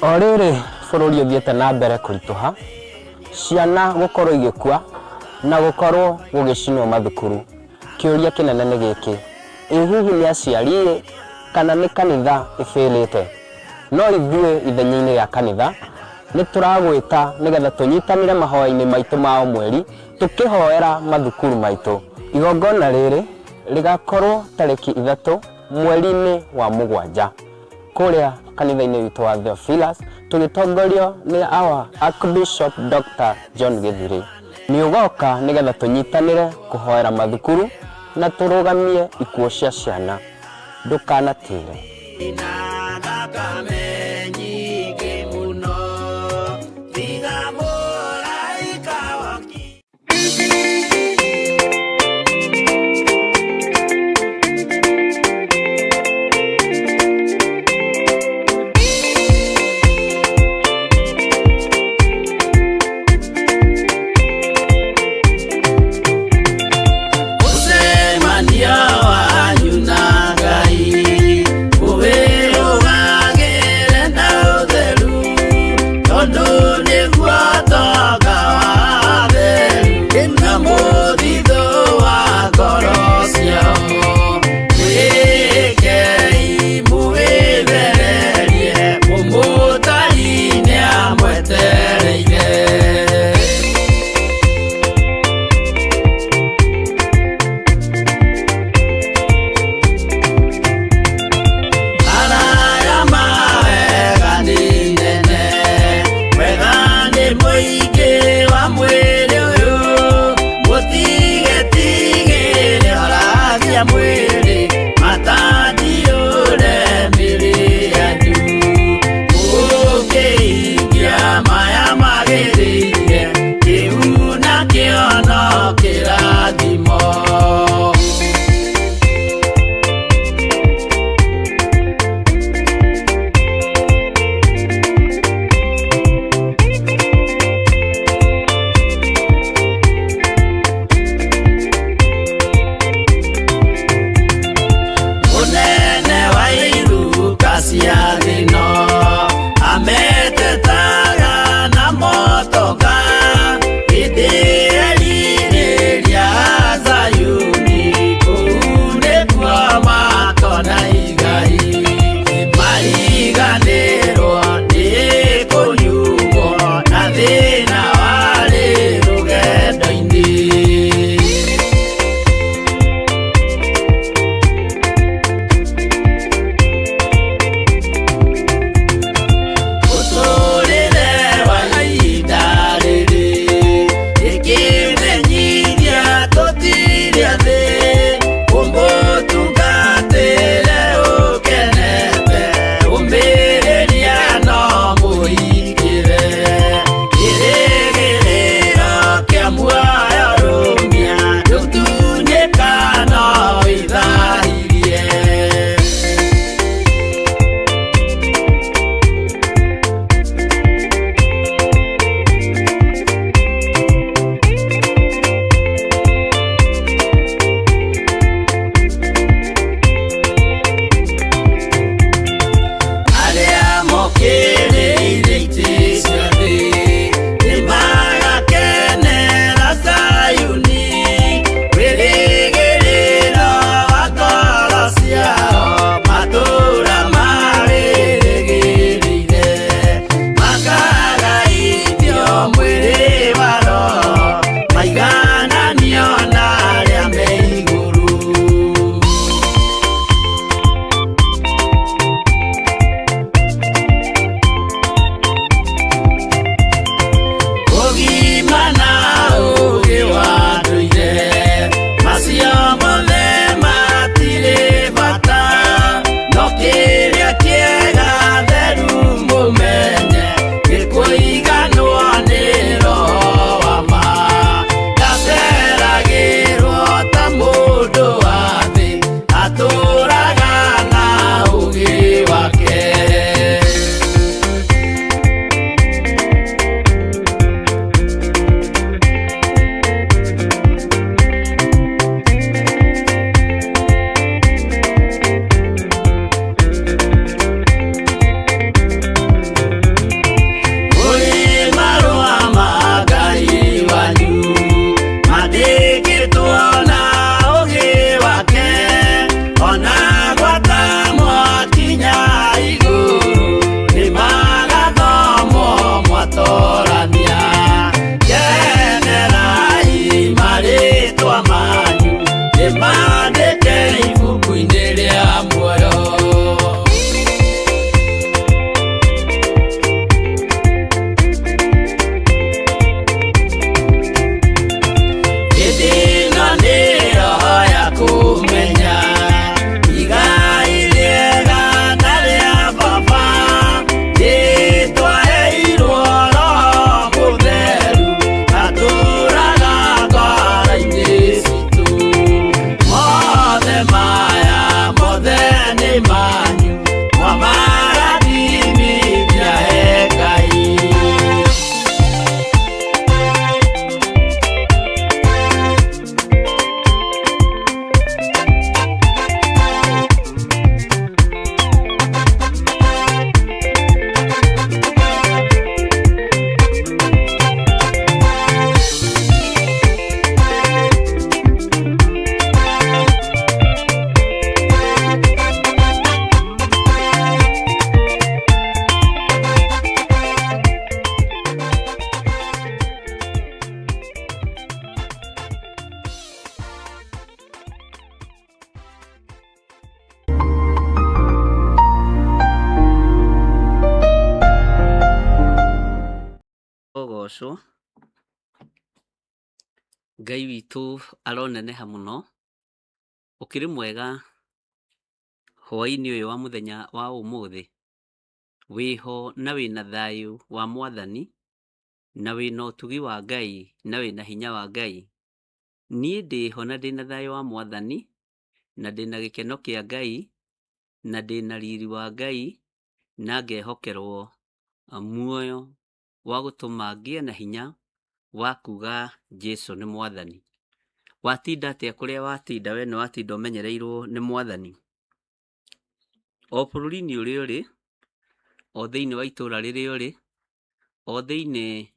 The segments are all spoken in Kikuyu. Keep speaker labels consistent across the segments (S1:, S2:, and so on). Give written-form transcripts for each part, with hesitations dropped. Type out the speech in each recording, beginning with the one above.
S1: O rĩrĩ bũrũri ũthiĩte na mbere kũritũha, ciana gũkorwo igĩkua na gũkorwo gũgĩcinwo mathukuru, kĩũria kĩnene nĩ gĩkĩ, ĩ hihi nĩ aciari-ĩ kana nĩ kanitha ĩbĩlĩte? No ithuĩ ithenya-inĩ rĩa kanitha nĩ tũragwĩta nĩgetha tũnyitanĩre mahoya-inĩ maitũ ma o mweri tũkĩhoera mathukuru maitũ. Igongona rĩrĩ rĩgakorwo tarĩki 3 mweri-inĩ wa mũgwanja. Kũrĩa kanitha-inĩ witũ wa Theophilus tũgĩtongorio nĩ our Archbishop Dr. John Gĩthirĩ. Nĩ ũgoka nĩgetha tũnyitanĩre kũhoera mathukuru na tũrũgamie ikuũ cia ciana. Ndũkanatĩre.
S2: Na thakame nyingĩ mũno tiga mũraika woki. Mũcemanio wanyu na Ngai ũwĩrũgagĩre na ũtheru, tondũ nĩguo tonga wa atheru na mũthithũ wa ngoro ciao. Mwĩkei mũwĩthererie, mũmũtari nĩamwetereire. Araya mawega nĩ nene, wega nĩ mũingĩ wa mwĩrĩ ũyũ, mũtigetigĩre horagia mwĩrĩ, matandiũre mĩrĩ yanyu. Mũkĩhingia maya magĩrĩire, kĩu nakĩo no kĩrathimo.
S3: Arogocwo. Ngai witũ aroneneha mũno. Ũkĩrĩ mwega hwaĩ-inĩ ũyũ wa mũthenya wa ũmũthĩ? Wĩho na wĩna thayũ wa Mwathani, na wĩna ũtugi wa Ngai, na wĩna hinya wa Ngai. Niĩ ndĩho na ndĩna thayũ wa Mwathani, na ndĩna gĩkeno kĩa Ngai, na ndĩna riri wa Ngai, na ngehokerwo muoyo wa gũtũma ngĩe na hinya wa kuga Jesu nĩ Mwathani. Watinda atĩa kũrĩa watinda? We nĩ watinda ũmenyereirwo nĩ Mwathani. O bũrũri-inĩ ũrĩa ũrĩ, o thĩinĩ wa itũũra rĩrĩa ũrĩ, o thĩinĩ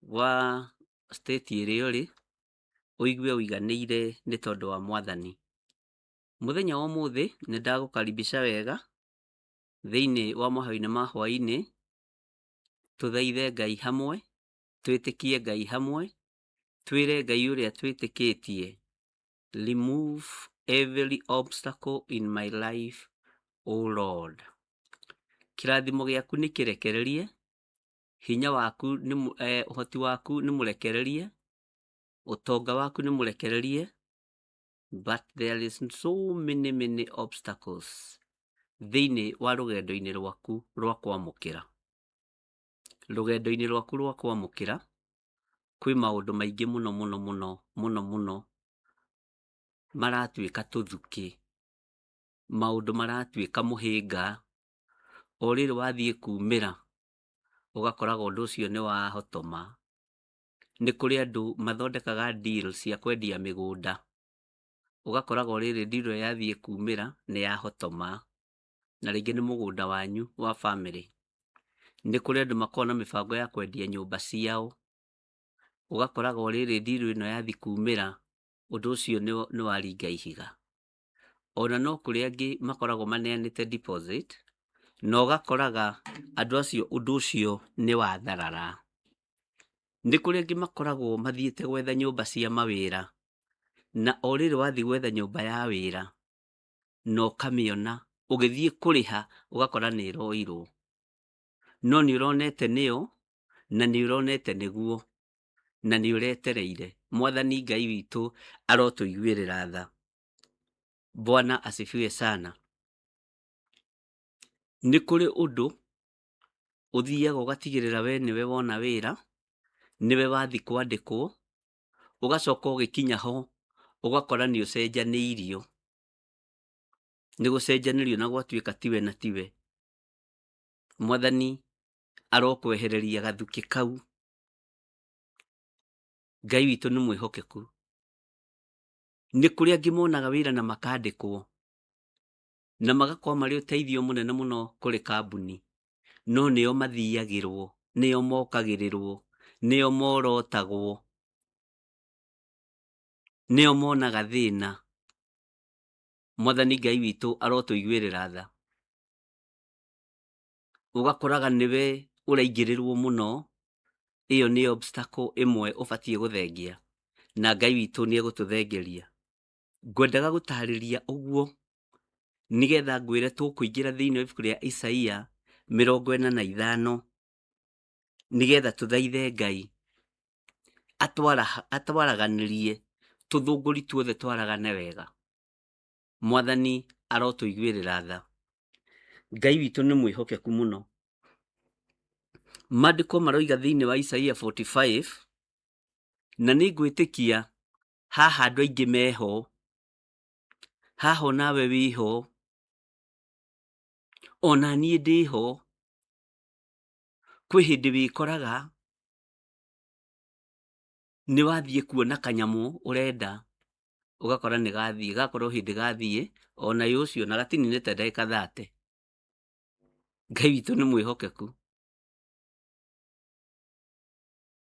S3: wa state ĩrĩa ũrĩ, ũigue ũiganĩire nĩ tondũ wa Mwathani. Mũthenya wa ũmũthĩ nĩ ndagũkaribisha wega thĩinĩ wa mahoya-inĩ ma hwaĩ-inĩ, tũthaithe Ngai hamwe, twĩtĩkie Ngai hamwe, twĩre Ngai ũrĩa twĩtĩkĩtie, remove every obstacle in my life, O Lord. Kĩrathimo gĩaku nĩ kĩrekererie, hinya waku nĩ ũhoti waku nĩ mũrekererie, ũtonga waku nĩ mũrekererie, but there is so many many obstacles thĩinĩ wa rũgendo-inĩ rwaku rwa kwamũkĩra. Rũgendo-inĩ rwaku rwa kwamũkĩra kwĩ maũndũ maingĩ mũno mũno mũno mũno mũno maratuĩka tũthukĩ, maũndũ maratuĩka mũhĩnga. O rĩrĩ wathiĩ kumĩra ũgakoraga ũndũ ũcio nĩ wahotoma. Nĩ kũrĩ andũ mathondekaga deal cia kwendia mĩgũnda, ũgakoraga o rĩrĩ deal ĩyo yathiĩ kumĩra nĩ yahotoma, na rĩngĩ nĩ mũgũnda wanyu wa family. Nĩ kũrĩ andũ makoragwo na mĩbango ya kwendia nyũmba ciao, ũgakoraga o rĩrĩ deal ĩno yathiĩ kumĩra ũndũ ũcio nĩ waringa ihiga. Ona no kũrĩ angĩ makoragwo maneanĩte deposit, na ũgakoraga andũ acio ũndũ ũcio nĩ watharara. Nĩ kũrĩ angĩ makoragwo mathiĩte gwetha nyũmba cia mawĩra, na o rĩrĩ wathiĩ gwetha nyũmba ya wĩra na ũkamĩona, ũgĩthiĩ kũrĩha ũgakora nĩ ĩroirwo. No nĩ ũronete nĩyo, na nĩ ũronete nĩguo, na nĩ ũretereire. Mwathani Ngai witũ arotũiguĩrĩra tha. Bwana asifiwe sana. Nĩ kũrĩ ũndũ ũthiaga ũgatigĩrĩra we nĩwe wona wĩra, nĩwe wathiĩ kwandĩkwo, ũgacoka ũgĩkinya ho ũgakora nĩ ũcenjanĩirio. Nĩ gũcenjanĩrio na gwatuĩka tiwe na tiwe. Mwathani arokwehereria gathukĩ kau. Ngai witũ nĩ mwĩhokeku. Nĩ kũrĩ angĩ monaga wĩra na makandĩkwo, na magakorwo marĩ ũteithio mũnene mũno kũrĩ kambuni, no nĩo mathiagĩrwo, nĩo mokagĩrĩrwo, nĩo morotagwo, nĩo monaga thĩna. Mwathani Ngai witũ arotũiguĩrĩra tha. Ũgakoraga nĩwe ũraingĩrĩrwo mũno, ĩyo nĩ obstacle ĩmwe ũbatiĩ gũthengia, na Ngai witũ nĩ egũtũthengeria. Ngwendaga gũtarĩria ũguo nĩgetha ngwĩre tũkũingĩra thĩinĩ wa ibuku rĩa Isaia 45, nĩgetha tũthaithe Ngai atwaraganĩrie tũthũngũri tuothe twaragane wega. Mwathani arotũiguĩrĩra tha. Ngai witũ nĩ mwĩhokeku mũno. Maandĩko maroiga thĩinĩ wa Isaia 45, na nĩ ngwĩtĩkia haha andũ aingĩ meho, haha onawe wĩho, ona niĩ ndĩho. Kwĩ hĩndĩ wĩkoraga nĩ wathiĩ kuona kanyamũ ũrenda, ũgakora nĩ gathiĩ, gakorwo hĩndĩ gathiĩ ona ũcio na gatininĩte ndagĩka 30. Ngai witũ nĩ mwĩhokeku.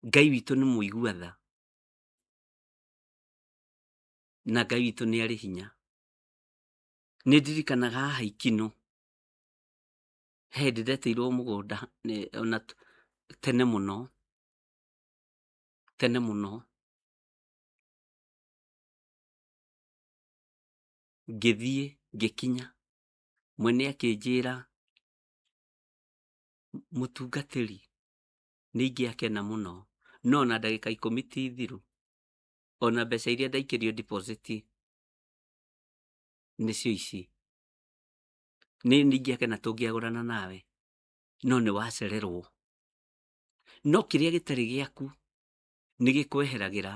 S3: Ngai witũ nĩ mũigua tha, na Ngai witũ nĩ arĩ hinya. Nĩ ndirikanaga haha Ikinũ, he hĩndĩ ndetĩirwo mũgũnda ona tene mũno, tene mũno. Ngĩthiĩ ngĩkinya, mwene akĩnjĩra, mũtungatĩri, Nĩ ingĩakena mũno no ona ndagĩka 10 ti thiru, ona mbeca iria ndaikĩrio deposit nĩcio ici. Nĩ ingĩakena tũngĩagũrana nawe, no nĩ wacererwo. No kĩrĩa gĩtarĩ gĩaku nĩ gĩkweheragĩra,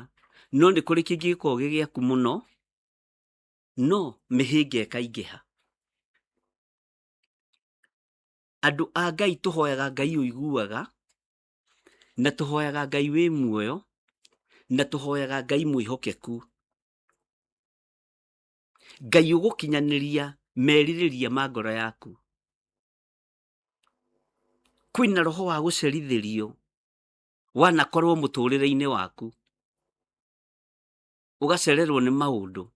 S3: no nĩ kũrĩ kĩngĩ gĩkoragwo gĩ gĩaku mũno, no mĩhĩnga ĩkaingĩha. Andũ a Ngai tũhoyaga Ngai ũiguaga, na tũhoyaga Ngai wĩ muoyo, na tũhoyaga Ngai mwĩhokeku. Ngai ũgũkinyanĩria merirĩria ma ngoro yaku. Kwĩna roho wa gũcerithĩrio wanakorwo mũtũrĩre-inĩ waku, ũgacererwo nĩ maũndũ.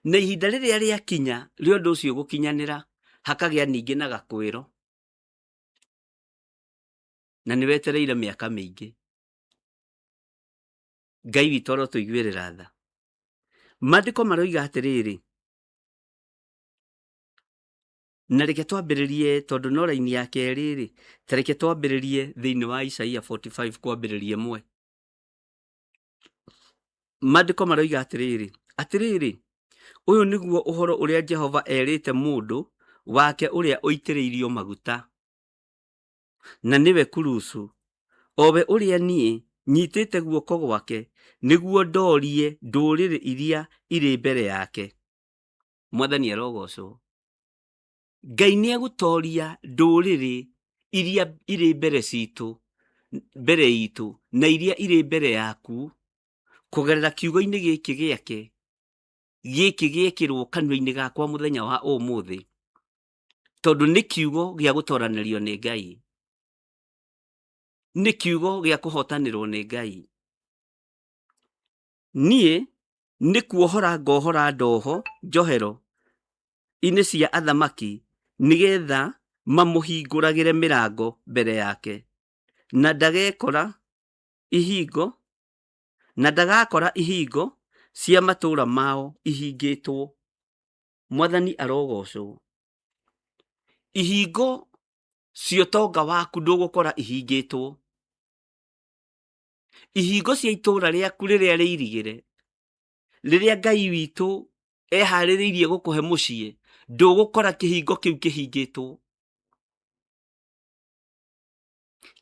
S3: Na ihinda rĩrĩa rĩakinya rĩa ũndũ ũcio gũkinyanĩra, hakagĩa ningĩ na gakwĩro, na nĩ wetereire mĩaka mĩingĩ. Ngai witũ arotũiguĩrĩra tha. Maandĩko maroiga atĩrĩrĩ, na reke twambĩrĩrie tondũ no raini ya kerĩ rĩ, ta reke twambĩrĩrie thĩinĩ wa Isaia 45 kwambĩrĩria 1. Maandĩko maroiga atĩrĩrĩ, atĩrĩrĩ, ũyũ nĩguo ũhoro ũrĩa Jehova erĩte mũndũ wake ũrĩa ũitĩrĩirio maguta, na nĩwe Kurusu, o we ũrĩa niĩ nyitĩte guoko gwake nĩguo ndoorie ndũrĩrĩ iria irĩ mbere yake. Mwathani arogocwo. Ngai nĩ egũtoria ndũrĩrĩ iria irĩ mbere citũ, mbere itũ, na iria irĩ mbere yaku, kũgerera kiugo-inĩ gĩkĩ gĩake, gĩkĩ gĩekĩrwo kanua-inĩ gakwa mũthenya wa ũmũthĩ, tondũ nĩ kiugo gĩa gũtoranĩrio nĩ Ngai, nĩ kiugo gĩa kũhotanĩrwo nĩ Ngai. Niĩ nĩ kuohora ngohora ndoho njohero inĩ cia athamaki, nĩgetha mamũhingũragĩre mĩrango mbere yake, na ndagekora ihingo, na ndagakora ihingo cia matũũra mao ihingĩtwo. Mwathani arogocwo. Ihingo cia ũtonga waku ndũgũkora ihingĩtwo. Ihingo cia itũũra rĩaku rĩrĩa rĩirigĩre, rĩrĩa Ngai witũ eharĩrĩirie gũkũhe mũciĩ, ndũgũkora kĩhingo kĩu kĩhingĩtwo.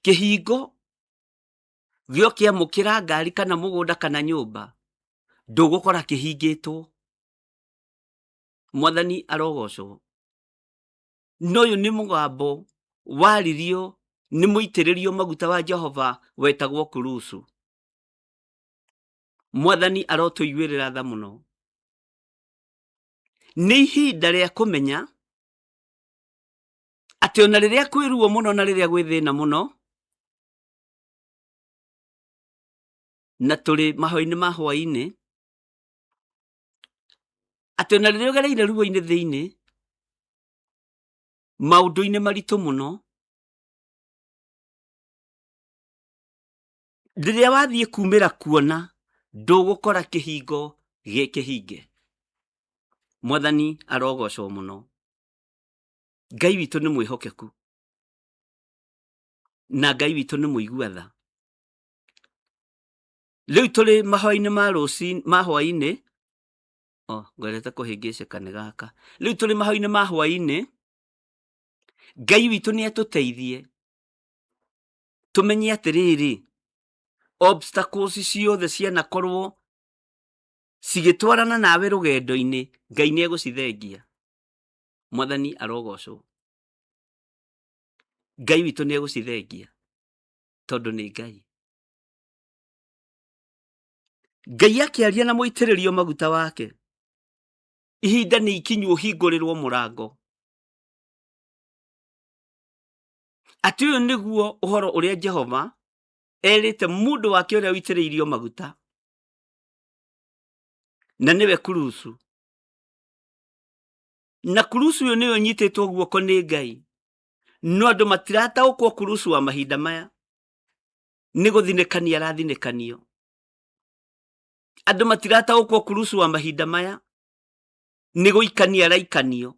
S3: Kĩhingo gĩokĩamũkĩra ngari kana mũgũnda kana nyũmba, ndũgũkora kĩhingĩtwo. Mwathani arogocwo. No ũyũ nĩ mũgambo waririo nĩ mũitĩrĩrio maguta wa Jehova wetagwo Kurusu. Mwathani arotũiguĩrĩra tha mũno. Nĩ ihinda rĩa kũmenya atĩ ona rĩrĩa kwĩ ruo mũno na rĩrĩa gwĩ thĩna mũno, na tũrĩ mahoya-inĩ ma hwaĩ-inĩ, atĩ ona rĩrĩa ũgereire ruo-inĩ thĩinĩ, maũndũ-inĩ maritũ mũno, rĩrĩa wathiĩ kumĩra kuona, ndũgũkora kĩhingo gĩ kĩhinge. Mwathani arogocwo mũno. Ngai witũ nĩ mwĩhokeku, na Ngai witũ nĩ mũigua tha. Rĩu tũrĩ mahoya-inĩ ma rũcinĩ, ma hwaĩ-inĩ, oh, ngwendete kũhĩngĩcĩka nĩ gaka. Rĩu tũrĩ mahoya-inĩ ma hwaĩ-inĩ, Ngai witũ nĩ atũteithie tũmenye atĩrĩrĩ, obstacles ciothe cianakorwo cigĩtwarana nawe rũgendo-inĩ, Ngai nĩ egũcithengia. Mwathani arogocwo. Ngai witũ nĩ egũcithengia tondũ nĩ Ngai. Ngai akĩaria na mũitĩrĩrio maguta wake, ihinda nĩ ikinyu ũhingũrĩrwo mũrango. Atĩ ũyũ nĩguo ũhoro ũrĩa Jehova erĩte mũndũ wake ũrĩa ũitĩrĩirio maguta, na nĩwe Kurusu. Na Kurusu ũyũ nĩwe ũnyitĩtwo guoko nĩ Ngai, no andũ matirataũkwo Kurusu wa mahinda maya nĩ gũthinĩkania arathinĩkanio. Andũ matirataũkwo Kurusu wa mahinda maya nĩ gũikania araikanio.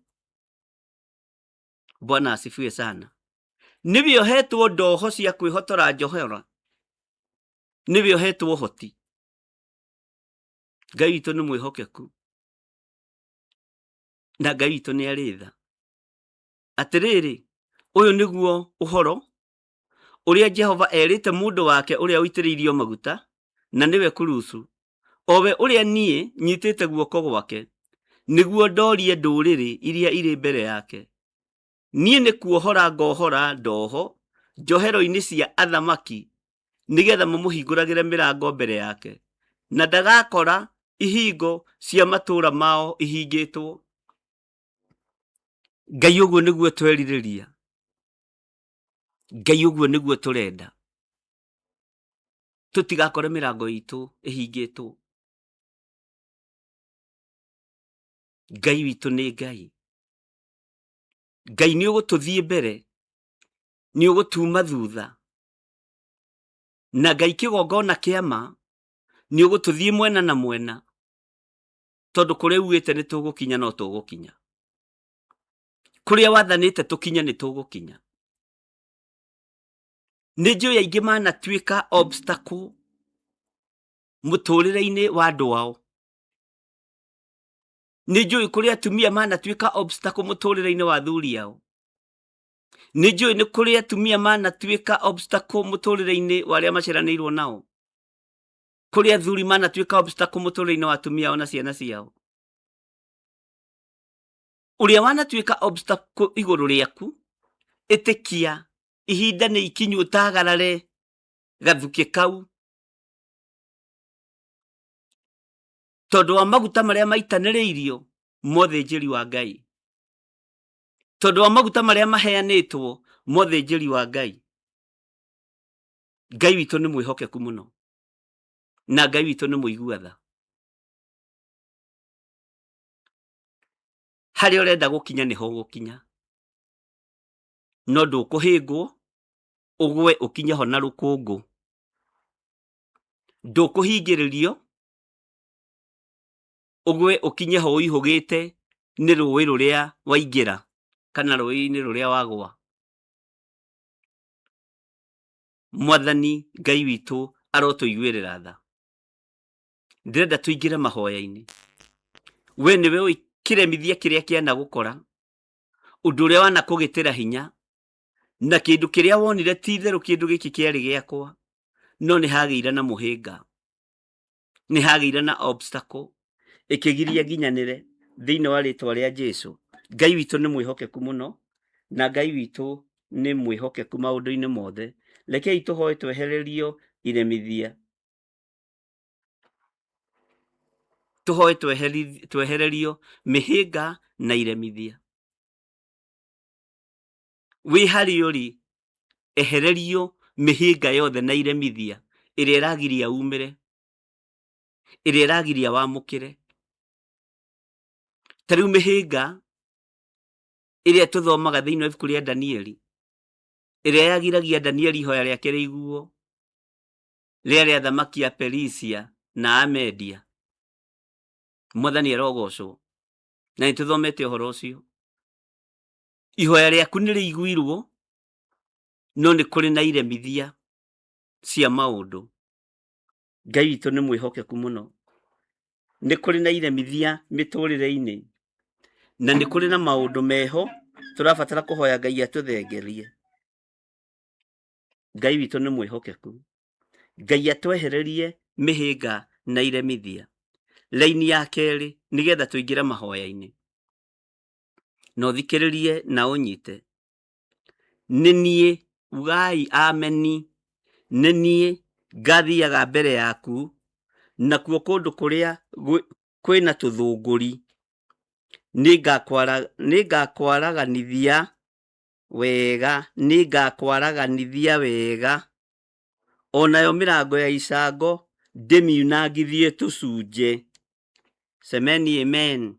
S3: Bwana asifiwe sana. Nĩwe ũhetwo ndoho cia kwĩhotora njohera, nĩwe ũhetwo ũhoti. Ngai witũ nĩ mwĩhokeku na Ngai witũ nĩ arĩ tha. Atĩrĩrĩ, ũyũ nĩguo ũhoro ũrĩa Jehova erĩte mũndũ wake ũrĩa ũitĩrĩirio maguta, na nĩwe Kurusu, o we ũrĩa niĩ nyitĩte guoko gwake, nĩguo ndoorie ndũrĩrĩ iria irĩ mbere yake. Niĩ nĩ kuohora ngohora ndoho njohero-inĩ cia athamaki, nĩgetha mamũhingũragĩre mĩrango mbere yake, na ndagakora ihingo cia matũũra mao ihingĩtwo. Ngai ũguo nĩguo twerirĩria, Ngai ũguo nĩguo tũrenda, tũtigakore mĩrango itũ ĩhingĩtwo. Ngai witũ nĩ Ngai. Ngai nĩ ũgũtũthiĩ mbere, nĩ ũgũtuma thutha, na Ngai kĩgongona kĩa ma nĩ ũgũtũthiĩ mwena na mwena, tondũ kũrĩa ugĩte nĩ tũgũkinya no tũgũkinya, kũrĩa wathanĩte tũkinye nĩ tũgũkinya. Nĩ njũĩ aingĩ manatuĩka obstacle mũtũrĩre-inĩ wa andũ ao. Nĩ njũĩ kũrĩ atumia manatuĩka obstacle mũtũrĩre-inĩ wa athuri ao. Nĩ njũĩ nĩ kũrĩ atumia manatuĩka obstacle mũtũrĩre-inĩ wa arĩa maciaranĩirwo nao. Kũrĩ athuri manatuĩka obstacle mũtũrĩre-inĩ wa atumia ao na ciana ciao. Ũrĩa wanatuĩka obstacle igũrũ rĩaku, ĩtĩkia ihinda nĩ ikinyu ũtagarare gathukĩ kau, tondũ wa maguta marĩa maitanĩrĩirio mothĩnjĩri wa Ngai, tondũ wa maguta marĩa maheanĩtwo mothĩnjĩri wa Ngai. Ngai witũ nĩ mwĩhokeku mũno, na Ngai witũ nĩ mũigua tha. Harĩa ũrenda gũkinya nĩho ũgũkinya, no ndũkũhĩngwo ũgwe ũkinye ho na rũkũngũ. Ndũkũhingĩrĩrio ũgwe ũkinye ho ũihũgĩte nĩ rũĩ rũrĩa waingĩra kana rũĩ-inĩ rũrĩa wagwa. Mwathani Ngai witũ arotũiguĩrĩra tha. Ndĩrenda tũingĩre mahoya-inĩ. We nĩwe ũĩ kĩremithia kĩrĩa kĩanagũkora, ũndũ ũrĩa wanakũgĩtĩra hinya, na kĩndũ kĩrĩa wonire ti itherũ kĩndũ gĩkĩ kĩarĩ gĩakwa, no nĩ hagĩire na mũhĩnga, nĩ hagĩire na obstacle ĩkĩgiria nginyanĩre. Thĩinĩ wa rĩtwa rĩa Jesu. Ngai witũ nĩ mwĩhokeku mũno, na Ngai witũ nĩ mwĩhokeku maũndũ-inĩ mothe. Rekei tũhoe twehererio iremithia, tũhoe twehererio mĩhĩnga na iremithia. Wĩ harĩa ũrĩ, ehererio mĩhĩnga yothe na iremithia ĩrĩa ĩragiria umĩre, ĩrĩa ĩragiria wamũkĩre. Ta rĩu mĩhĩnga ĩrĩa tũthomaga thĩinĩ wa ibuku rĩa Danieli, ĩrĩa yagiragia Danieli ihoya rĩake rĩiguo, rĩarĩ athamaki a Perisia na a Media. Mwathani arogocwo. Na nĩ tũthomete ũhoro ũcio. Ihoya rĩaku nĩ rĩiguirwo, no nĩ kũrĩ na iremithia cia maũndũ. Ngai witũ nĩ mwĩhokeku mũno. Nĩ kũrĩ na iremithia mĩtũrĩre-inĩ, na nĩ kũrĩ na maũndũ meho tũrabatara kũhoya Ngai atũthengerie. Ngai witũ nĩ mwĩhokeku. Ngai atwehererie mĩhĩnga na iremithia. Raini ya kerĩ nĩgetha tũingĩre mahoya-inĩ, na ũthikĩrĩrie na ũnyite. Nĩ niĩ, ugai ameni, nĩ niĩ ngathiaga mbere yaku, nakuo kũndũ kũrĩa kwĩna tũthũngũri nĩngakwaraganithia wega, nĩngakwaraganithia wega, o nayo mĩrango ya icango ndĩmiunangithie tũcunjĩ. Semeni amen.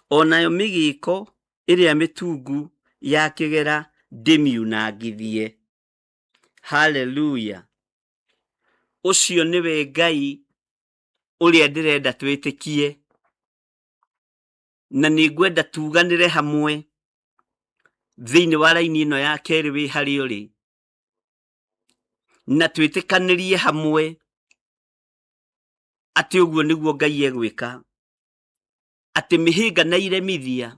S3: O nayo mĩgĩĩko ĩrĩa mĩtungu ya kĩgera ndĩmiunangithie. Haleluya! Ũcio nĩwe Ngai ũrĩa ndĩrenda twĩtĩkie, na nĩ ngwenda tuganĩre hamwe. Thĩinĩ wa raini ĩno ya kerĩ wĩ harĩa ũrĩ, na twĩtĩkanĩrie hamwe atĩ ũguo nĩguo Ngai egwĩka, atĩ mĩhĩnga na iremithia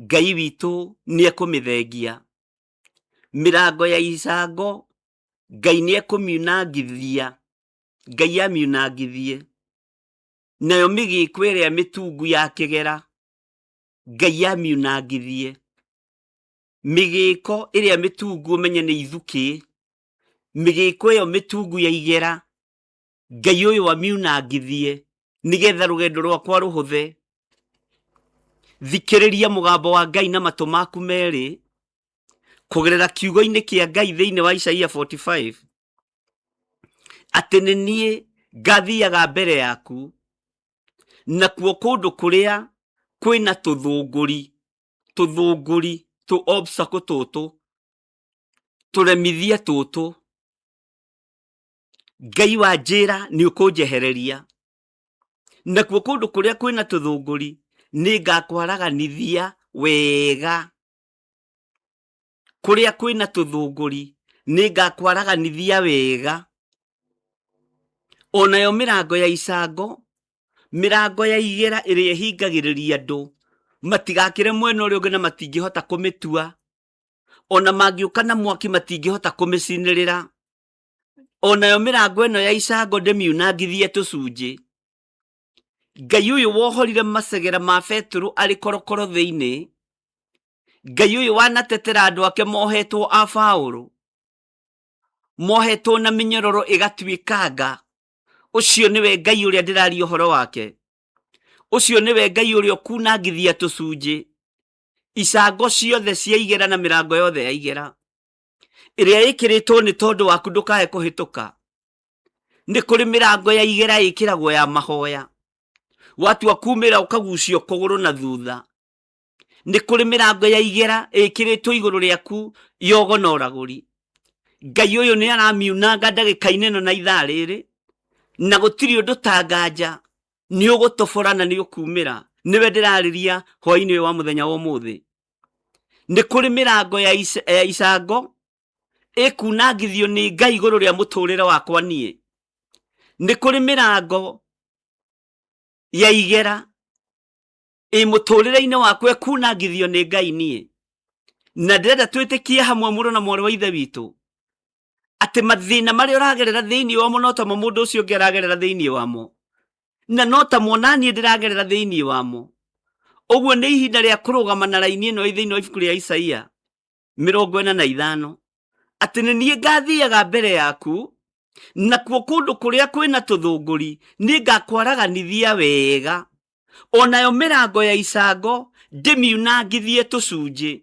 S3: Ngai witũ nĩ ekũmĩthengia, mĩrango ya icango Ngai nĩ ekũmiunangithia, Ngai amiunangithie, nayo mĩgĩko ĩrĩa mĩtungu ya kĩgera Ngai amiunangithie. Mĩgĩko ĩrĩa mĩtungu ũmenye nĩ ithukĩ, mĩgĩko ĩyo mĩtungu ya igera Ngai ũyũ amiunangithie nĩgetha rũgendo rwakwa rũhũthe. Thikĩrĩria mũgambo wa Ngai na matũ maku merĩ kũgerera kiugo-inĩ kĩa Ngai thĩinĩ wa Isaia 45 atĩ nĩ niĩ ngathiaga mbere yaku nakuo kũndũ kũrĩa kwĩna tũthũngũri tũthũngũri tũ obstacle tũtũ tũremithia tũtũ Ngai wa njĩra nĩ ũkũnjehereria nakuo kũndũ kũrĩa kwĩna tũthũngũri nĩ ngakwaraganithia wega kũrĩa kwĩna tũthũngũri nĩ ngakwaraganithia wega onayo mĩrango ya icango mĩrango ya igera ĩrĩa ĩhingagĩrĩria andũ matigakĩre mwena ũrĩa ũngĩ na matingĩhota kũmĩtua ona mangĩũka na mwaki matingĩhota kũmĩcinĩrĩra onayo mĩrango ĩno ya icango ndĩmiunangithie tũcunjĩ Ngai ũyũ wohorire macegera ma Betũrũ arĩ korokoro thĩinĩ Ngai ũyũ wanatetera andũ ake mohetwo a Paũlũ mohetwo na mĩnyororo ĩgatuĩkanga ũcio nĩwe Ngai ũrĩa ndĩraria ũhoro wake ũcio nĩwe Ngai ũrĩa ũkunangithia tũcunjĩ icango ciothe cia igera na mĩrango yothe ya igera ĩrĩa ĩkĩrĩtwo nĩ tondũ waku ndũkae kũhĩtũka nĩ kũrĩ mĩrango ya igera ĩkĩragwo ya mahoya watua kumĩra ũkagucio kũgũrũ na thutha nĩ kũrĩ mĩrango ya igera ĩkĩrĩtwo igũrũ rĩaku yogo na ũragũri Ngai ũyũ nĩ aramiunanga ndagĩka-inĩ ĩno na ithaa rĩrĩ na gũtirĩ ũndũ tanganja nĩ ũgũtobora na nĩ ũkumĩra nĩwe ndĩrarĩria hwainĩ ũyũ wa mũthenya wa ũmũthĩ nĩ kũrĩ mĩrango ya, ya icango ĩkunangithio nĩ Ngai igũrũ rĩa mũtũrĩre wakwa niĩ nĩ kũrĩ mĩrango ya igera ĩ mũtũrĩre-inĩ wakwa ĩkunangithio nĩ Ngai niĩ na ndĩrenda twĩtĩkie hamwe mũrũ na mwarĩ wa ithe witũ atĩ mathĩna marĩa ũragerera thĩinĩ wamo no tamo mũndũ ũcio ũngĩ aragerera thĩinĩ wamo na no tamo naniĩ ndĩragerera thĩinĩ wamo ũguo nĩ ihinda rĩa kũrũgama na raini ĩno thĩinĩ wa ibuku rĩa Isaia 45 atĩ nĩ niĩ ngathiaga mbere yaku nakuo kũndũ kũrĩa kwĩna tũthũngũri nĩ ngakwaraganithia wega onayo mĩrango ya icango ndĩmiunangithie tũcunjĩ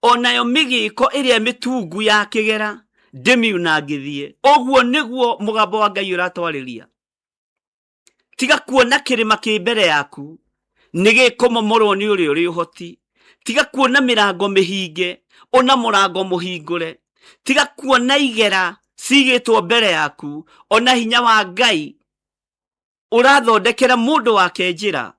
S3: onayo mĩgĩko ĩrĩa mĩtungu ya kĩgera ndĩmiunangithie ũguo nĩguo mũgambo wa Ngai ũratwarĩria tiga kuona kĩrĩma kĩ mbere yaku nĩ gĩkũmomorwo nĩ ũrĩa ũrĩ ũhoti tiga kuona mĩrango mĩhinge ona mũrango mũhingũre tiga kuona igera cigĩtwo mbere yaku ona hinya wa Ngai ũrathondekera mũndũ wake njĩra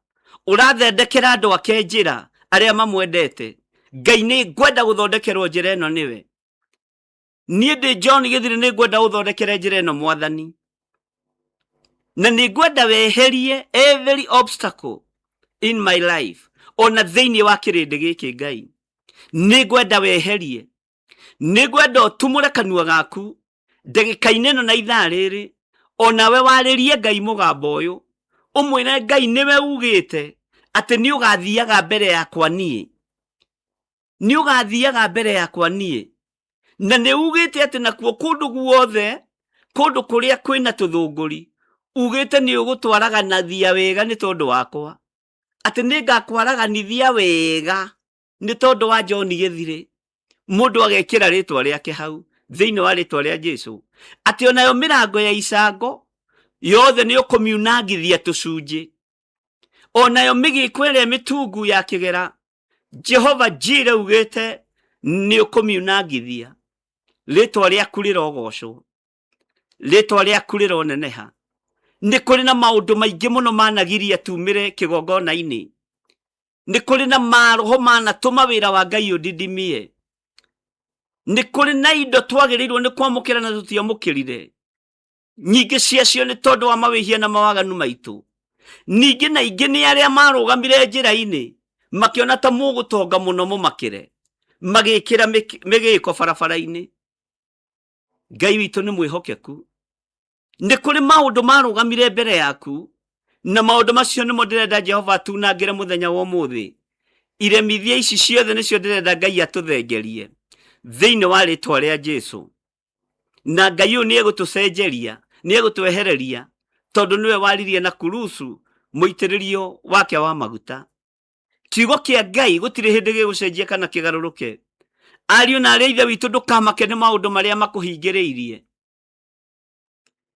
S3: ũrathondekera andũ ake njĩra arĩa mamwendete Ngai nĩ ngwenda gũthondekerwo njĩra ĩno nĩwe niĩ ndĩ John Gĩthiri nĩ ngwenda ũthondekere njĩra ĩno mwathani na nĩ ngwenda weherie every obstacle in my life ona thĩinĩ wa kĩrĩndĩ gĩkĩ Ngai nĩ ngwenda weherie nĩ ngwenda ũtumũre kanua gaku ndagĩka-inĩ ĩno na ithaa rĩrĩ onawe warĩrie Ngai mũgambo ũyũ ũmwĩre Ngai nĩwe ugĩte atĩ nĩ ũgathiaga mbere yakwa niĩ nĩ ũgathiaga mbere yakwa niĩ na nĩ ugĩte atĩ nakuo kũndũ guothe kũndũ kũrĩa kwĩna tũthũngũri ugĩte nĩ ũgũtwaraganithia wega nĩ tondũ wakwa atĩ nĩ ngakwaraganithia wega nĩ tondũ wa John Gĩthirĩ mũndũ agekĩra rĩtwa rĩake hau thĩinĩ wa rĩtwa rĩa Jesu atĩ onayo mĩrango ya icango yothe nĩ ũkũmiunangithia tũcunjĩ onayo mĩgĩko ĩrĩa mĩtungu ya kĩgera Jehova Jire ugĩte nĩ ũkũmiunangithia rĩtwa rĩaku rĩrogocwo rĩtwa rĩaku rĩroneneha nĩ kũrĩ na maũndũ maingĩ mũno managiria tumĩre kĩgongona-inĩ Nĩ kũrĩ na maroho manatũma wĩra wa Ngai ũdidimie. Nĩ kũrĩ na indo twagĩrĩirwo nĩ kwamũkĩra na tũtiamũkĩrire. Nyingĩ ciacio nĩ tondũ wa mawĩhia na mawaganu maitũ. Ningĩ na ingĩ nĩ arĩa marũgamire njĩra-inĩ makĩona ta mũgũtonga mũno mũmakĩre, magĩkĩra mĩgĩko barabara-inĩ. Ngai witũ nĩ mwĩhokeku. Nĩ kũrĩ maũndũ marũgamire mbere yaku, na maũndũ macio nĩmo ndĩrenda Jehova atunangĩre mũthenya wa ũmũthĩ. Iremithia ici ciothe nĩcio ndĩrenda Ngai atũthengerie thĩinĩ wa rĩtwa rĩa Jesu. Na Ngai ũyũ nĩ egũtũcenjeria, nĩ egũtwehereria, tondũ nĩwe waririe na kurusu mũitĩrĩrio wake wa maguta. Kiugo kĩa Ngai gũtirĩ hĩndĩ gĩgũcenjia kana kĩgarũrũke. Ariũ na arĩ a Ithe witũ, ndũkamake nĩ maũndũ marĩa makũhingĩrĩirie.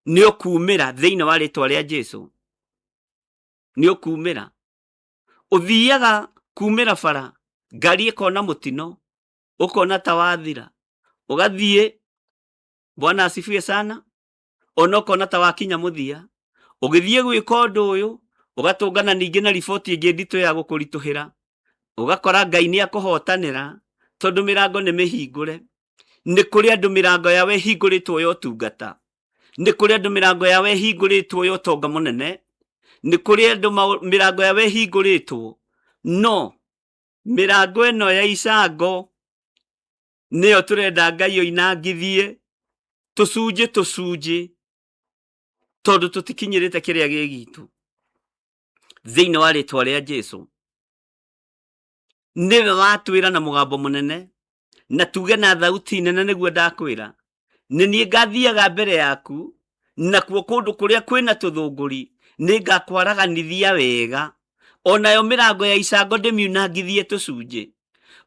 S3: Nĩ ũkumĩra thĩinĩ wa rĩtwa rĩa Jesu. Nĩ ũkumĩra. Ũthiaga kumĩra bara, ngari ĩkona mũtino, ũkona ta wathira, ũgathiĩ, Bwana asifiwe sana, ona ũkona ta wakinya mũthia. Ũgĩthiĩ gwĩka ũndũ ũyũ, ũgatũngana ningĩ na riboti ĩngĩ nditũ ya gũkũritũhĩra. Ũgakora Ngai nĩ akũhotanĩra, tondũ mĩrango nĩ mĩhingũre. Nĩ kũrĩ andũ mĩrango yao ĩhingũrĩtwo ya ũtungata. Nĩ kũrĩ andũ mĩrango yao ĩhingũrĩtwo ya ũtonga mũnene. Nĩ kũrĩ andũ mĩrango yao ĩhingũrĩtwo. No mĩrango ĩno ya icango nĩyo tũrenda Ngai oinangithie tũcunjĩ tũcunjĩ, tondũ tũtikinyĩrĩte kĩrĩa gĩ gitũ. Thĩinĩ wa rĩtwa rĩa Jesu. Nĩwe watwĩra na mũgambo mũnene, na tuge na thauti nene nĩguo ndakwĩra. Nĩ niĩ ngathiaga mbere yaku, nakuo kũndũ kũrĩa kwĩna tũthũngũri nĩ ngakwaraganithia wega. Onayo mĩrango ya icango ndĩmiunangithie tũcunjĩ,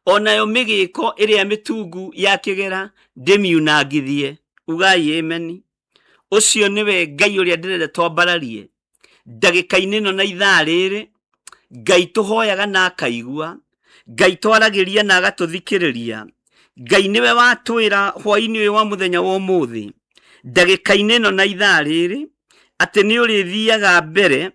S3: onayo mĩgĩko ĩrĩa mĩtungu ya kĩgera ndĩmiunangithie. Ugai ameni. Ũcio nĩwe Ngai ũrĩa ndĩrenda twambararie ndagĩka-inĩ ĩno na ithaa rĩrĩ. Ngai tũhoyaga na akaigua, Ngai twaragĩria na agatũthikĩrĩria. Ngai nĩwe watwĩra hwaĩ-inĩ ũyũ wa mũthenya wa ũmũthĩ, ndagĩka-inĩ ĩno na ithaa rĩrĩ, atĩ nĩ ũrĩthiaga mbere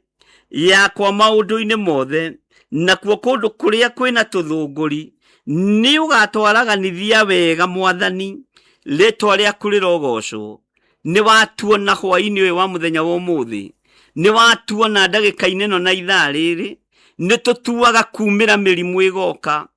S3: yakwa maũndũ-inĩ mothe, nakuo kũndũ kũrĩa kwĩna tũthũngũri nĩ ũgatwaraganithia wega. Mwathani, rĩtwa rĩaku rĩrogocwo. Nĩ watuona hwaĩ-inĩ ũyũ wa mũthenya wa ũmũthĩ, nĩ watuona ndagĩka-inĩ ĩno na ithaa rĩrĩ. Nĩ tũtuaga kumĩra mĩrimũ ĩgoka,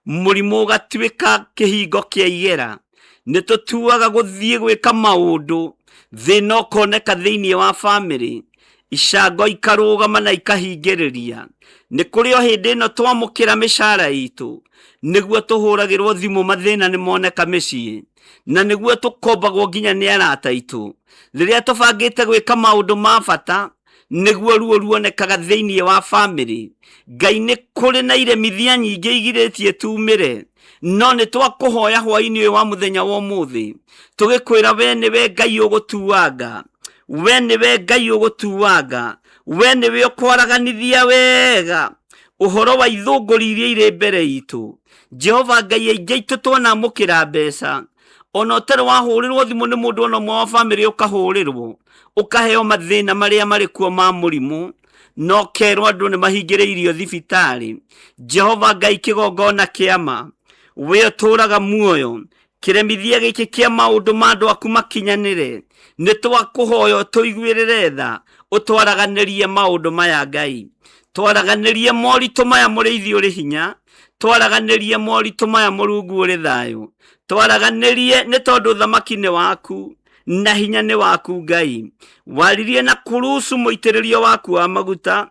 S3: mũrimũ ũgatuĩka kĩhingo kĩa igera. Nĩ tũtuaga gũthiĩ gwĩka maũndũ, thĩna ũkoneka thĩinĩ wa bamĩrĩ, icango ikarũgama na ikahingĩrĩria. Nĩ kũrĩ o hĩndĩ ĩno twamũkĩra mĩcara itũ, nĩguo tũhũragĩrwo thimũ mathĩna nĩ moneka mĩciĩ, na nĩguo tũkombagwo nginya nĩ arata aitũ. Rĩrĩa tũbangĩte gwĩka maũndũ ma bata, nĩguo ruo ruonekaga thĩinĩ wa bamĩrĩ. Ngai, nĩ kũrĩ na iremithia nyingĩ igirĩtie tumĩre, no nĩ twakũhoya hwaĩ-inĩ ũyũ wa mũthenya wa ũmũthĩ, tũgĩkwĩra we nĩwe Ngai ũgũtuanga, we nĩwe Ngai ũgũtuanga, we nĩwe ũkwaraganithia wega ũhoro wa ithũngũri iria irĩ mbere itũ. Jehova Ngai, aingĩ aitũ twanamũkĩra mbeca, ona ũtarĩ wahũrĩrwo thimũ nĩ mũndũ ona ũmwe wa bamĩrĩ, ũkahũrĩrwo ũkaheo mathĩna marĩa marĩ kuo ma mũrimũ, na ũkerwo andũ nĩ mahingĩrĩirio thibitarĩ. Jehova Ngai, kĩgongona kĩama, we ũtũraga muoyo, kĩremithia gĩkĩ kĩa maũndũ ma andũ aku makinyanĩre, nĩ twakũhoya ũtũiguĩrĩre tha, ũtwaraganĩrie maũndũ maya. Ngai, twaraganĩrie moritũ maya. Mũrĩithi ũrĩ hinya, twaraganĩrie moritũ maya. Mũrungu ũrĩ thayũ, twaraganĩrie, nĩ tondũ thamaki nĩ waku na hinya nĩ waku. Ngai, waririe na kurusu mũitĩrĩrio waku wa maguta,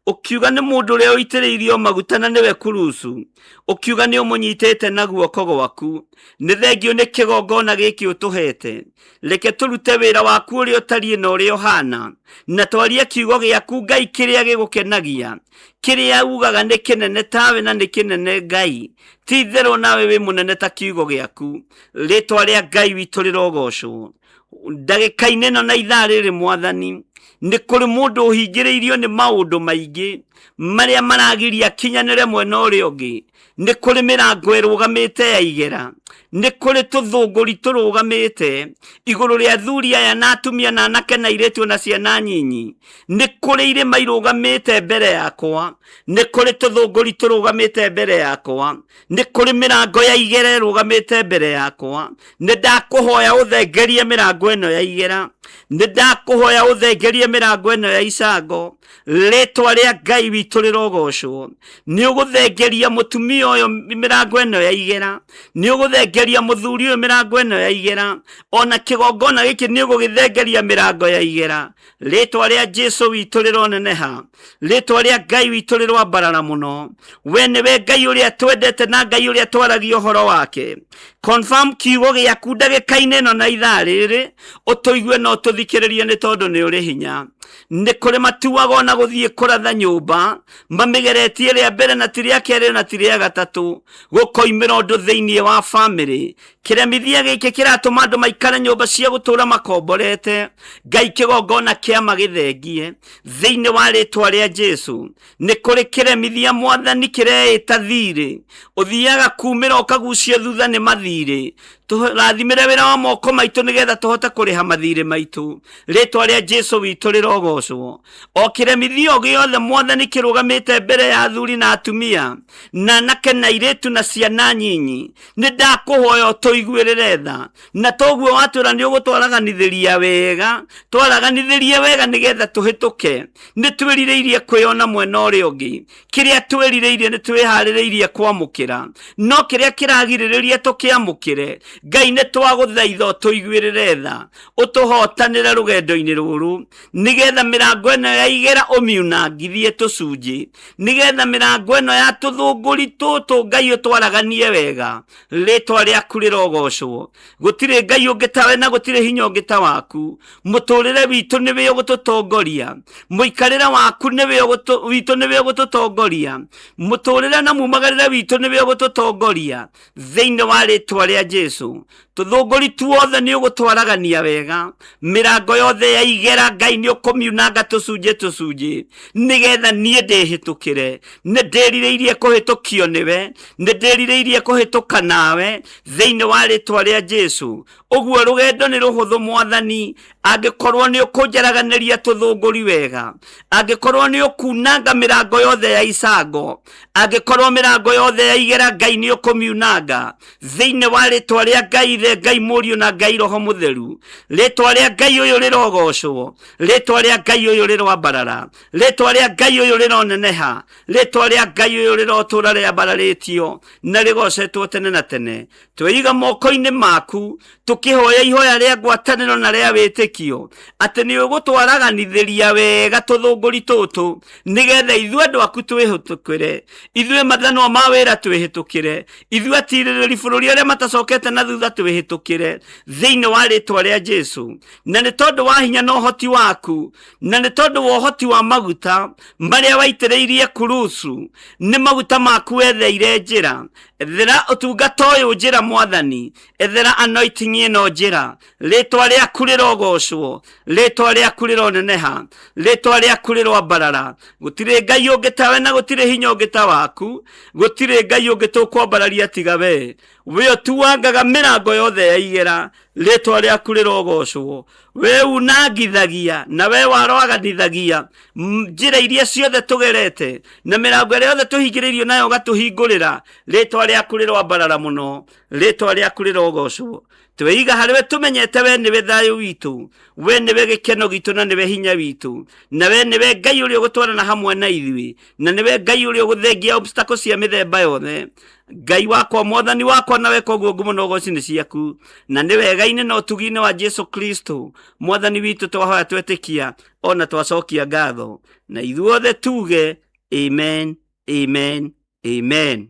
S3: ũkiuga nĩ mũndũ ũrĩa ũitĩrĩirio maguta na nĩwe kurusu, ũkiuga nĩ ũmũnyitĩte na guoko gwaku. Nĩ thengio nĩ kĩgongona gĩkĩ ũtũhete. Reke tũrute wĩra waku ũrĩa ũtariĩ na ũrĩa ũhana, na twarie kiugo gĩaku, Ngai, kĩrĩa gĩgũkenagia, kĩrĩa ugaga nĩ kĩnene tawe na nĩ kĩnene. Ngai, ti itherũ nawe wĩ mũnene ta kiugo gĩaku. Rĩtwa rĩa Ngai witũ rĩrogocwo ndagĩka-inĩ ĩno na ithaa rĩrĩ. Mwathani,
S2: Nĩ kũrĩ mũndũ ũhingĩrĩirio nĩ maũndũ maingĩ marĩa maragiria kinyanĩre mwena ũrĩa ũngĩ. Nĩ kũrĩ mĩrango ĩrũgamĩte ya igera, nĩ kũrĩ tũthũngũri tũrũgamĩte igũrũ rĩa athuri aya na atumia na anake na airĩtu na ciana nyinyi. Nĩ kũrĩ irĩma irũgamĩte mbere yakwa, nĩ kũrĩ tũthũngũri tũrũgamĩte mbere yakwa, nĩ kũrĩ mĩrango ya igera ĩrũgamĩte mbere yakwa. Nĩ ndakũhoya ũthengerie mĩrango ĩno ya igera, nĩ ndakũhoya ũthengerie mĩrango ĩno ya icango. Rĩtwa rĩa Ngai witũ rĩrogocwo. Nĩ ũgũthengeria mũtumia ũyũ mĩrango ĩno ya igera, nĩ ũgũthengeria mũthuri ũyũ mĩrango ĩno ya igera, ona kĩgongona gĩkĩ nĩ ũgũgĩthengeria mĩrango ya igera. Rĩtwa rĩa Jesu witũ rĩroneneha, rĩtwa rĩa Ngai witũ rĩroambarara mũno. We nĩwe Ngai ũrĩa twendete na Ngai ũrĩa twaragia ũhoro wake. Confirm kiugo gĩaku ndagĩka-inĩ ĩno na ithaa rĩrĩ, ũtũigue na ũtũthikĩrĩrie nĩ tondũ nĩ ũrĩ hinya. Nĩ kũrĩ matuaga ona gũthiĩ kũratha nyũmba mamĩgeretie rĩa mbere na ti rĩa kerĩ na ti rĩa gatatũ, gũkoimĩra ũndũ thĩinĩ wa bamĩrĩ. Kĩremithia gĩkĩ kĩratũma andũ maikare nyũmba cia gũtũũra makomborete. Ngai kĩgongona kĩama gĩthengie thĩinĩ wa rĩtwa rĩa Jesu. Nĩ kũrĩ kĩremithia mwathani kĩreĩta thirĩ, ũthiaga kumĩra ũkagucio thutha nĩ mathirĩ. Tũrathimĩre wĩra wa moko maitũ nĩgetha tũhote kũrĩha mathirĩ maitũ. Rĩtwa rĩa Jesu witũ rĩrogocwo. O kĩremithia o gĩothe mwathani kĩrũgamĩte mbere ya athuri na atumia na anake na airĩtu na ciana nyinyi, nĩ ndakũhoya ũtũiguĩrĩre tha, na toguo watwĩra nĩ ũgũtwaraganithĩria wega, twaraganithĩrie wega nĩgetha tũhĩtũke. Nĩ twĩrirĩirie kwĩona mwena ũrĩa ũngĩ, kĩrĩa twĩrirĩirie nĩ twĩharĩrĩirie kwamũkĩra, no kĩrĩa kĩragirĩrĩria tũkĩamũkĩre, Ngai nĩ twagũthaitha ũtũiguĩrĩre tha, ũtũhotanĩre rũgendo-inĩ rũrũ, nĩgetha mĩrango ĩno ya igera ũmiunangithie tũcunjĩ, nĩgetha mĩrango ĩno ya tũthũngũri tũtũ Ngai ũtwaraganie wega. Rĩtwa rĩaku rĩrogocwo. Gũtirĩ Ngai ũngĩ tawe na gũtirĩ hinya ũngĩ ta waku. Mũtũrĩre witũ nĩwe ũgũtũtongoria, mũikarĩre waku nĩwe witũ nĩwe ũgũtũtongoria, mũtũrĩre na mumagarĩre witũ nĩwe ũgũtũtongoria thĩinĩ wa rĩtwa rĩa Jesu. Tũthũngũri tuothe nĩ ũgũtwaragania wega, mĩrango yothe ya igera Ngai nĩ ũkũmiunanga tũcunjĩ tũcunjĩ, nĩgetha niĩ ndĩhĩtũkĩre. Nĩ ndĩrirĩirie kũhĩtũkio nĩwe, nĩ ndĩrirĩirie kũhĩtũka nawe thĩinĩ wa rĩtwa rĩa Jesu. Ũguo rũgendo nĩ rũhũthũ mwathani, angĩkorwo nĩ ũkũnjaraganĩria tũthũngũri wega, angĩkorwo nĩ ũkunanga mĩrango yothe ya icango, angĩkorwo mĩrango yothe ya igera Ngai nĩ ũkũmiunanga thĩinĩ wa rĩtwa rĩa Ngai Ithe, Ngai Mũriũ na Ngai Roho Mũtheru. Rĩtwa rĩa Ngai ũyũ rĩrogocwo, rĩtwa rĩa Ngai ũyũ rĩroambarara, rĩtwa rĩa Ngai ũyũ rĩroneneha, rĩtwa rĩa Ngai ũyũ rĩrotũra rĩambararĩtio na rĩgocetwo tene na tene. Tweiga moko-inĩ maku tũkĩhoya ihoya rĩa ngwatanĩro na rĩa wĩtĩkio atĩ nĩ ũgũtwaraganithĩria wega tũthũngũri tũtũ, nĩgetha ithuĩ andũ aku twĩhĩtũkĩre, ithuĩ mathanwa ma wĩra twĩhĩtũkĩre, ithuĩ atirĩrĩri bũrũri arĩa matacokete na thutha twĩhĩtũkĩre thĩinĩ wa rĩtwa rĩa Jesu. Na nĩ tondũ wa hinya na ũhoti waku, na nĩ tondũ wa ũhoti wa maguta marĩa waitĩrĩirie kurusu, nĩ maguta maku wetheire njĩra. Ethera ũtungata ũyũ njĩra mwathani, ethera anointing ĩno njĩra. Rĩtwa rĩaku rĩrogocwo, rĩtwa rĩaku rĩroneneha, rĩtwa rĩaku rĩroambarara. Gũtirĩ Ngai ũngĩ tawe na gũtirĩ hinya ũngĩ ta waku, gũtirĩ Ngai ũngĩ tũkwambararia tiga we. We ũtuangaga mĩrango yothe ya igera, rĩtwa rĩaku rĩrogocwo. We unangithagia na we waroaganithagia njĩra iria ciothe tũgerete na mĩrango ĩrĩa yothe tũhingĩrĩirio nayo ũgatũhingũrĩra. Rĩtwa rĩaku rĩroambarara mũno, rĩtwa rĩaku rĩrogocwo. Tweiga harĩ we tũmenyete we nĩwe thayũ witũ, we nĩwe gĩkeno gitũ na nĩwe hinya witũ, na we nĩwe Ngai ũrĩa ũgũtwarana hamwe na ithuĩ, na nĩwe Ngai ũrĩa ũgũthengia obstacle cia mĩthemba yothe. Ngai wakwa, mwathani wakwa, nawe koguo ngumo na ũgoci nĩ ciaku, na nĩ wega-inĩ na ũtugi-inĩ wa Jesu Kristo mwathani witũ twahoya twetĩkia ona twacokia ngatho, na ithuothe tuge amen, amen, amen.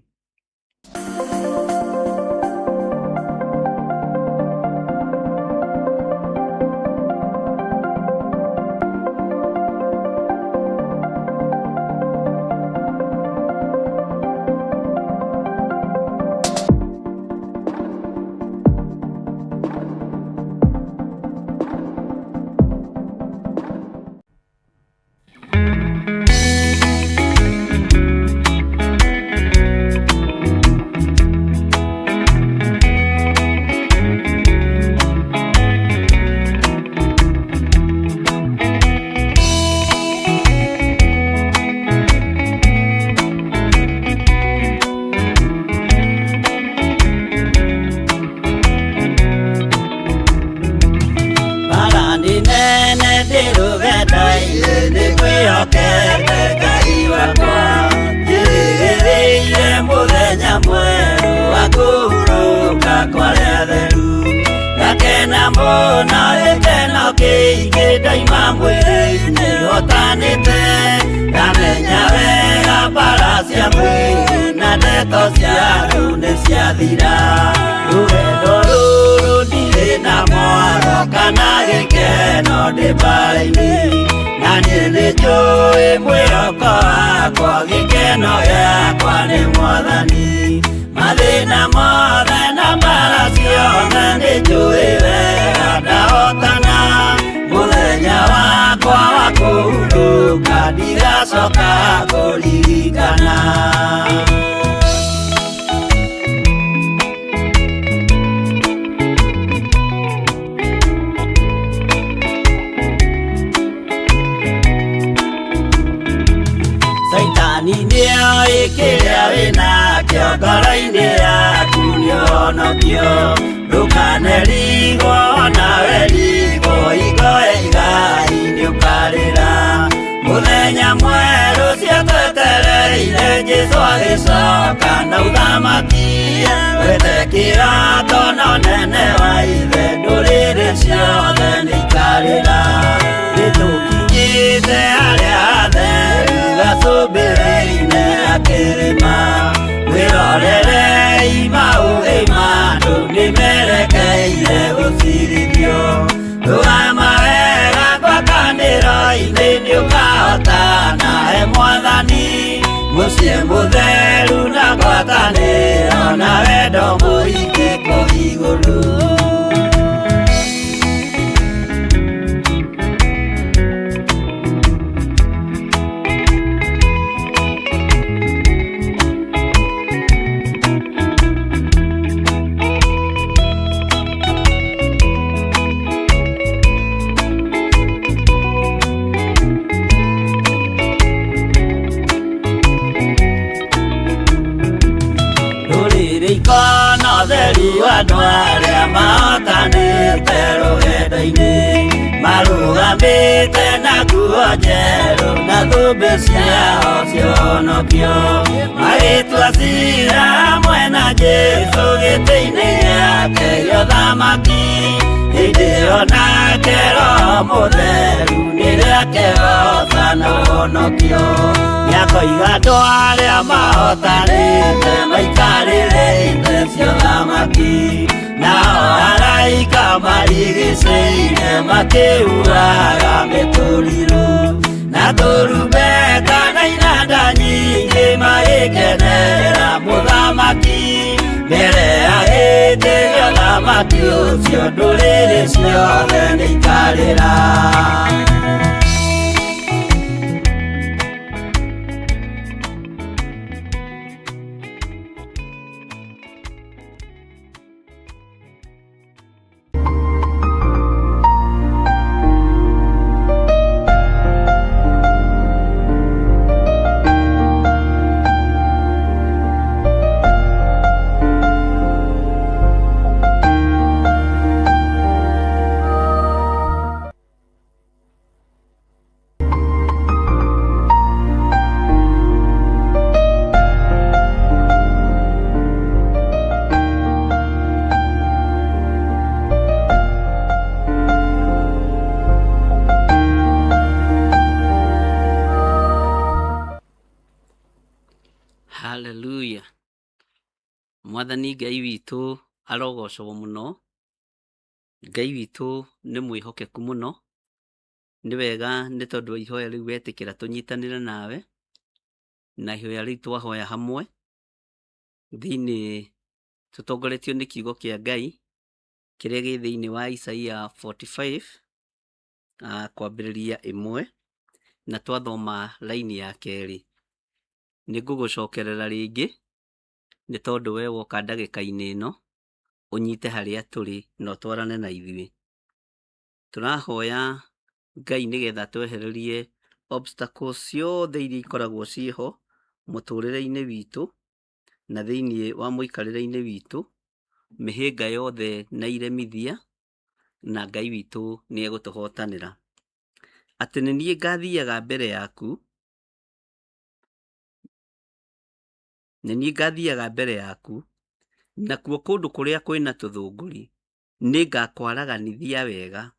S2: Hinya mũno gĩkeno kĩingĩ ndaima mwĩrĩ-inĩ hotanĩte ndamenya wega mbara cia mwĩrĩ na ndeto cia andũ nĩ ciathira rũgendo rũrũ ndirĩ na mwaro kana gĩkeno ndĩ mbara-inĩ na niĩ nĩ njũĩ mwĩhoko wakwa gĩkeno gĩakwa nĩ mwathani mathĩna mothe na mbara ciothe nĩ njũĩ wega ndahotana mũthenya wakwa wa kũhurũka ndigacoka kũririkana. Saitani nĩoĩ kĩrĩa wĩnakĩo ngoro-inĩ yaku nĩũhonokio ndũkanerigwo nawe rigwo hingo ya igai nĩũkarĩra mũthenya mwerũ ciatwetereire Jesũ agĩcoka na ũthamaki wethe kĩrato na ũnene wa ithe ndũrĩrĩ ciothe nĩikarĩra nĩtũkinyĩte harĩa hatheru gacũmbĩrĩ-inĩ ya kĩrĩma mwĩrorerei maũthĩ ma andũ nĩmerekeire gũcirithio rũgama wega ngwatanĩro-inĩ nĩũkahotana he mwathani mũciĩ mũtheru na ngwatanĩro na wendo mũingĩ kũu igũrũ. Rũrĩrĩ ikona ũtheru andũ arĩa mahotanĩte rũgendo-inĩ marũgamĩte na nguo njerũ na thũmbĩ ciao cionokio magĩtua cira hamwe na Jesũ gĩtĩ-inĩ gĩake gĩa ũthamaki hĩndĩ ĩyo nake Roho Mũtheru nĩrĩakehoota na ũhonokio nĩakoiga andũ arĩa mahotanĩte maikarĩre itĩ cia ũthamaki nao araika marigicĩire makĩhuhaga mĩtũrirũ na tũrumbeta na inanda nyingĩ magĩkenera mũthamaki mbere ya gĩtĩ gĩa ũthamaki ũcio ndũrĩrĩ ciothe nĩikarĩra.
S3: Hallelujah. Mwathani Ngai witũ arogocwo mũno. Ngai witũ nĩ mwĩhokeku mũno. Nĩ wega nĩ tondũ wa ihoya rĩu wetĩkĩra tũnyitanĩre nawe na ihoya rĩu twahoya hamwe thĩinĩ tũtongoretio nĩ kiugo kĩa Ngai kĩrĩa gĩ thĩinĩ wa Isaia 45 kwambĩrĩria 1 na twathoma raini ya kerĩ. Nĩ ngũgũcokerera rĩngĩ nĩ tondũ we woka ndagĩka-inĩ ĩno ũnyite harĩa tũrĩ na ũtwarane na ithuĩ. Tũrahoya Ngai nĩgetha twehererie obstacles ciothe iria ikoragwo ciĩho mũtũrĩre-inĩ witũ na thĩinĩ wa mũikarĩre-inĩ witũ, mĩhĩnga yothe na iremithia, na Ngai witũ nĩ egũtũhotanĩra. Atĩ nĩ niĩ ngathiaga mbere yaku, nĩ niĩ ngathiaga mbere yaku, nakuo kũndũ kũrĩa kwĩna tũthũngũri Nĩngakwaraganithia wega,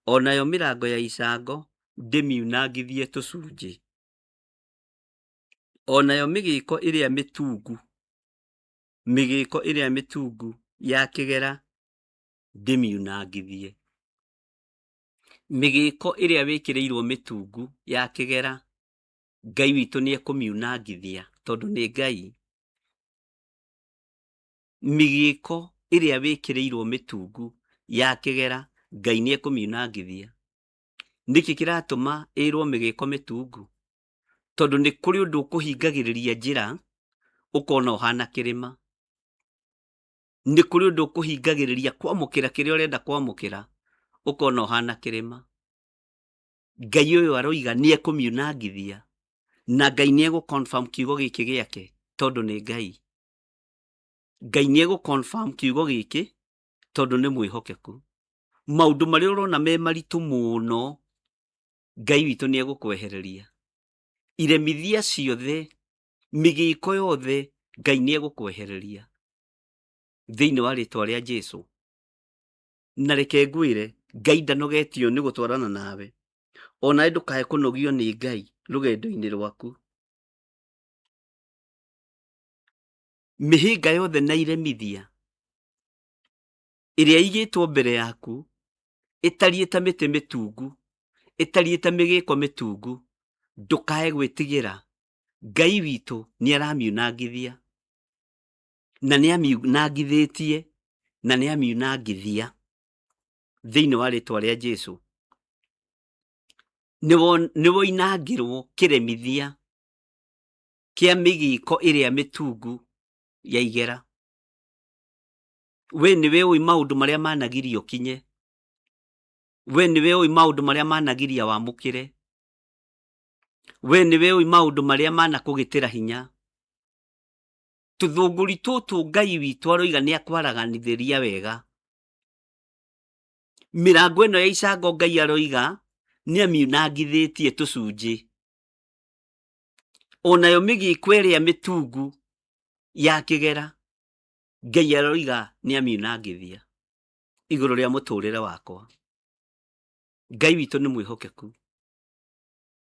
S3: o nayo mĩrango ya icango ndĩmiunangithie tũcunjĩ, o nayo mĩgĩĩko ĩrĩa mĩtungu, mĩgĩĩko ĩrĩa mĩtungu ya kĩgera ndĩmiunangithie. Mĩgĩĩko ĩrĩa wĩkĩrĩirwo mĩtungu ya kĩgera, Ngai witũ nĩekũmiunangithia tondũ nĩ Ngai. Mĩgĩĩko ĩrĩa wĩkĩrĩirwo mĩtungu ya kĩgera, Ngai nĩekũmiunangithia. Nĩkĩ kĩratũma ĩrwo mĩgĩĩko mĩtungu? Tondũ nĩ kũrĩ ũndũ ũkũhingagĩrĩria njĩra ũkona ũhana kĩrĩma. Nĩ kũrĩ ũndũ ũkũhingagĩrĩria kwamũkĩra kĩrĩa ũrenda kwamũkĩra ũkona ũhana kĩrĩma. Ngai ũyũ aroiga nĩ ekũmiunangithia, na Ngai nĩ egũ confirm kiugo gĩkĩ gĩake tondũ nĩ Ngai. Ngai nĩ egũ confirm kiugo gĩkĩ tondũ nĩ mwĩhokeku. Maũndũ marĩa ũrona me maritũ mũno, Ngai witũ nĩ egũkwehereria. Iremithia ciothe, mĩgĩko yothe, Ngai nĩ egũkwehereria thĩinĩ wa rĩtwa rĩa Jesu. Na reke ngwĩre, Ngai ndanogetio nĩ gũtwarana nawe. Onawe ndũkae kũnogio nĩ Ngai rũgendo-inĩ rwaku. Mĩhĩnga yothe na iremithia ĩrĩa ĩigĩtwo mbere yaku ĩtariĩ ta mĩtĩ mĩtungu, ĩtariĩ ta mĩgĩko mĩtungu, ndũkae gwĩtigĩra. Ngai witũ nĩ aramiunangithia, na nĩ amiunangithĩtie, na nĩ amiunangithia thĩinĩ wa rĩtwa rĩa Jesu. Nĩ woinangĩrwo kĩremithia kĩa mĩgĩko ĩrĩa mĩtungu ya igera. We nĩwe ũĩ maũndũ marĩa managiria ũkinye. We nĩwe ũĩ maũndũ marĩa managiria wamũkĩre. We nĩwe ũĩ maũndũ marĩa manakũgĩtĩra hinya. Tũthũngũri tũtũ Ngai witũ aroiga nĩ akwaraganithĩria wega. Mĩrango ĩno ya icango Ngai aroiga nĩ amiunangithĩtie tũcunjĩ. Onayo mĩgĩko ĩrĩa mĩtungu ya kĩgera Ngai aroiga nĩ amiunangithia igũrũ rĩa mũtũrĩre wakwa. Ngai witũ nĩ mwĩhokeku.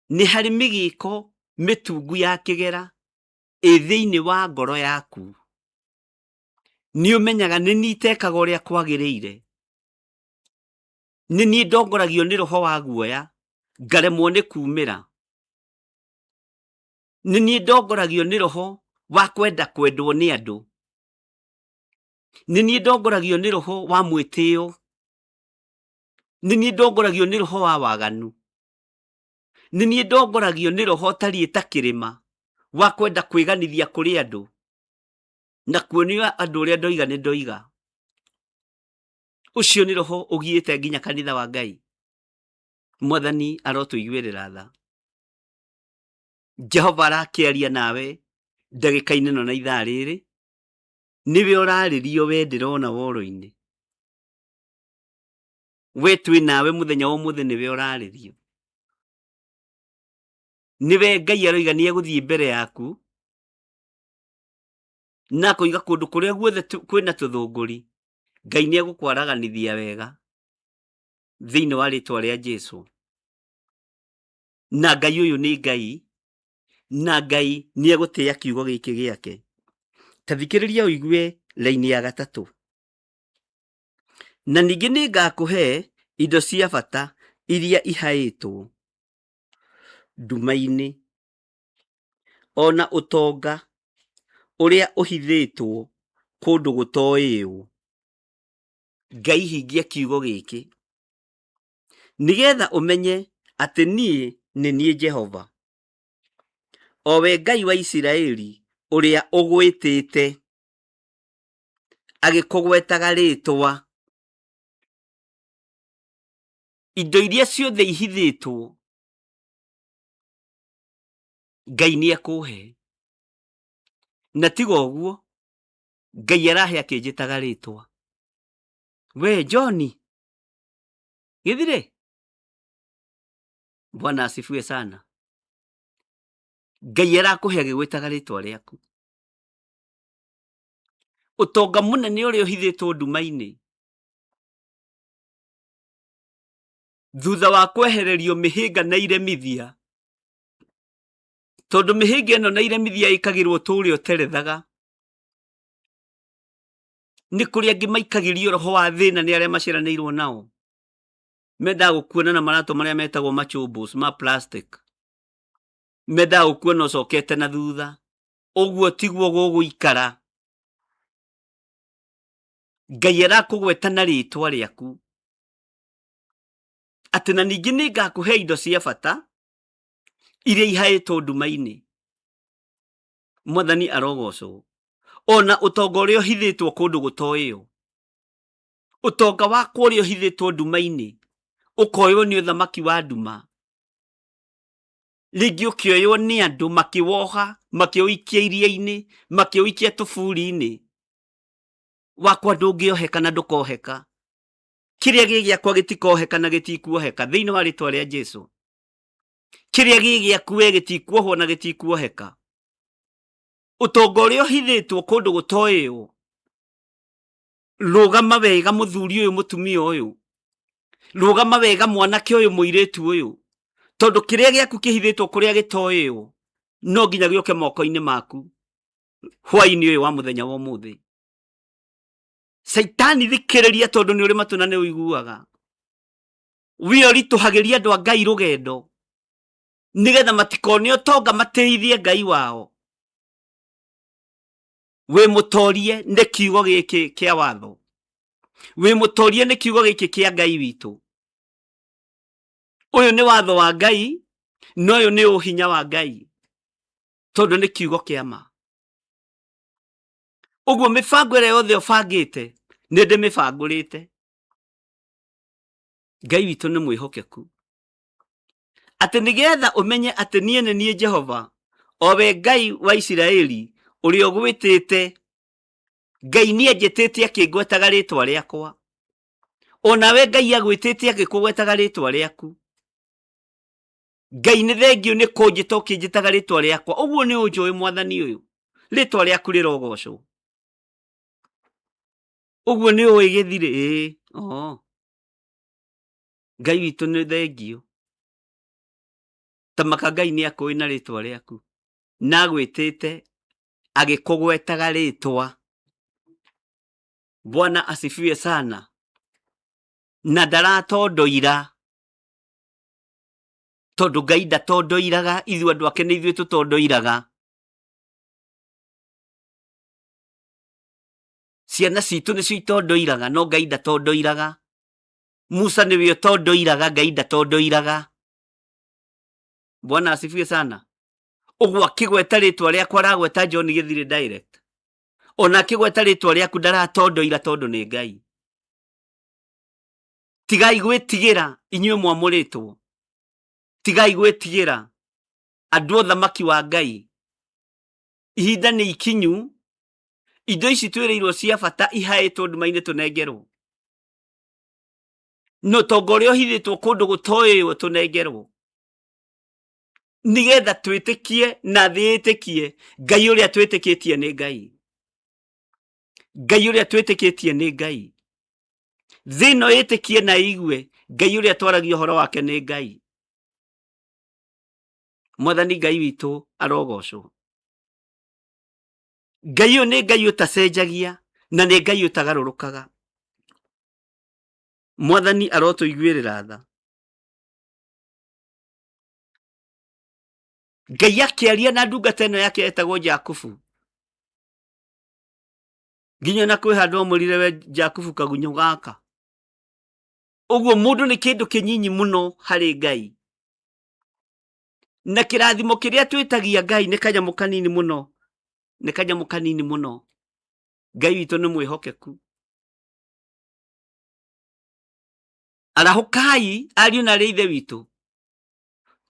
S3: Nĩ harĩ mĩgĩko mĩtungu ya kĩgera ĩ thĩinĩ wa ngoro yaku. Nĩ ũmenyaga nĩ niĩ itekaga ũrĩa kwagĩrĩire. Nĩ niĩ ndongoragio nĩ roho wa guoya ngaremwo nĩ kumĩra. Nĩ niĩ ndongoragio nĩ roho wa kwenda kwendwo nĩ andũ. Nĩ niĩ ndongoragio nĩ roho wa mwĩtĩo. Nĩ niĩ ndongoragio nĩ roho wa waganu. Nĩ niĩ ndongoragio nĩ roho ũtariĩ ta kĩrĩma wa kwenda kwĩganithia kũrĩ andũ na kuonia andũ ũrĩa ndoiga nĩ ndoiga. Ũcio nĩ roho ũgiĩte nginya kanitha wa Ngai. Mwathani arotũiguĩrĩra tha. Jehova arakĩaria nawe ndagĩka-inĩ ĩno na ithaa rĩrĩ, nĩwe ũrarĩrio we ndĩrona woro-inĩ. We twĩ nawe mũthenya wa ũmũthĩ nĩwe ũrarĩrio. Nĩwe Ngai aroiga nĩ egũthiĩ mbere yaku na akoiga kũndũ kũrĩa guothe kwĩna tũthũngũri, Ngai nĩ egũkwaraganithia wega thĩinĩ wa rĩtwa rĩa Jesu. Na Ngai ũyũ nĩ Ngai, na Ngai nĩ egũtĩĩa kiugo gĩkĩ gĩake. Ta thikĩrĩria ũigue raini ya gatatũ. Na ningĩ nĩ ngakũhe indo cia bata iria ihaĩtwo nduma-inĩ, o na ũtonga ũrĩa ũhithĩtwo kũndũ gũtoĩywo. Ngai hingia kiugo gĩkĩ, nĩgetha ũmenye atĩ niĩ nĩ niĩ Jehova, o we Ngai wa Isiraeli ũrĩa ũgwĩtĩte agĩkũgwetaga rĩĩtwa. Indo iria ciothe ihithĩtwo Ngai nĩ ekũhe. Na tiga ũguo, Ngai arahe akĩnjĩtaga rĩtwa. We John, gĩthirĩ? Bwana asifiwe sana. Ngai arakũhe agĩgwĩtaga rĩtwa rĩaku. Ũtonga mũnene ũrĩa ũhithĩtwo nduma-inĩ.
S2: Thutha wa kwehererio mĩhĩnga na iremithia, tondũ mĩhĩnga ĩno na iremithia ĩkagĩrwo tũrĩa ũterethaga, nĩ kũrĩ angĩ maikagĩrio roho wa thĩna nĩ arĩa maciaranĩirwo nao, mendaga gũkuona na maratũ marĩa metagwo machumbos ma plastic, mendaga gũkuona ũcokete na thutha. Ũguo tiguo gũgũikara. Ngai arakũgweta na rĩtwa rĩaku, atĩ na ningĩ nĩ ngakũhe indo cia bata iria ihaĩtwo nduma-inĩ. Mwathani arogocwo. Ona ũtonga ũrĩa ũhithĩtwo kũndũ gũtoĩyo, ũtonga wakwa ũrĩa ũhithĩtwo nduma-inĩ ũkoywo nĩ ũthamaki wa nduma, rĩngĩ ũkĩoywo nĩ andũ makĩwoha, makĩũikia iria-inĩ, makĩũikia tũburi-inĩ, wakwa ndũngĩoheka na ndũkoheka. Kĩrĩa gĩ gĩakwa gĩtikoheka na gĩtikuoheka thĩinĩ wa rĩtwa rĩa Jesu. Kĩrĩa gĩ gĩaku we gĩtikuohwo na gĩtikuoheka. Ũtonga ũrĩa ũhithĩtwo kũndũ gũtoĩywo, rũgama wega mũthuri ũyũ, mũtumia ũyũ, rũgama wega mwanake ũyũ, mũirĩtu ũyũ, tondũ kĩrĩa gĩaku kĩhithĩtwo kũrĩa gĩtoĩywo no nginya gĩũke moko-inĩ maku hwaĩ-inĩ ũyũ wa mũthenya wa ũmũthĩ. Caitani thikĩrĩria, tondũ nĩ ũrĩ matũ na nĩ ũiguaga. We ũritũhagĩria andũ a Ngai rũgendo nĩgetha matikone ũtonga matĩithie Ngai wao. Wĩ mũtorie nĩ kiugo gĩkĩ kĩa watho, wĩ mũtorie nĩ kiugo gĩkĩ kĩa Ngai witũ. Ũyũ nĩ watho wa Ngai na ũyũ nĩ ũhinya wa Ngai, tondũ nĩ kiugo kĩa ma. Ũguo mĩbango ĩrĩa yothe ũbangĩte nĩ ndĩmĩbangũrĩte. Ngai witũ nĩ mwĩhokeku, atĩ nĩgetha ũmenye atĩ niĩ nĩ niĩ Jehova, o we Ngai wa Isiraeli ũrĩa ũgwĩtĩte. Ngai nĩ anjĩtĩte akĩngwetaga rĩtwa rĩakwa, onawe Ngai agwĩtĩte agĩkũgwetaga rĩtwa rĩaku. Ngai nĩ thengio nĩ kũnjĩta ũkĩnjĩtaga rĩtwa rĩakwa, ũguo nĩ ũnjũĩ mwathani ũyũ, rĩtwa rĩaku rĩrogocwo. Ũguo nĩ ũĩ gĩthirĩ, ĩĩ oo. Ngai witũ nĩ thengio. Tamaka Ngai nĩ akũĩ na rĩtwa rĩaku, na agwĩtĩte agĩkũgwetaga rĩtwa. Bwana asifiwe sana. Na ndaratondoira, tondũ Ngai ndatondoiraga, ithuĩ andũ ake nĩ ithuĩ tũtondoiraga. Ciana citũ nĩcio itondoiraga, no Ngai ndatondoiraga. Musa nĩwe ũtondoiraga, Ngai ndatondoiraga. Bwana asifiwe sana. Ũguo akĩgweta rĩtwa rĩakwa aragweta John Gĩthirĩ direct. Ona akĩgweta rĩtwa rĩaku ndaratondoira, tondũ nĩ Ngai. Tigai gwĩtigĩra inyuĩ mwamũrĩtwo, tigai gwĩtigĩra andũ ũthamaki wa Ngai. Ihinda nĩ ikinyu, indo ici twĩrĩirwo cia bata ihaĩtwo nduma-inĩ tũnengerwo, na ũtonga ũrĩa ũhithĩtwo kũndũ gũtoĩywo tũnengerwo, nĩgetha twĩtĩkie na thĩ ĩtĩkie Ngai ũrĩa twĩtĩkĩtie nĩ Ngai. Ngai ũrĩa twĩtĩkĩtie nĩ Ngai. Thĩ ĩno ĩtĩkie na ĩigue Ngai ũrĩa twaragia ũhoro wake nĩ Ngai. Mwathani Ngai witũ arogocwo. Ngai ũyũ nĩ Ngai ũtacenjagia na nĩ Ngai ũtagarũrũkaga. Mwathani arotũiguĩrĩra tha. Ngai akĩaria na ndungata ĩno yake etagwo Jakubu, nginya na kwĩ handũ amwĩrire we Jakubu kagunyũ gaka. Ũguo mũndũ nĩ kĩndũ kĩnyinyi mũno harĩ Ngai, na kĩrathimo kĩrĩa twĩtagia Ngai nĩ kanyamũ kanini mũno, nĩ kanyamũ kanini mũno. Ngai witũ nĩ mwĩhokeku. Arahũkai ariũ na arĩ ithe witũ,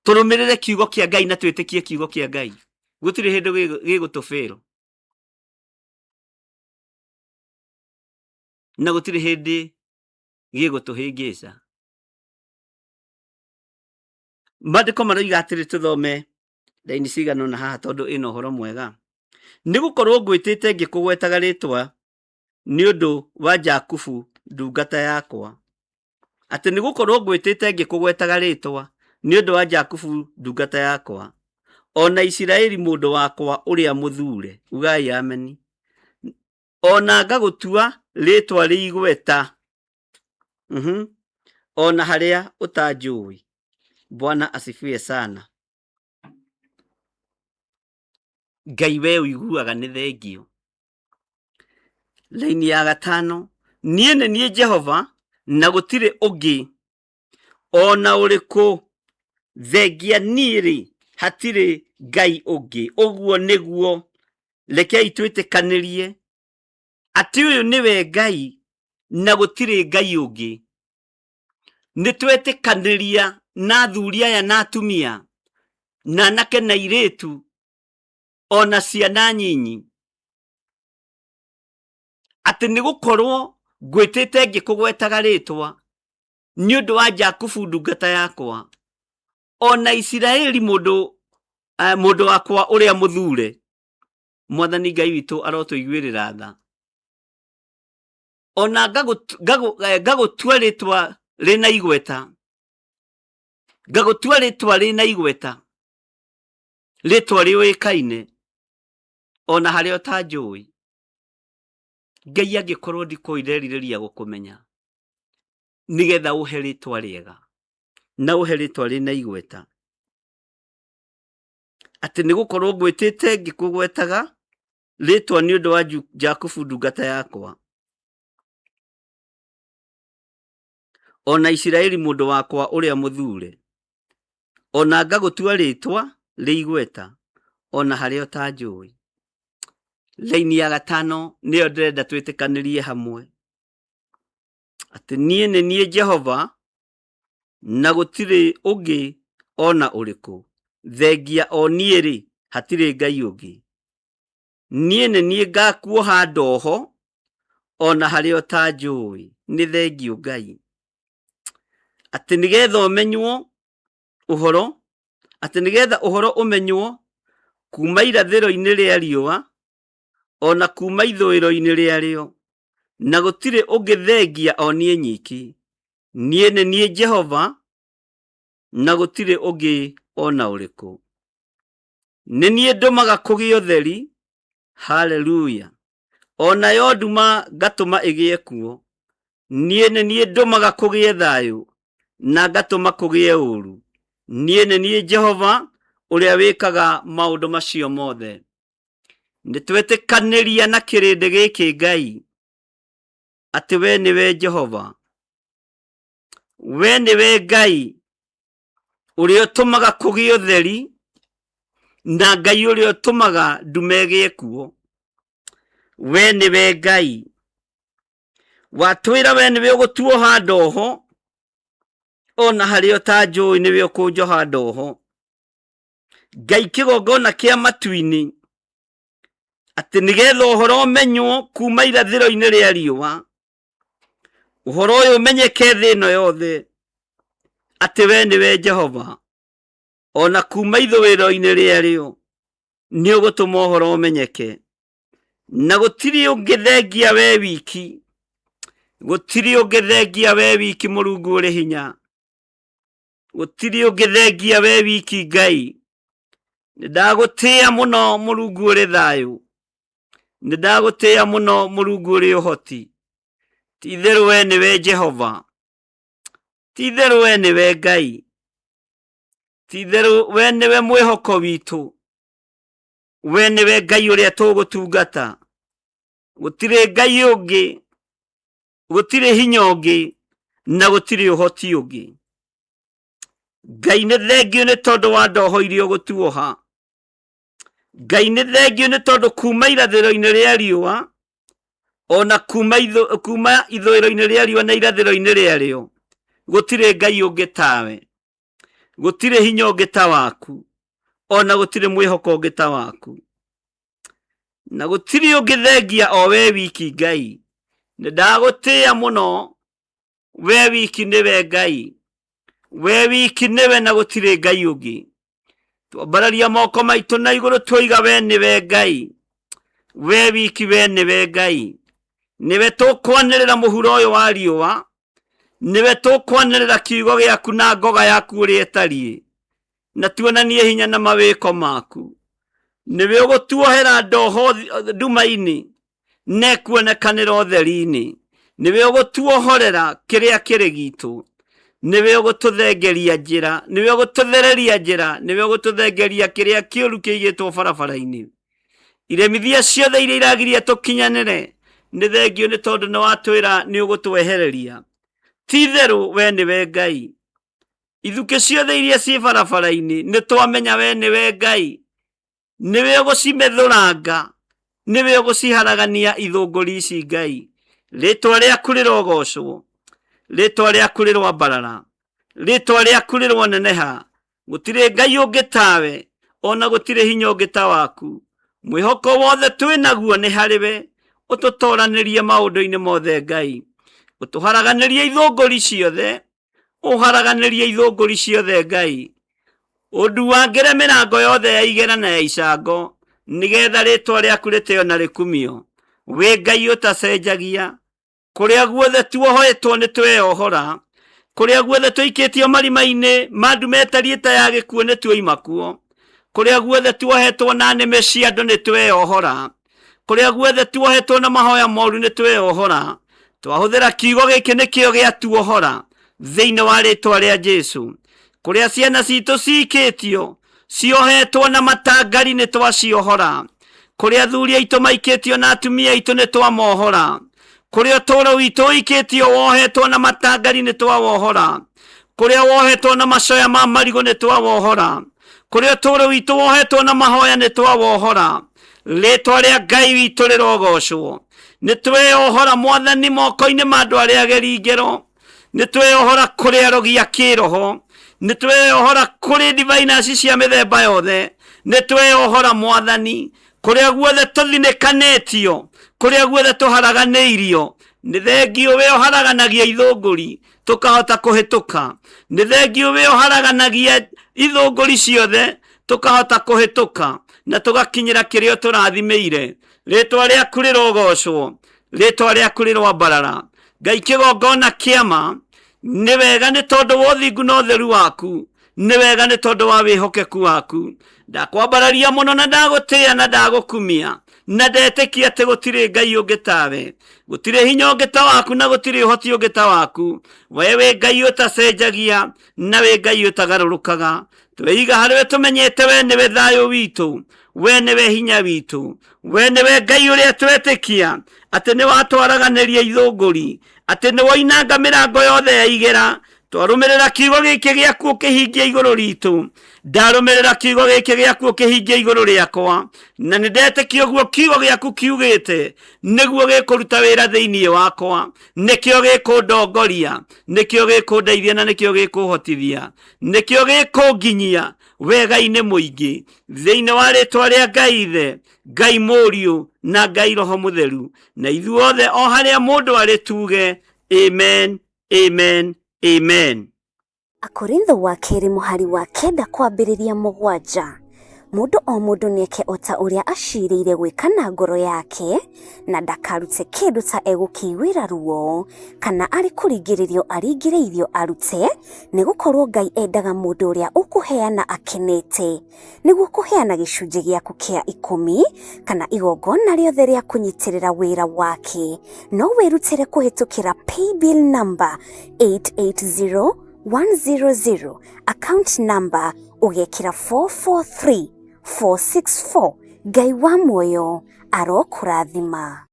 S2: tũrũmĩrĩre kiugo kĩa Ngai na twĩtĩkie kiugo kĩa Ngai. Gũtirĩ hĩndĩ gĩgũtũbĩrwo, na gũtirĩ hĩndĩ gĩgũtũhĩngĩca. Maandĩko maroiga atĩrĩ, tũthome raini cigana ũna haha tondũ ĩna ũhoro mwega. Nĩ gũkorwo ngwĩtĩte ngĩkũgwetaga rĩtwa nĩ ũndũ wa Jakubu ndungata yakwa. Atĩ nĩ gũkorwo ngwĩtĩte ngĩkũgwetaga rĩtwa nĩ ũndũ wa Jakubu ndungata yakwa, o na Isiraeli mũndũ wakwa ũrĩa mũthure. Ugai ameni. O na ngagũtua rĩtwa rĩ igweta, o na harĩa ũtanjũĩ. Bwana asifiwe sana. Ngai we ũiguaga nĩ thengio. Laini ya gatano, niĩ nĩ niĩ Jehova na gũtirĩ ũngĩ o na ũrĩkũ, thengia niĩ-rĩ, hatirĩ Ngai ũngĩ. Ũguo nĩguo rekei twĩtĩkanĩrie atĩ ũyũ nĩwe Ngai na gũtirĩ Ngai ũngĩ. Nĩ twetĩkanĩria na athuri aya na atumia na anake na airĩtu ona ciana nyinyi atĩ nĩ gũkorwo ngwĩtĩte ngĩkũgwetaga rĩtwa nĩ ũndũ wa Jakubu ndungata yakwa, ona Isiraeli mũndũ wakwa ũrĩa mũthure. Mwathani Ngai witũ arotũiguĩrĩra tha. Ona ngagũtua rĩtwa rĩna igweta, ngagũtua rĩtwa rĩna igweta, rĩtwa rĩũĩkaine ona harĩa ũtanjũĩ. Ngai angĩkorwo ndikũĩ nderirĩria gũkũmenya nĩgetha ũhe rĩtwa rĩega na ũhe rĩtwa rĩna igweta, atĩ nĩ gũkorwo ngwĩtĩte ngĩkũgwetaga rĩtwa nĩ ũndũ wa Jakubu ndungata yakwa, ona Isiraeli mũndũ wakwa ũrĩa mũthure, ona ngagũtua rĩtwa rĩ igweta, ona harĩa ũtanjũĩ. Laini ya gatano nĩyo ndĩrenda twĩtĩkanĩrie hamwe, atĩ niĩ nĩ niĩ Jehova na gũtirĩ ũngĩ ona ũrĩkũ, thengia o niĩ-rĩ, hatirĩ Ngai ũngĩ. Niĩ nĩ niĩ ngakuoha ndoho ona harĩa ũtanjũĩ. Nĩ thengio Ngai, atĩ nĩgetha ũmenywo ũhoro, atĩ nĩgetha ũhoro ũmenywo kuma irathĩro-inĩ rĩa riũa ona kuma ithũĩro-inĩ rĩarĩo, na gũtirĩ ũngĩ thengia o niĩ nyiki. Niĩ nĩ niĩ Jehova na gũtirĩ ũngĩ ona ũrĩkũ. Nĩ niĩ ndũmaga kũgĩe ũtheri, haleluya, o nayo nduma ngatũma ĩgĩe kuo. Niĩ nĩ niĩ ndũmaga kũgĩe thayũ na ngatũma kũgĩe ũũru. Niĩ nĩ niĩ Jehova ũrĩa wĩkaga maũndũ macio mothe. Nĩ twetĩkanĩria na kĩrĩndĩ gĩkĩ Ngai atĩ we nĩwe Jehova, we nĩwe Ngai ũrĩa ũtũmaga kũgĩe ũtheri na Ngai ũrĩa ũtũmaga nduma ĩgĩe kuo. We nĩwe Ngai watwĩra we nĩwe ũgũtuoha ndoho ona harĩa ũtanjũĩ nĩwe ũkũnjoha ndoho. Ngai kĩgongona kĩa matu-inĩ atĩ nĩgetha ũhoro ũmenywo kuma irathĩro-inĩ rĩa riũa, ũhoro ũyũ ũmenyeke thĩ ĩno yothe atĩ we nĩwe Jehova, ona kuma ithũĩro-inĩ rĩarĩo nĩ ũgũtũma ũhoro ũmenyeke, na gũtirĩ ũngĩ thengia we wiki, gũtirĩ ũngĩ thengia we wiki Mũrungu ũrĩ hinya, gũtirĩ ũngĩ thengia we wiki Ngai. Nĩ ndagũtĩĩa mũno Mũrungu ũrĩ thayũ, nĩ ndagũtĩĩa mũno Mũrungu ũrĩ ũhoti. Ti itherũ we nĩwe Jehova, ti itherũ we nĩwe Ngai, ti itherũ we nĩwe mwĩhoko witũ, we nĩwe Ngai ũrĩa tũgũtungata. Gũtirĩ Ngai ũngĩ, gũtirĩ hinya ũngĩ, na gũtirĩ ũhoti ũngĩ. Ngai nĩ thengio nĩ tondũ wa ndoho iria ũgũtuoha. Ngai nĩ thengio nĩ tondũ kuma irathĩro-inĩ rĩa riũa ona kuma ithũĩro-inĩ rĩa riũa na irathĩro-inĩ rĩarĩo gũtirĩ Ngai ũngĩ tawe, gũtirĩ hinya ũngĩ ta waku, ona gũtirĩ mwĩhoko ũngĩ ta waku, na gũtirĩ ũngĩ thengia o we wiki. Ngai nĩ ndagũtĩĩa mũno, we wiki nĩwe Ngai, we wiki nĩwe na gũtirĩ Ngai ũngĩ. Twambararia moko maitũ na igũrũ twoiga we nĩwe Ngai, we wiki we nĩwe Ngai. Nĩwe tũkwanĩrĩra mũhuro ũyũ wa riũa, Nĩwe tũkwanĩrĩra kiugo gĩaku na ngoga yaku ũrĩa ĩtariĩ, na tuonanie hinya na mawĩko maku. Nĩwe ũgũtuohera ndoho nduma-inĩ na ĩkuonekanĩra ũtheri-inĩ. Nĩwe ũgũtuohorera kĩrĩa kĩrĩ gitũ. Nĩwe ũgũtũthengeria njĩra, nĩwe ũgũtũthereria njĩra, nĩwe ũgũtũthengeria kĩrĩa kĩũru kĩigĩtwo barabara-inĩ. Iremithia ciothe iria iragiria tũkinyanĩre nĩ thengio, nĩ tondũ nĩ watwĩra nĩ ũgũtwehereria. Ti itherũ we nĩwe Ngai. Ithukĩ ciothe iria ciĩ barabara-inĩ nĩ twamenya we nĩwe Ngai. Nĩwe ũgũcimethũranga, nĩwe ũgũciharagania ithũngũri ici Ngai. Rĩtwa rĩaku rĩrogocwo, rĩtwa rĩaku rĩroambarara, rĩtwa rĩaku rĩroneneha. Gũtirĩ Ngai ũngĩ tawe, ona gũtirĩ hinya ũngĩ ta waku. Mwĩhoko wothe twĩ naguo nĩ harĩ we, ũtũtoranĩrie maũndũ-inĩ mothe Ngai. Ũtũharaganĩrie ithũngũri ciothe, ũharaganĩrie ithũngũri ciothe Ngai. Ũnduangĩre mĩrango yothe ya igera na ya icango, nĩgetha rĩtwa rĩaku rĩtĩo na rĩkumio. Wĩ Ngai ũtacenjagia, kũrĩa guothe tuohoetwo nĩ tweyohora, kũrĩa guothe tũikĩtio marima-inĩ ma nduma ĩtariĩ ta ya gĩkuũ nĩ tuoima kuo, kũrĩa guothe tuohetwo na nĩmĩ cia andũ nĩ tweyohora, kũrĩa guothe tuohetwo na mahoya moru nĩ tweyohora. Twahũthĩra kiugo gĩkĩ nĩkĩo gĩatuohora thĩinĩ wa rĩtwa rĩa Jesu. Kũrĩa ciana citũ cikĩtio ciohetwo na matangari nĩ twaciohora. Kũrĩa athuri aitũ maikĩtio na atumia aitũ nĩ twamohora. Kũrĩa ũtũũro witũ ũikĩtio wohetwo na matangari nĩ twawohora. Kũrĩa wohetwo na macoya ma marigũ nĩ twawohora. Kũrĩa ũtũũro witũ wohetwo na mahoya nĩ twawohora. Rĩtwa rĩa Ngai witũ rĩrogocwo. Nĩ tweyohora Mwathani moko-inĩ ma andũ arĩa ageri ngero. Nĩ tweyohora kũrĩ arogi a kĩroho. Nĩ tweyohora kũrĩ diviners cia mĩthemba yothe. Nĩ tweyohora Mwathani kũrĩa guothe tũthinĩkanĩtio, kũrĩa guothe tũharaganĩirio. Nĩ thengio we ũharaganagia ithũngũri tũkahota kũhĩtũka. Nĩ thengio we ũharaganagia ithũngũri ciothe tũkahota kũhĩtũka na tũgakinyĩra kĩrĩa ũtũrathimĩire. Rĩtwa rĩaku rĩrogocwo, rĩtwa rĩaku rĩroambarara. Ngai kĩgongona kĩama nĩ wega nĩ tondũ wa ũthingu na ũtheru waku, nĩ wega nĩ tondũ wa wĩhokeku waku. Ndakwambararia mũno na ndagũtĩĩa na ndagũkumia, na ndetĩkia atĩ gũtirĩ Ngai ũngĩ tawe, gũtirĩ hinya ũngĩ ta waku na gũtirĩ ũhoti ũngĩ ta waku. We wĩ Ngai ũtacenjagia na wĩ Ngai ũtagarũrũkaga. Tweiga harĩ we tũmenyete we nĩwe thayũ witũ, we nĩwe hinya witũ, we nĩwe Ngai ũrĩa twetĩkia atĩ nĩ watwaraganĩria ithũngũri, atĩ nĩ woinanga mĩrango yothe ya igera. Twarũmĩrĩra kiugo gĩkĩ gĩaku ũkĩhingia igũrũ ritũ, ndarũmĩrĩra kiugo gĩkĩ gĩaku ũkĩhingia igũrũ rĩakwa, na nĩ ndetĩkia ũguo kiugo gĩaku kiugĩte nĩguo gĩkũruta wĩra thĩinĩ wakwa, nĩkĩo gĩkũndongoria, nĩkĩo gĩkũndeithia na nĩkĩo gĩkũhotithia, nĩkĩo gĩkũnginyia wega-inĩ mũingĩ thĩinĩ wa rĩtwa rĩa Ngai Ithe, Ngai Mũriũ na Ngai Roho Mũtheru. Na ithuothe o harĩa mũndũ arĩ tuge amen, amen, amen.
S4: Akorintho wa kerĩ mũhari wa 9 kwambĩrĩria 7. Mũndũ o mũndũ nĩeke o ta ũrĩa acirĩire gwĩka na ngoro yake, na ndakarute kĩndũ ta egũkĩiguĩra ruo, kana arĩ kũringĩrĩrio aringĩrĩirio arute, nĩ gũkorwo Ngai endaga mũndũ ũrĩa ũkũheana akenete. Nĩguo kũheana gĩcunjĩ gĩaku kĩa 10 kana igongona rĩothe rĩa kũnyitĩrĩra wĩra wake, no wĩrutĩre kũhĩtũkĩra paybill number 880100, account number ũgekĩra 443464. Ngai wa muoyo arokũrathima.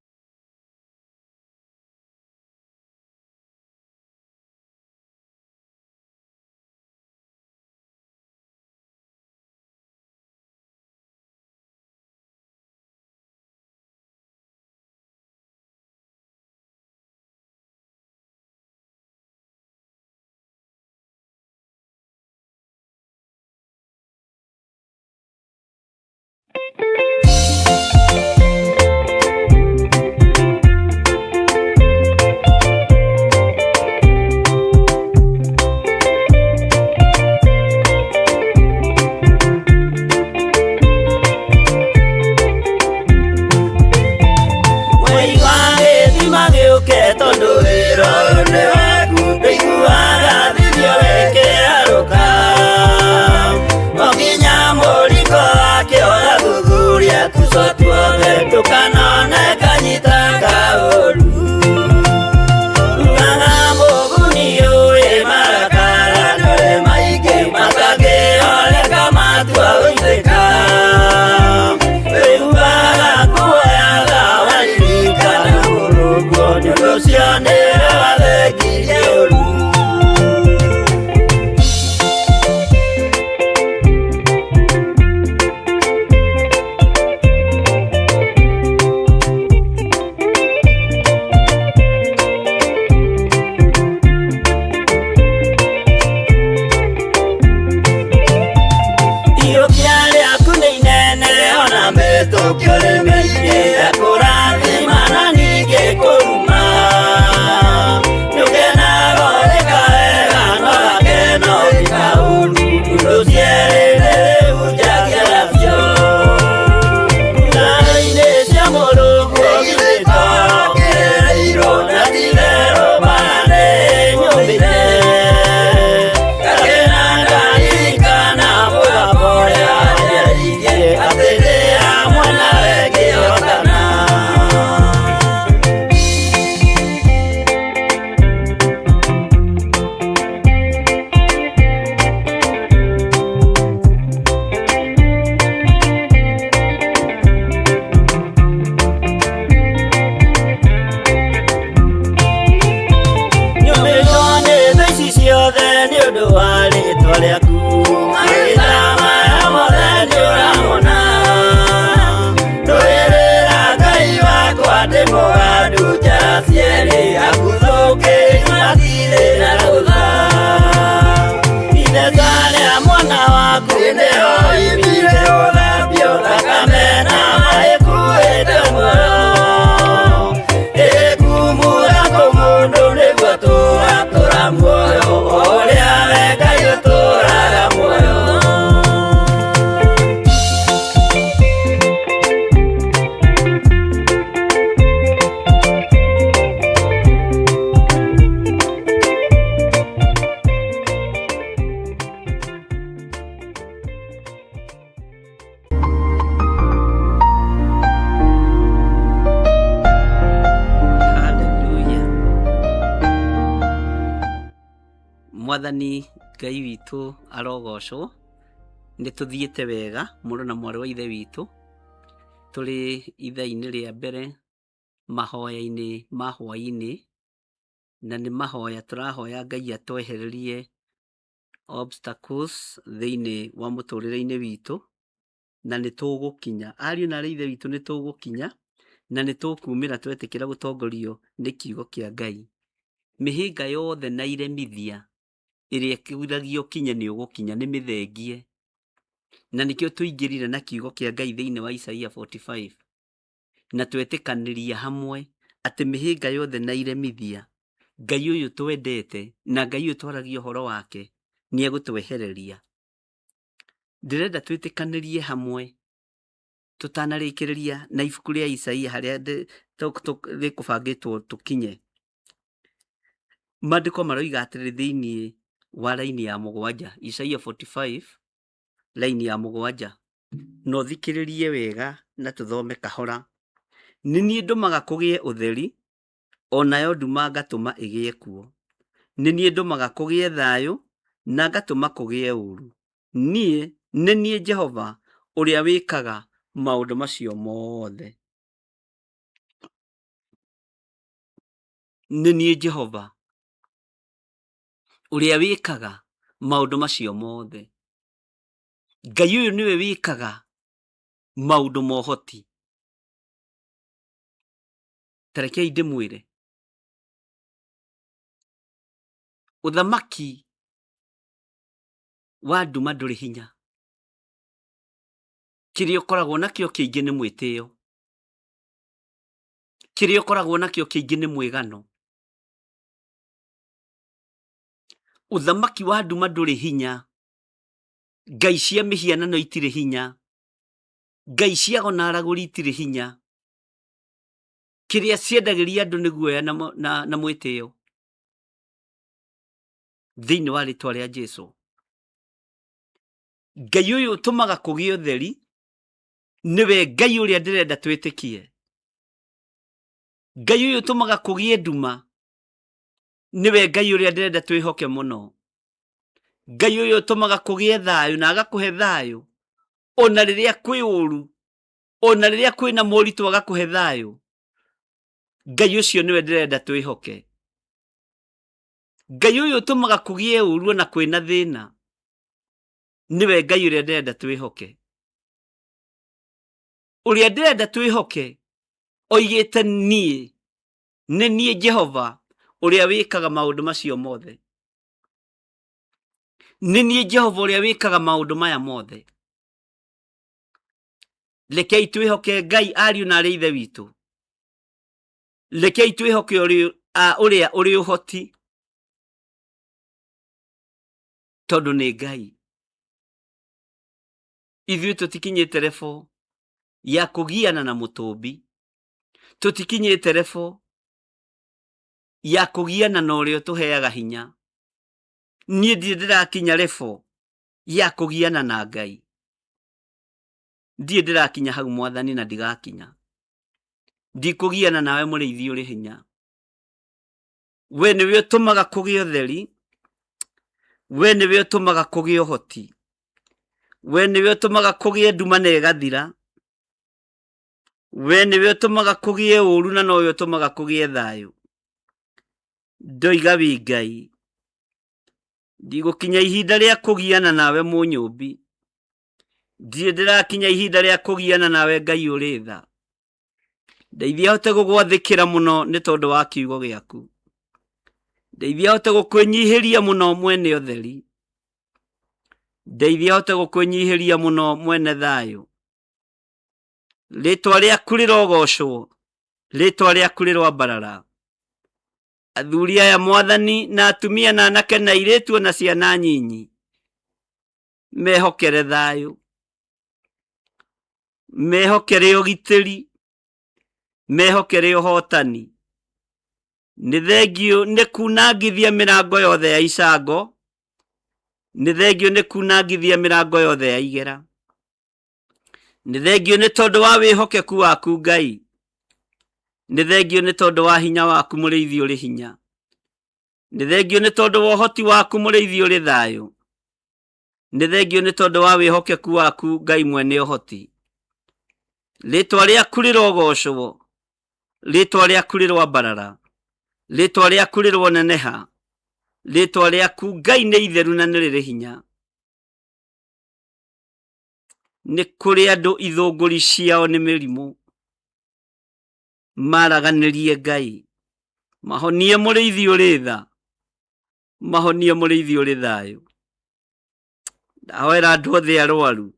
S5: Tuco tuothe ndũkanone kanyita kaũru. Ugaga mũguni ũĩ marakara nĩũrĩ maingĩ matangĩoleka matua gũitĩka. Wĩhuhaga kuoyaga waririkana mũrũguo nĩ ũndũ ũcio nĩwe wathengirie ũru. Iyũkia rĩaku nĩ inene ona mĩtũkio nĩ mĩingĩ ekũrathima na ningĩ kũruma. Nĩũkenaga ũrĩka wega no gakeno wĩka ũru ũndũ cierĩ rĩu njagia nacio. Thutha-inĩ cia Mũrungu githĩ to kĩrĩirwo na ti-itherũ mbara nĩ nyũmĩte. Ngakena ndaririkana mũgambo ũrĩa wanjarĩirie atĩ ndĩ hamwe nawe ngĩhotana. Nyũmĩtwo nĩ thũ ici ciothe nĩ ũndũ wa rĩtwa rĩaku. Mahinda maya mothe nĩũramona. Ndũĩrĩra Ngai wakwa ndĩ mũgandu njara cierĩ aguthũkĩri matirĩ na rũtha. Ithesa rĩa mwana waku nĩho imbire gũthambio thakame na maĩ kuĩte muoyo. Ĩkumura kũmũndũ nĩguo tũratũra muoyo o ũrĩa we Ngai ũtũraga muoyo.
S3: Hallelujah. Mwathani Ngai witũ arogocwo nĩ tũthiĩte wega mũrũ na mwarĩ wa ithe witũ tũrĩ ithaa-inĩ rĩa mbere mahoya-inĩ ma hwaĩ-inĩ na nĩ mahoya tũrahoya Ngai atwehererie obstacles thĩinĩ wa mũtũrĩre-inĩ witũ na nĩ tũgũkinya ariũ na aarĩ a ithe witũ nĩ tũgũkinya na nĩ tũkumĩra twetĩkĩra gũtongorio nĩ kiugo kĩa Ngai. Mĩhĩnga yothe na iremithia ĩrĩa ĩkũgiragia ũkinye nĩ ũgũkinya nĩ mĩthengie na nĩkĩo tũingĩrire na kiugo kĩa Ngai thĩinĩ wa Isaia 45 na twetĩkanĩria hamwe atĩ mĩhĩnga yothe na iremithia Ngai ũyũ twendete na Ngai ũyũ twaragia ũhoro wake nĩ egũtwehereria. Ndĩrenda twĩtĩkanĩrie hamwe tũtanarĩkĩrĩria na ibuku rĩa Isaia harĩa rĩkũbangĩtwo tũkinye. Maandĩko maroiga atĩrĩrĩ thĩinĩ wa raini ya mũgwanja, Isaia 45 raini ya mũgwanja, na ũthikĩrĩrie wega na tũthome kahora. Nĩ niĩ ndũmaga kũgĩe ũtheri, o nayo nduma ngatũma ĩgĩe kuo. Nĩ niĩ ndũmaga kũgĩe thayũ, na ngatũma kũgĩe ũũru. Niĩ nĩ niĩ Jehova ũrĩa wĩkaga maũndũ macio mothe. Nĩ niĩ Jehova ũrĩa wĩkaga maũndũ macio mothe. Ngai ũyũ nĩwe wĩkaga maũndũ ma ũhoti. Ta rekei ndĩmwĩre, ũthamaki wa nduma ndũrĩ hinya. Kĩrĩa ũkoragwo nakĩo kĩingĩ nĩ mwĩtĩo. Kĩrĩa ũkoragwo nakĩo kĩingĩ nĩ mwĩgano. Ũthamaki wa nduma ndũrĩ hinya. Ngai cia mĩhianano itirĩ hinya. Ngai cia ago na aragũri itirĩ hinya. Kĩrĩa ciendagĩria andũ nĩ guoya na mwĩtĩo. Thĩinĩ wa rĩtwa rĩa Jesu. Ngai ũyũ ũtũmaga kũgĩe ũtheri
S2: Nĩwe Ngai ũrĩa ndĩrenda twĩtĩkie. Ngai ũyũ ũtũmaga kũgĩe nduma nĩwe Ngai ũrĩa ndĩrenda twĩhoke mũno. Ngai ũyũ ũtũmaga kũgĩe thayũ na agakũhe thayũ ona rĩrĩa kwĩ ũru, ona rĩrĩa kwĩna moritũ agakũhe thayũ. Ngai ũcio nĩwe ndĩrenda twĩhoke. Ngai ũyũ ũtũmaga kũgĩe ũru ona kwĩna thĩna nĩwe Ngai ũrĩa ndĩrenda twĩhoke. Ũrĩa ndĩrenda twĩhoke oigĩte niĩ nĩ niĩ Jehova ũrĩa wĩkaga maũndũ macio mothe. Nĩ niĩ Jehova ũrĩa wĩkaga maũndũ maya mothe. Rekei twĩhoke Ngai ariũ na arĩ ithe witũ. Rekei twĩhoke ũrĩa ũrĩ ũhoti tondũ nĩ Ngai. Ithuĩ tũtikinyĩte rebo ya kũgiana na mũtũmbi, tũtikinyĩte rebo ya kũgiana na ũrĩa ũtũheaga hinya. Niĩ ndirĩ ndĩrakinya rebo ya kũgiana na Ngai, ndirĩ ndĩrakinya hau Mwathani, na ndigakinya. Ndikũgiana nawe mũrĩithi ũrĩ hinya. We nĩwe ũtũmaga kũgĩe ũtheri, we nĩwe ũtũmaga kũgĩe ũhoti, we nĩwe ũtũmaga kũgĩe nduma na ĩgathira, we nĩwe ũtũmaga kũgĩe ũru na nowe ũtũmaga kũgĩe thayũ. Ndoiga wĩ Ngai, ndigũkinya ihinda rĩa kũgiana nawe mũnyũmbi, ndirĩ ndĩrakinya ihinda rĩa kũgiana nawe Ngai ũrĩ tha. Ndeithia hote gũgwathĩkĩra mũno nĩ tondũ wa kiugo gĩaku. Ndeithia hote gũkwĩnyihĩria mũno mwene ũtheri. Ndeithia hote gũkwĩnyihĩria mũno mwene thayũ. Rĩtwa rĩaku rĩrogocwo, rĩtwa rĩaku rĩroambarara. Athuri aya Mwathani na atumia na anake na airĩtu ona ciana nyinyi mehokere thayũ, mehokere ũgitĩri, mehokere ũhotani. Nĩ thengiũ nĩ kunangithia mĩrango yothe ya icango, nĩ thengiũ nĩ kunangithia mĩrango yothe ya igera. Nĩ thengiũ nĩ tondũ wa wĩhokeku waku Ngai, nĩ thengiũ nĩ tondũ wa hinya waku mũrĩithi ũrĩ hinya, nĩ thengiũ nĩ tondũ wa ũhoti waku mũrĩithi ũrĩ thayũ, nĩ thengiũ nĩ tondũ wa wĩhokeku waku Ngai mwene ũhoti. Rĩtwa rĩaku rĩrogocwo, rĩtwa rĩaku rĩroambarara, rĩtwa rĩaku rĩroneneha, rĩtwa rĩaku Ngai nĩ itheru na nĩ rĩrĩ hinya. Nĩ kũrĩ andũ ithũngũri ciao nĩ mĩrimũ, maraganĩrie Ngai, mahonie mũrĩithi ũrĩ tha, mahonie mũrĩithi ũrĩ thayũ. Ndahoera andũ othe arwaru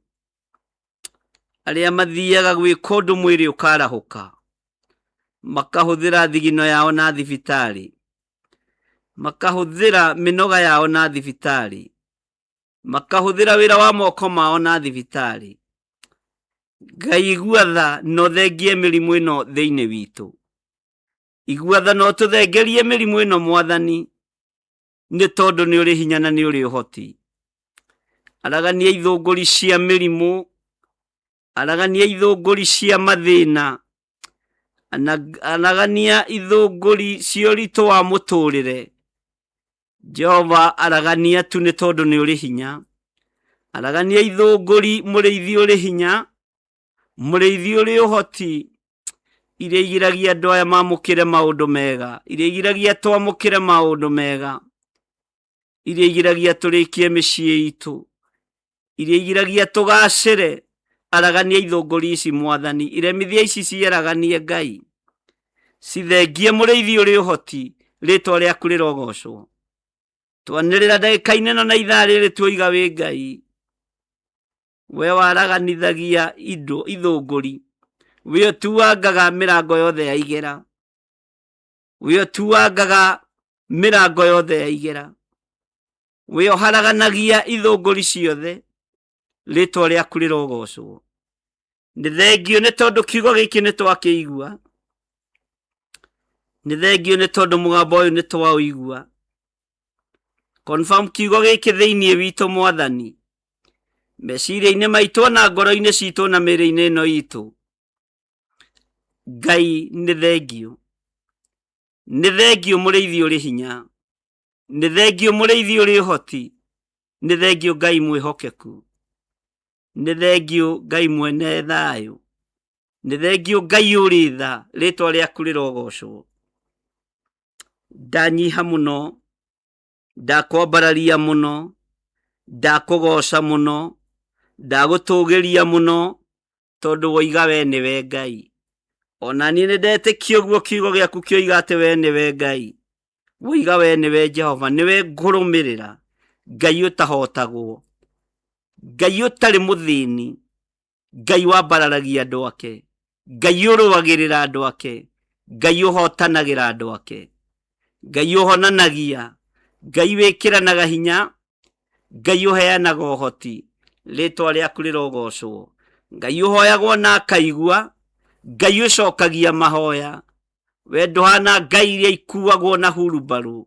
S2: arĩa mathiaga gwĩka ũndũ mwĩrĩ ũkarahũka, makahũthĩra thigino yao na thibitarĩ, makahũthĩra mĩnoga yao na thibitarĩ, makahũthĩra wĩra wa moko mao na thibitarĩ. Ngai igua tha na ũthengie mĩrimũ ĩno thĩinĩ witũ. Igua tha na ũtũthengerie mĩrimũ ĩno Mwathani, nĩ tondũ nĩ ũrĩ hinya na nĩ ũrĩ ũhoti. Aragania ithũngũri cia mĩrimũ, aragania ithũngũri cia mathĩna, aragania ithũngũri cia ũritũ wa mũtũrĩre. Jehova aragania tu nĩ tondũ nĩ ũrĩ hinya. Aragania ithũngũri mũrĩithi ũrĩ hinya, mũrĩithi ũrĩ ũhoti, iria igiragia andũ aya mamũkĩre maũndũ mega, iria igiragia twamũkĩre maũndũ mega, iria igiragia tũrĩkie mĩciĩ itũ, iria igiragia tũgacĩre. Aragania ithũngũri ici Mwathani, iremithia ici ciaraganie Ngai, cithengie mũrĩithi ũrĩ ũhoti, rĩtwa rĩaku rĩrogocwo. Twanĩrĩra ndagĩka-inĩ ĩno na ithaa rĩrĩ tuoiga wĩ Ngai, we waraganithagia indo ithũngũri, we ũtuangaga mĩrango yothe ya igera, we ũtuangaga mĩrango yothe ya igera, we ũharaganagia ithũngũri ciothe, rĩtwa rĩaku rĩrogocwo. Nĩ thengiũ nĩ tondũ kiugo gĩkĩ nĩ twakĩigua, nĩ thengiũ nĩ tondũ mũgambo ũyũ nĩ twaũigua. Confirm kiugo gĩkĩ thĩinĩ witũ Mwathani, Meciria-inĩ maitũ na ngoro-inĩ citũ na mĩĩrĩ-inĩ ĩno itũ. Ngai nĩ thengio, nĩ thengio mũrĩithi ũrĩ hinya, nĩ thengio mũrĩithi ũrĩ ũhoti, nĩ thengio Ngai mwĩhokeku, nĩ thengio Ngai mwene thayũ, nĩ thengio Ngai ũrĩ tha, rĩtwa rĩaku rĩrogocwo. Ndanyiha mũno, ndakwambararia mũno, ndakũgoca mũno, ndagũtũgĩria mũno, tondũ woiga we nĩwe Ngai. Ona niĩ nĩ ndetĩkia ũguo kiugo gĩaku kĩoiga atĩ we nĩwe Ngai. Woiga we nĩwe Jehova, nĩwe ngũrũmĩrĩra, Ngai ũtahotagwo, Ngai ũtarĩ mũthĩni, Ngai wambararagia andũ ake, Ngai ũrũagĩrĩra andũ ake, Ngai ũhotanagĩra andũ ake, Ngai ũhonanagia, Ngai wĩkĩranaga hinya, Ngai ũheanaga ũhoti, rĩtwa rĩaku rĩrogocwo. Ngai ũhoyagwo na akaigua, Ngai ũcokagia mahoya. We ndũhana ngai iria ikuagwo na hurumbarũ,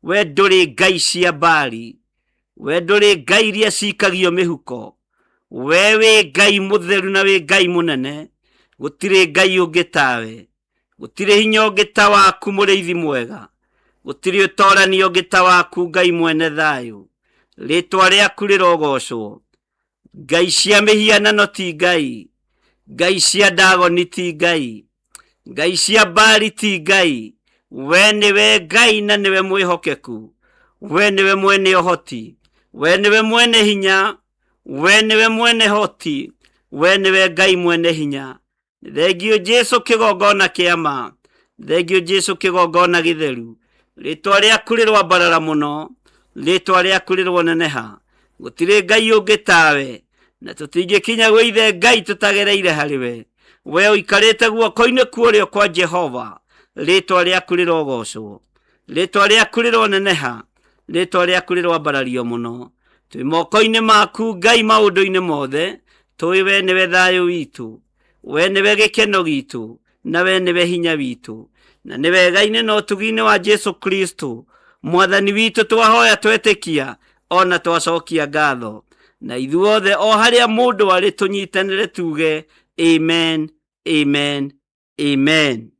S2: we ndũrĩ ngai cia mbari, we ndũrĩ ngai iria cikagio mĩhuko. We wĩ Ngai mũtheru na wĩ Ngai mũnene, gũtirĩ Ngai ũngĩ tawe. Gũtirĩ hinya ũngĩ ta waku mũrĩithi mwega, gũtirĩ ũtorani ũngĩ ta waku Ngai mwene thayũ. Rĩtwa rĩaku rĩrogocwo. Ngai cia mĩhianano ti Ngai, ngai cia Dagoni ti Ngai, ngai cia Baali ti Ngai. We nĩwe Ngai na nĩwe mwĩhokeku, we nĩwe mwene ũhoti, we nĩwe mwene hinya, we nĩwe mwene hoti, we nĩwe Ngai mwene hinya. Thengio Jesu kĩgongona kĩa ma, thengio Jesu kĩgongona gĩtheru. Rĩtwa rĩaku rĩrwambarara mũno, rĩtwa rĩaku rĩroneneha. Gũtirĩ Ngai ũngĩ tawe, na tũtingĩkinya gwĩ ithe Ngai tũtagereire harĩ we. We ũikarĩte guoko-inĩ kwa ũrĩo kwa Jehova, rĩtwa rĩaku rĩrogocwo, rĩtwa rĩaku rĩroneneha, rĩtwa rĩaku rĩroambarario mũno. Twĩ moko-inĩ maku Ngai maũndũ-inĩ mothe, tũĩ we nĩwe thayũ witũ, we nĩwe gĩkeno gitũ, na we nĩwe hinya witũ. Na nĩ wega-inĩ na ũtugi-inĩ wa Jesu Kristo mwathani witũ twahoya twetĩkia ona twacokia ngatho. Na ithuothe o harĩa mũndũ arĩ tũnyitanĩre tuge amen, amen, amen.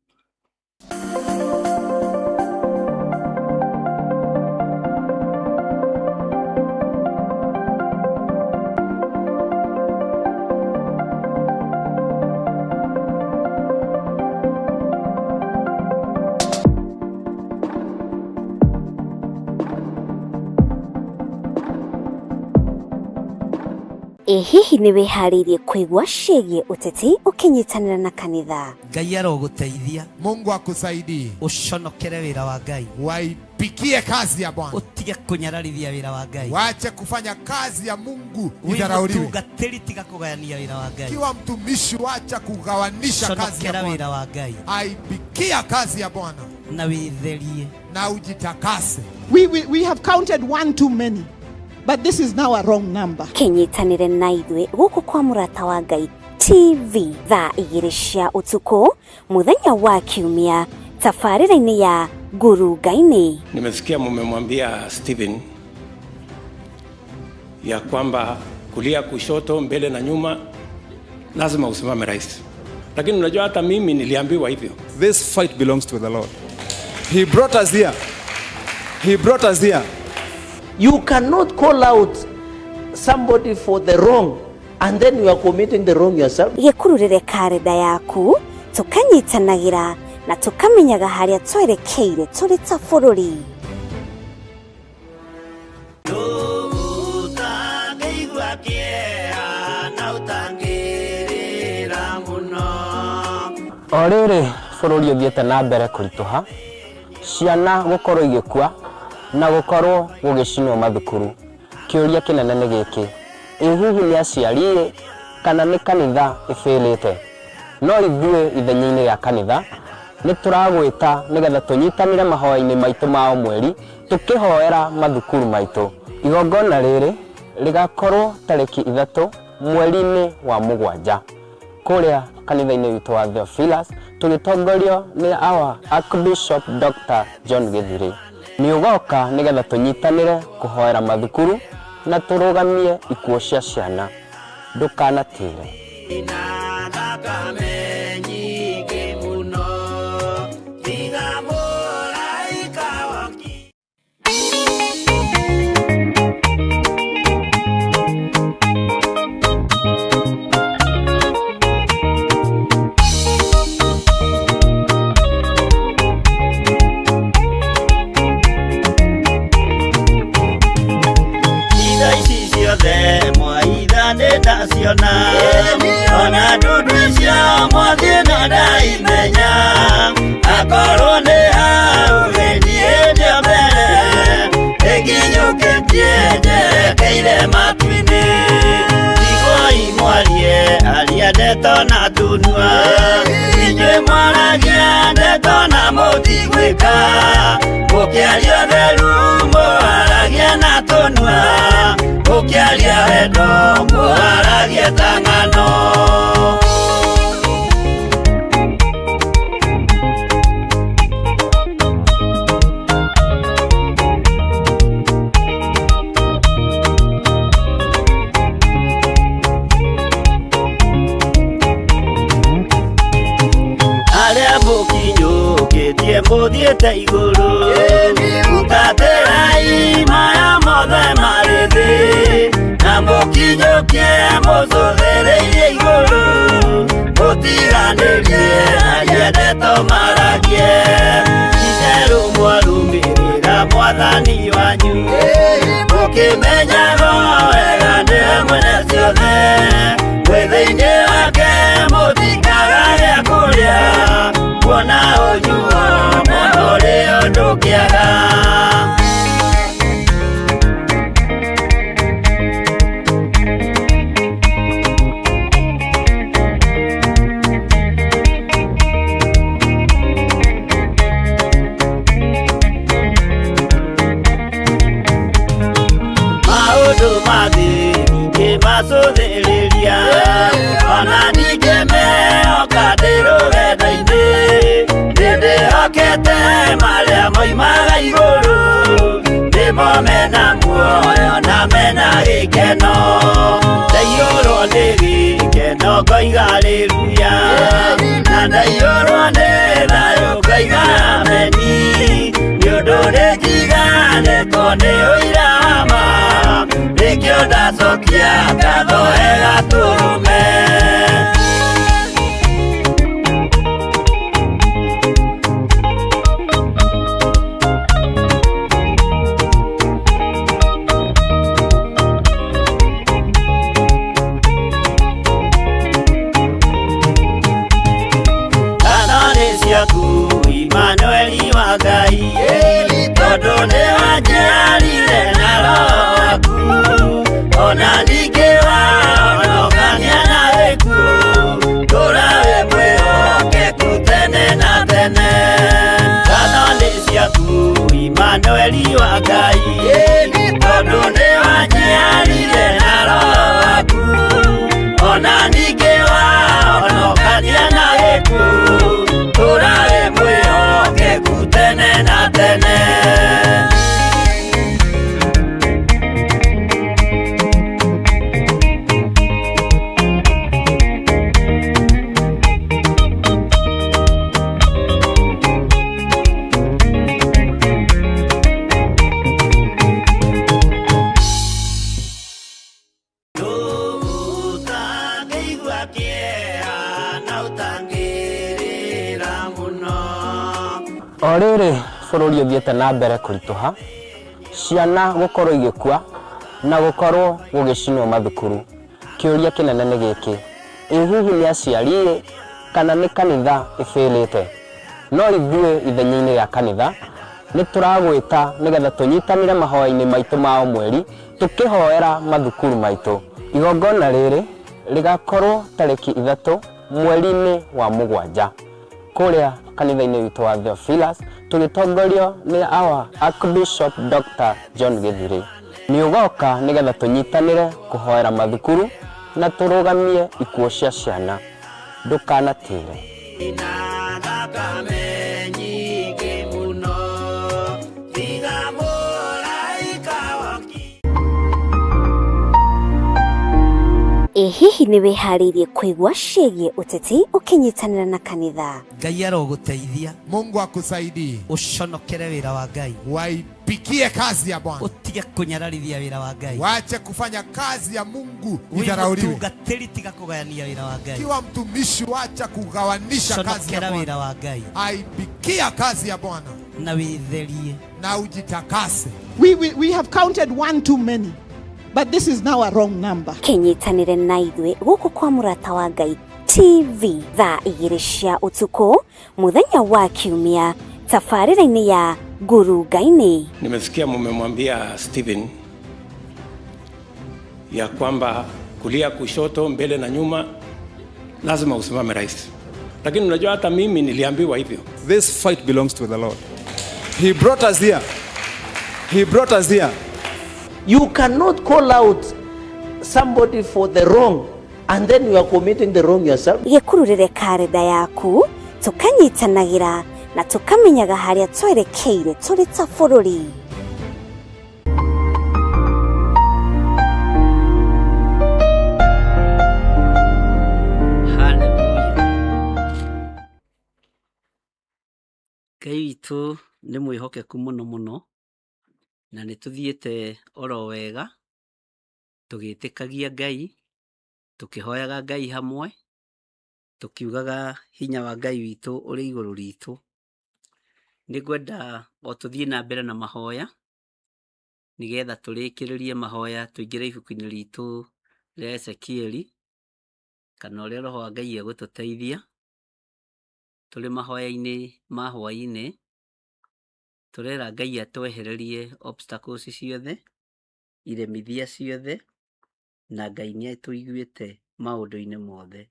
S4: Ĩ hihi nĩ wĩharĩirie kũigua ciĩgiĩ ũteti ũkĩnyitanĩra na kanitha?
S6: Ngai arogũteithia.
S7: Mungu akusaidie.
S6: Ũconokere wĩra wa Ngai.
S7: Waipikie kazi ya Bwana.
S6: Ũtige kũnyararithia wĩra wa Ngai.
S7: Wache kufanya kazi ya Mungu
S6: Wĩ
S7: idharauliwe.
S6: mũtungatĩri tiga kũgayania wĩra wa Ngai.
S7: Kiwa mtumishi, wacha kugawanisha kazi ya
S6: Conokera
S7: Bwana.
S6: wĩra wa Ngai.
S7: Aipikia kazi ya Bwana
S6: Na wĩtherie.
S7: na ujitakase.
S8: We have counted one too many, but this is now a wrong number.
S4: Kĩnyitanĩre na ithuĩ gũkũ kwa Mũrata wa Ngai TV thaa 2 cia ũtukũ mũthenya wa kiumia tabarĩra-inĩ ya Ngurunga-inĩ.
S9: Nimesikia mumemwambia Stephen ya kwamba kulia, kushoto, mbele na nyuma lazima usimame rais, lakini unajua hata mimi niliambiwa hivyo.
S10: This fight belongs to the Lord. He brought us here. He brought us here.
S5: You cannot call out somebody for the wrong and then you are committing the wrong yourself.
S4: Gĩkururĩre karenda yaku tũkanyitanagĩra na tũkamenyaga harĩa twerekeire tũrĩ ta bũrũri.
S1: O rĩrĩ bũrũri ũthiĩte na mbere kũritũha, ciana gũkorwo igĩkua na gũkorwo gũgĩcinwo mathukuru, kĩũria kĩnene nĩ gĩkĩ, ĩ hihi nĩ aciari kana nĩ kanitha ĩbĩrĩte? No ithuĩ ithenya-inĩ rĩa kanitha nĩ tũragwĩta nĩgetha tũnyitanĩre mahoya-inĩ maitũ ma o mweri tũkĩhoera mathukuru maitũ. Igongona rĩrĩ rĩgakorwo tarĩki 3 mweri-inĩ wa 7 kũrĩa kanitha-inĩ witũ wa Theophilus tũgĩtongorio nĩ our Archbishop Dr. John Gĩthiri. Nĩ ũgoka nĩgetha tũnyitanĩre kũhoera mathukuru na tũrũgamie ikuũ cia ciana. Ndũkanatĩre.
S5: Itha ici ciothe mwaitha nĩ ndaciona ona ndundu icio mwathiĩ na ndaimenya akorwo nĩ hau gĩthiĩte mbere ĩkinyũkĩtie njerekeire matu-inĩ tigoi mwarie aria ndeto na tunua inyuĩ mwaragia ndeto na mũtigwĩka mũkĩaria ũtheru mũharagia na tũnua mũkĩaria wendo mũharagia ta ng'ano. Arĩa mũkinyũkĩtie mũthiĩte igũrũ butatĩrai maya mothe marĩ thĩ na mũkinyũkie mũcũthĩrĩirie igũrũ mũtiganĩrie aria ndeto maragie itherũ mwarũmĩrĩra mwathani wanyu mũkĩmenyago wega nĩwe mwene ciothe mwĩ thĩinĩ wake mũtikaga gĩa kũrĩa kuona ũnyuo na ũrĩo ndũkĩaga. Maũndũ ma thĩ ningĩ macũthĩrĩria ona ningĩ mehoka ndĩ rũgendo-inĩ nĩndĩhokete marĩa moimaga igũrũ nĩmo mena muoyo na mena gĩkeno ndaiyũrwo nĩ gĩkeno ngoiga haleluya na ndaiyũrwo nĩ thayũ ngoiga ameni nĩ ũndũ nĩnjiganĩtwo nĩ ũira wa ma nĩkĩo ndacokia ngatho wega tũrũme. Ngatho nĩ ciaku Imanueli wa Ngai tondũ nĩ wanjiarire na roho waku ona ningĩ wahonokania na gĩkuũ tũra wĩ mwĩhokeku tene na tene. Ngatho nĩ ciaku Imanueli wa Ngai tondũ nĩ wanjiarire na roho waku ona ningĩ wahonokania na gĩkuũ tũra wĩ mwĩhokeku tene na tene. Ũtangĩigua kĩeha na ũtangĩrĩra mũno.
S1: O rĩrĩ bũrũri ũthiĩte na mbere kũritũha, ciana gũkorwo igĩkua na gũkorwo gũgĩcinwo mathukuru. Kĩũria kĩnene nĩ gĩkĩ, ĩ hihi nĩ aciari kana nĩ kanitha ĩbĩrĩte? No ithuĩ ithenya-inĩ rĩa kanitha nĩ tũragwĩta nĩgetha tũnyitanĩre mahoya-inĩ maitũ ma o mweri tũkĩhoera mathukuru maitũ. Igongona rĩrĩ rĩgakorwo tarĩki 3 mweri-inĩ wa 7 kũrĩa kanitha-inĩ witũ wa Theophilus tũgĩtongorio nĩ our Archbishop Dr. John Gĩthirĩ. Nĩ ũgoka nĩgetha tũnyitanĩre kũhoera mathukuru na tũrũgamie ikuũ cia ciana. Ndũkanatĩre.
S5: Na thakame nyingĩ mũno tiga mũraika woki.
S4: Ĩ hihi nĩ wĩharĩirie kũigua ciĩgiĩ ũteti ũkĩnyitanĩra na kanitha?
S6: Ngai arogũteithia.
S7: Mungu akusaidie.
S6: Ũconokere wĩra wa Ngai.
S7: Waipikie kazi ya Bwana.
S6: Ũtige kũnyararithia wĩra wa Ngai.
S7: Wache kufanya kazi ya Mungu
S6: Wĩ
S7: idharauliwe.
S6: mũtungatĩri tiga kũgayania wĩra wa Ngai.
S7: Kiwa mtumishi, wacha kugawanisha kazi ya
S6: Conokera
S7: Bwana.
S6: wĩra wa Ngai.
S7: Aipikia kazi ya Bwana
S6: Na wĩtherie.
S7: na ujitakase.
S8: We have counted one too many, but this is now a wrong number.
S4: Kĩnyitanĩre na ithuĩ gũkũ kwa Mũrata wa Ngai TV thaa 2 cia ũtukũ mũthenya wa Kiumia tabarĩra-inĩ ya Ngurunga-inĩ.
S9: Nimesikia mumemwambia Stephen ya kwamba kulia, kushoto, mbele na nyuma lazima usimame rais, lakini unajua hata mimi niliambiwa hivyo.
S10: This fight belongs to the Lord. He brought us here. He brought us here.
S5: You cannot call out somebody for the wrong and then you are committing the wrong yourself.
S4: Gĩkururĩre karenda yaku tũkanyitanagĩra na tũkamenyaga harĩa twerekeire tũrĩ ta bũrũri.
S3: Haleluya. Ngai witũ nĩ mwĩhokeku mũno mũno, na nĩ tũthiĩte oro wega tũgĩtĩkagia Ngai, tũkĩhoyaga Ngai hamwe, tũkiugaga hinya wa Ngai witũ ũrĩ igũrũ ritũ. Nĩ ngwenda o tũthiĩ na mbere na mahoya, nĩgetha tũrĩkĩrĩrie mahoya tũingĩre ibuku-inĩ ritũ rĩa Ezekieli, kana ũrĩa Roho wa Ngai egũtũteithia. Tũrĩ mahoya-inĩ ma hwaĩ-inĩ, tũrera Ngai atwehererie obstacles ciothe, iremithia ciothe, na Ngai nĩ atũiguĩte maũndũ-inĩ mothe.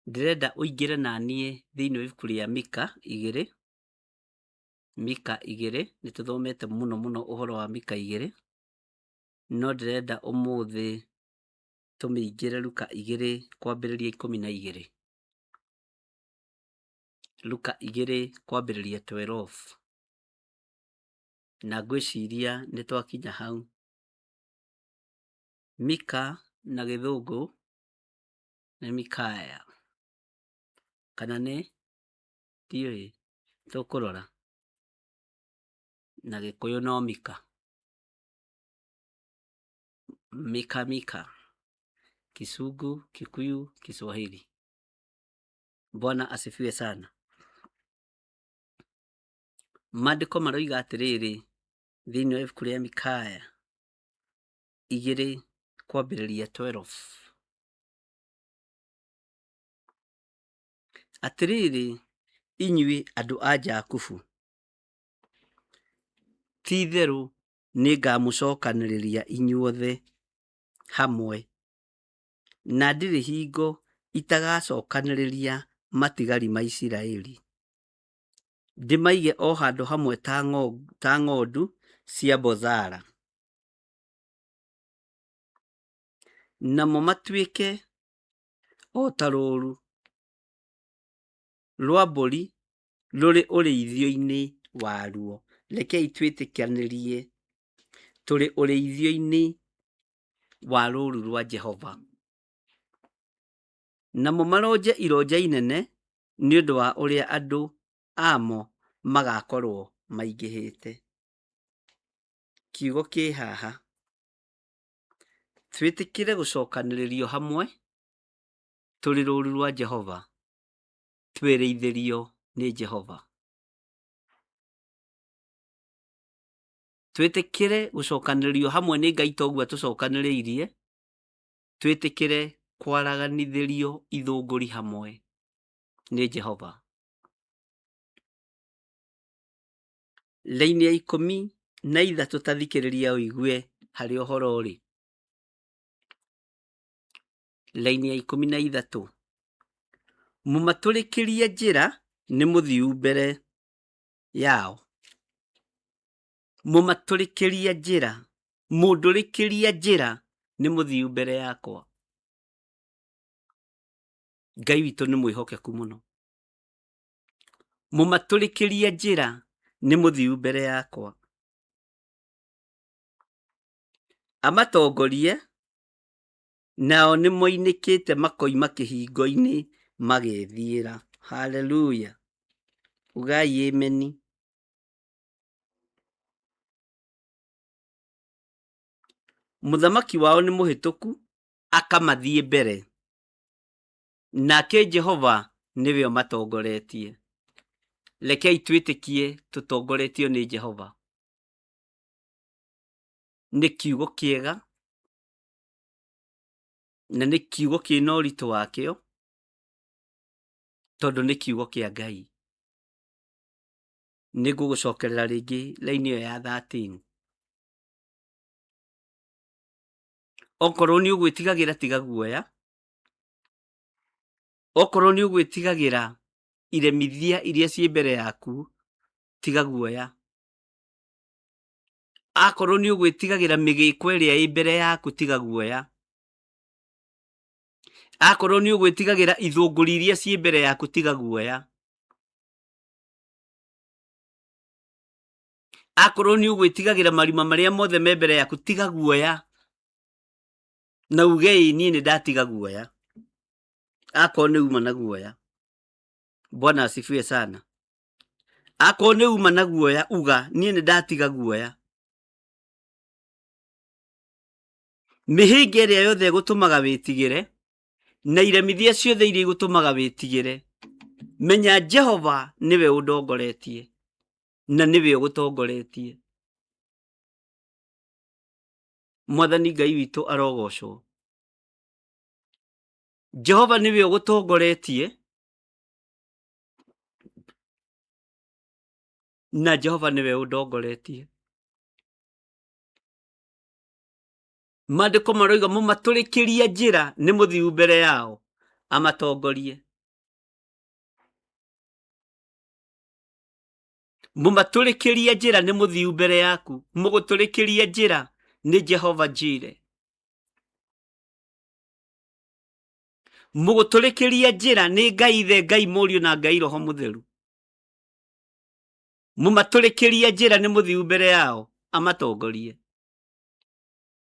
S3: Ndĩrenda ũingĩre na niĩ thĩinĩ wa ibuku rĩa Mika 2, Mika 2, nĩ tũthomete mũno mũno ũhoro wa Mika 2, no ndĩrenda ũmũthĩ tũmĩingĩre Luka 2 kwambĩrĩria 12. Luka 2 kwambĩrĩria 12. Na ngwĩciria nĩ twakinya hau. Mika na gĩthũngũ nĩ Mikaya, kana nĩ ndiũĩ, tũkũrora. Na gĩkũyũ no Mika. Mika Mika. Kisungu, Kikuyu, Kiswahili. Bwana asifiwe sana. Maandĩko maroiga atĩrĩrĩ thĩinĩ wa ibuku rĩa Mikaya 2 kwambĩrĩria 12. Atĩrĩrĩ inyuĩ andũ a Jakubu, ti-itherũ nĩngamũcokanĩrĩria inyuothe hamwe, na ndirĩ hingo itagacokanĩrĩria matigari ma Isiraeli, ndĩmaige o handũ hamwe ta ng'ondu cia Bozara, namo matuĩke o ta rũũru rwa mbũri rũrĩ ũrĩithio-inĩ waruo. Rekei twĩtĩkanĩrie tũrĩ ũrĩithio-inĩ wa rũũru rwa Jehova. Namo maronje ironja inene nĩ ũndũ wa ũrĩa andũ amo magakorwo maingĩhĩte. Kiugo kĩ haha, twĩtĩkĩre gũcokanĩrĩrio hamwe tũrĩ rũũru rwa Jehova, twĩrĩithĩrio nĩ Jehova. Twĩtĩkĩre gũcokanĩrĩrio hamwe nĩ Ngai toguo atũcokanĩrĩirie, twĩtĩkĩre kwaraganithĩrio ithũngũri hamwe nĩ Jehova. Raini ya 13 ta thikĩrĩria ũigue harĩa ũhoro ũrĩ. Raini ya 13, mũmatũrĩkĩrie njĩra nĩ mũthiu mbere yao. Mũmatũrĩkĩrie njĩra, mũndũrĩkĩrie njĩra nĩ mũthiu mbere yakwa. Ngai witũ nĩ mwĩhokeku mũno. Mũmatũrĩkĩrie njĩra nĩ mũthiu mbere yakwa. Amatongorie
S2: Nao nĩmoinĩkĩte makoima kĩhingo-inĩ magethiĩra. Haleluya! Ugai ameni. Mũthamaki wao nĩ mũhĩtũku akamathiĩ mbere, nake Jehova nĩwe ũmatongoretie. Rekei twĩtĩkie tũtongoretio nĩ Jehova. Nĩ kiugo kĩega na nĩ kiugo kĩna ũritũ wakĩo, tondũ nĩ kiugo kĩa Ngai. Nĩ ngũgũcokerera rĩngĩ raini ĩyo ya 13. Okorwo nĩ ũgwĩtigagĩra tiga guoya, okorwo nĩ ũgwĩtigagĩra iremithia iria ciĩ mbere yaku tiga guoya, akorwo nĩ ũgwĩtigagĩra mĩgĩko ĩrĩa ĩ mbere yaku tiga guoya, akorwo nĩ ũgwĩtigagĩra ithũngũri iria ciĩ mbere yaku tiga guoya, akorwo nĩ ũgwĩtigagĩra marima marĩa mothe me mbere yaku tiga guoya, na uge ĩ niĩ nĩ ndatiga guoya, akorwo nĩ uma na guoya. Bwana asifiwe sana. Akorwo nĩ uma na guoya uga niĩ nĩ ndatiga guoya. Mĩhĩnga ĩrĩa yothe ĩgũtũmaga wĩtigĩre na iremithia ciothe iria igũtũmaga wĩtigĩre, menya Jehova nĩwe ũndongoretie na nĩwe ũgũtongoretie. Mwathani Ngai witũ arogocwo. Jehova nĩwe ũgũtongoretie na Jehova nĩwe ũndongoretie. Maandĩko maroiga mũmatũrĩkĩria njĩra nĩ mũthiu mbere yao amatongorie. Mũmatũrĩkĩria njĩra nĩ mũthiu mbere yaku, mũgũtũrĩkĩria njĩra nĩ Jehova Jire. Mũgũtũrĩkĩria njĩra nĩ Ngai Ithe, Ngai Mũriũ na Ngai Roho Mũtheru. Mũmatũrĩkĩria njĩra nĩ mũthiu mbere yao amatongorie.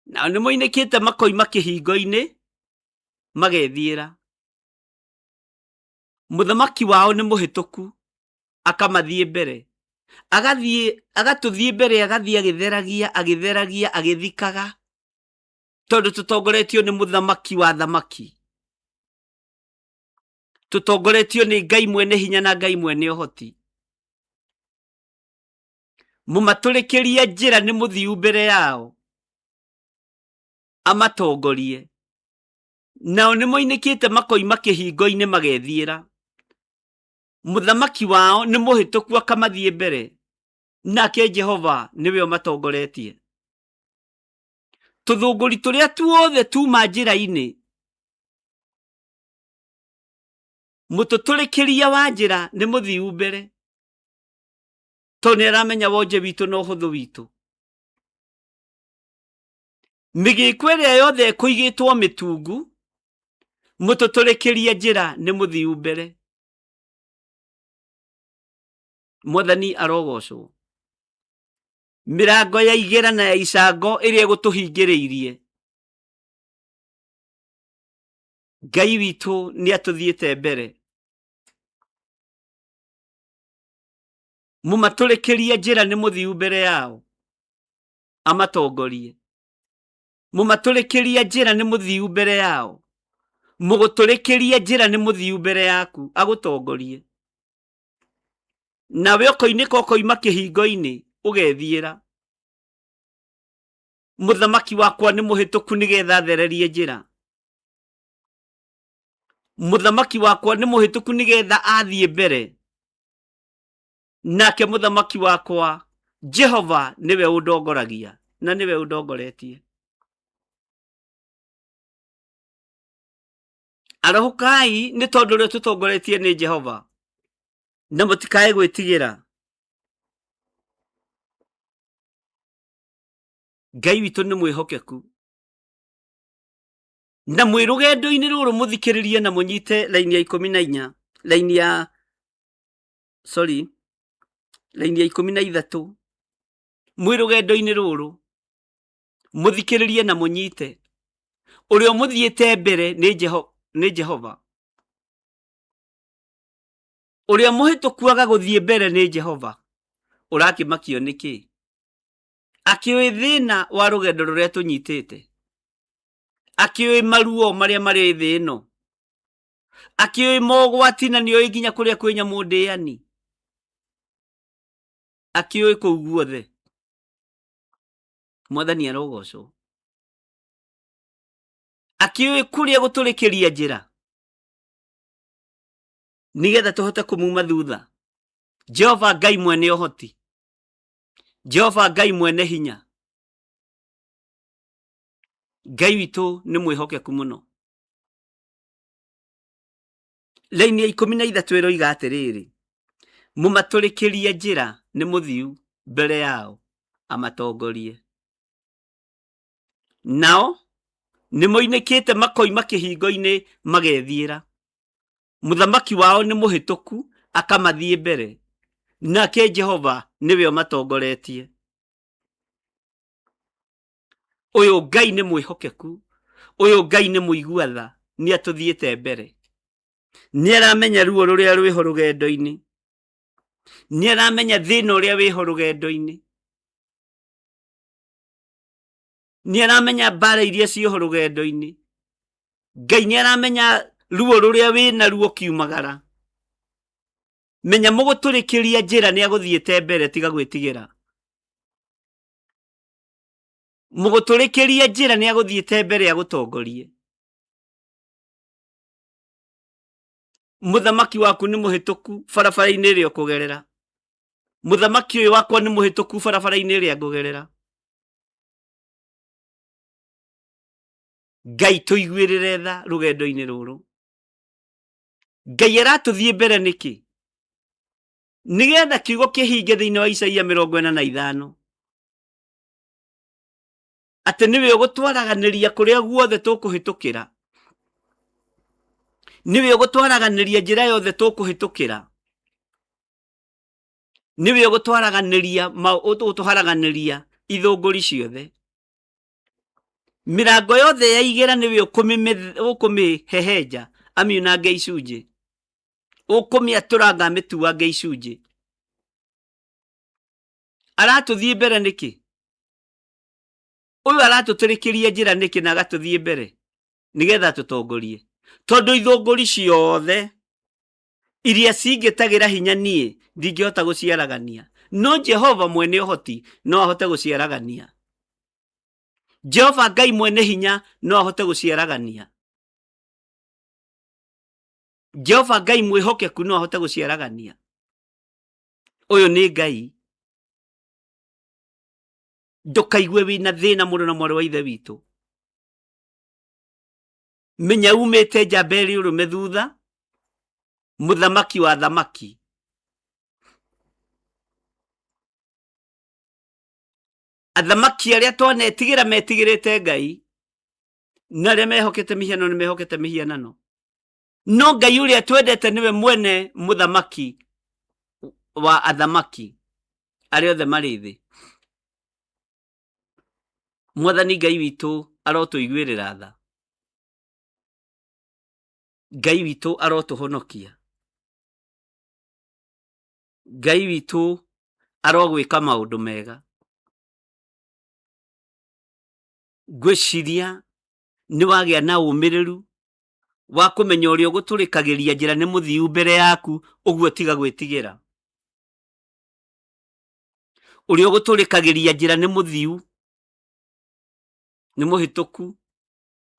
S2: Nao nĩ moinĩkĩte makoima kĩhingo-inĩ magethiĩra. Mũthamaki wao nĩ mũhĩtũku akamathiĩ mbere, agathiĩ agatũthiĩ mbere, agathiĩ agĩtheragia agĩtheragia agĩthikaga, tondũ tũtongoretio nĩ mũthamaki wa thamaki, tũtongoretio nĩ Ngai mwene hinya na Ngai mwene ũhoti. Mũmatũrĩkĩria njĩra nĩ mũthiu mbere yao amatongorie. Nao nĩ moinĩkĩte makoima kĩhingo-inĩ magethiĩra. Mũthamaki wao nĩ mũhĩtũku akamathiĩ mbere, nake Jehova nĩwe ũmatongoretie. Tũthũngũri tũrĩa tuothe tuma njĩra-inĩ, mũtũtũrĩkĩria wa njĩra nĩ mũthiu mbere, tondũ nĩ aramenya wonje witũ na ũhũthũ witũ. Mĩgĩko ĩrĩa yothe ĩkũigĩtwo mĩtungu, mũtũtũrĩkĩria njĩra nĩ mũthiu mbere. Mwathani arogocwo. Mĩrango ya igera na ya icango ĩrĩa ĩgũtũhingĩrĩirie, Ngai witũ nĩ atũthiĩte mbere. Mũmatũrĩkĩrie njĩra nĩ mũthiu mbere yao amatongorie. Mũmatũrĩkĩrie njĩra nĩ mũthiu mbere yao. Mũgũtũrĩkĩrie njĩra nĩ mũthiu mbere yaku agũtongorie. Nawe ũkoinĩka ũkoima kĩhingo-inĩ ũgethiĩra. Mũthamaki wakwa nĩ mũhĩtũku nĩgetha athererie njĩra. Mũthamaki wakwa nĩ mũhĩtũku nĩgetha athiĩ mbere. Nake mũthamaki wakwa Jehova nĩwe ũndongoragia na nĩwe ũndongoretie. Arahũkai nĩ tondũ ũrĩa tũtongoretie nĩ Jehova, na mũtikae gwĩtigĩra. Ngai witũ nĩ mwĩhokeku. Na mwĩ rũgendo-inĩ rũrũ mũthikĩrĩrie na mũnyite raini ya 14, raini ya, sorry, raini ya 13. Mwĩ rũgendo-inĩ rũrũ mũthikĩrĩrie na mũnyite. Ũrĩa ũmũthiĩte mbere nĩ nĩ Jehova. Ũrĩa mũhĩtũku agagũthiĩ mbere nĩ Jehova. Ũrakĩmakio nĩkĩ? Akĩũĩ thĩna wa rũgendo rũrĩa tũnyitĩte. Akĩũĩ maruo marĩa marĩ thĩ ĩno. Akĩũĩ mogwati na nĩoĩ nginya kũrĩa kwĩ nyamũ ndĩani. Akĩũĩ kũu guothe. Mwathani arogocwo. Akĩũĩ kũrĩa gũtũrĩkĩria njĩra nĩgetha tũhote kũmuma thutha. Jehova Ngai mwene ũhoti, Jehova Ngai mwene hinya, Ngai witũ nĩ mwĩhokeku mũno. Raini ya 13 ĩroiga atĩrĩrĩ, mũmatũrĩkĩrie njĩra nĩ mũthiu mbere yao amatongorie. Nao nĩmoinĩkĩte makoima kĩhingo-inĩ magethiĩra. Mũthamaki wao nĩ mũhĩtũku akamathiĩ mbere, nake Jehova nĩwe ũmatongoretie. Ũyũ Ngai nĩ mwĩhokeku, ũyũ Ngai nĩ mũigua tha, nĩ atũthiĩte mbere. Nĩ aramenya ruo rũrĩa rwĩho rũgendo-inĩ, nĩ aramenya thĩna ũrĩa wĩho rũgendo-inĩ, nĩ aramenya mbara iria ciĩho rũgendo-inĩ. Ngai nĩ aramenya ruo rũrĩa wĩna ruo kiumagara. Menya mũgũtũrĩkĩria njĩra nĩ agũthiĩte mbere, tiga gwĩtigĩra. Mũgũtũrĩkĩria njĩra nĩ agũthiĩte mbere agũtongorie. Mũthamaki waku nĩ mũhĩtũku barabara-inĩ ĩrĩa ũkũgerera. Mũthamaki ũyũ wakwa nĩ mũhĩtũku barabara-inĩ ĩrĩa ngũgerera. Ngai tũiguĩrĩre tha rũgendo-inĩ rũrũ. Ngai aratũthiĩ mbere nĩkĩ? Nĩgetha kiugo kĩhinge thĩinĩ wa Isaia 45 atĩ nĩwe ũgũtwaraganĩria kũrĩa guothe tũkũhĩtũkĩra, nĩwe ũgũtwaraganĩria njĩra yothe tũkũhĩtũkĩra, nĩwe ũgũtwaraganĩria ũtũharaganĩria ithũngũri ciothe. Mĩrango yothe ya igera nĩwe ũkũmĩhehenja amiunange icunjĩ, ũkũmĩatũranga amĩtuange icunjĩ. Aratũthiĩ mbere nĩkĩ? Ũyũ aratũtĩrĩkĩria njĩra nĩkĩ na agatũthiĩ mbere? Nĩgetha tũtongorie. Tondũ ithũngũri ciothe iria cingĩtagĩra hinya niĩ ndingĩhota gũciaragania, no Jehova mwene ũhoti no ahote gũciaragania. Jehova Ngai mwene hinya no ahote gũciaragania. Jehova Ngai mwĩhokeku no ahote gũciaragania. Ũyũ nĩ Ngai. Ndũkaigue wĩna thĩna mũrũ na mwarĩ wa ithe witũ. Menya umĩte njamba ĩrĩ ũrũme thutha, mũthamaki wa thamaki. Athamaki arĩa twanetigĩra metigĩrĩte Ngai, na arĩa mehokete mĩhianano nĩ mehokete mĩhianano. No Ngai ũrĩa twendete nĩwe mwene mũthamaki wa athamaki arĩa othe marĩ thĩ. Mwathani Ngai witũ arotũiguĩrĩra tha. Ngai witũ arotũhonokia. Ngai witũ arogwĩka maũndũ mega. Ngwĩciria nĩ wagĩa na ũmĩrĩru wa kũmenya ũrĩa ũgũtũrĩkagĩria njĩra nĩ mũthiu mbere yaku, ũguo tiga gwĩtigĩra. Ũrĩa ũgũtũrĩkagĩria njĩra nĩ mũthiu, nĩ mũhĩtũku,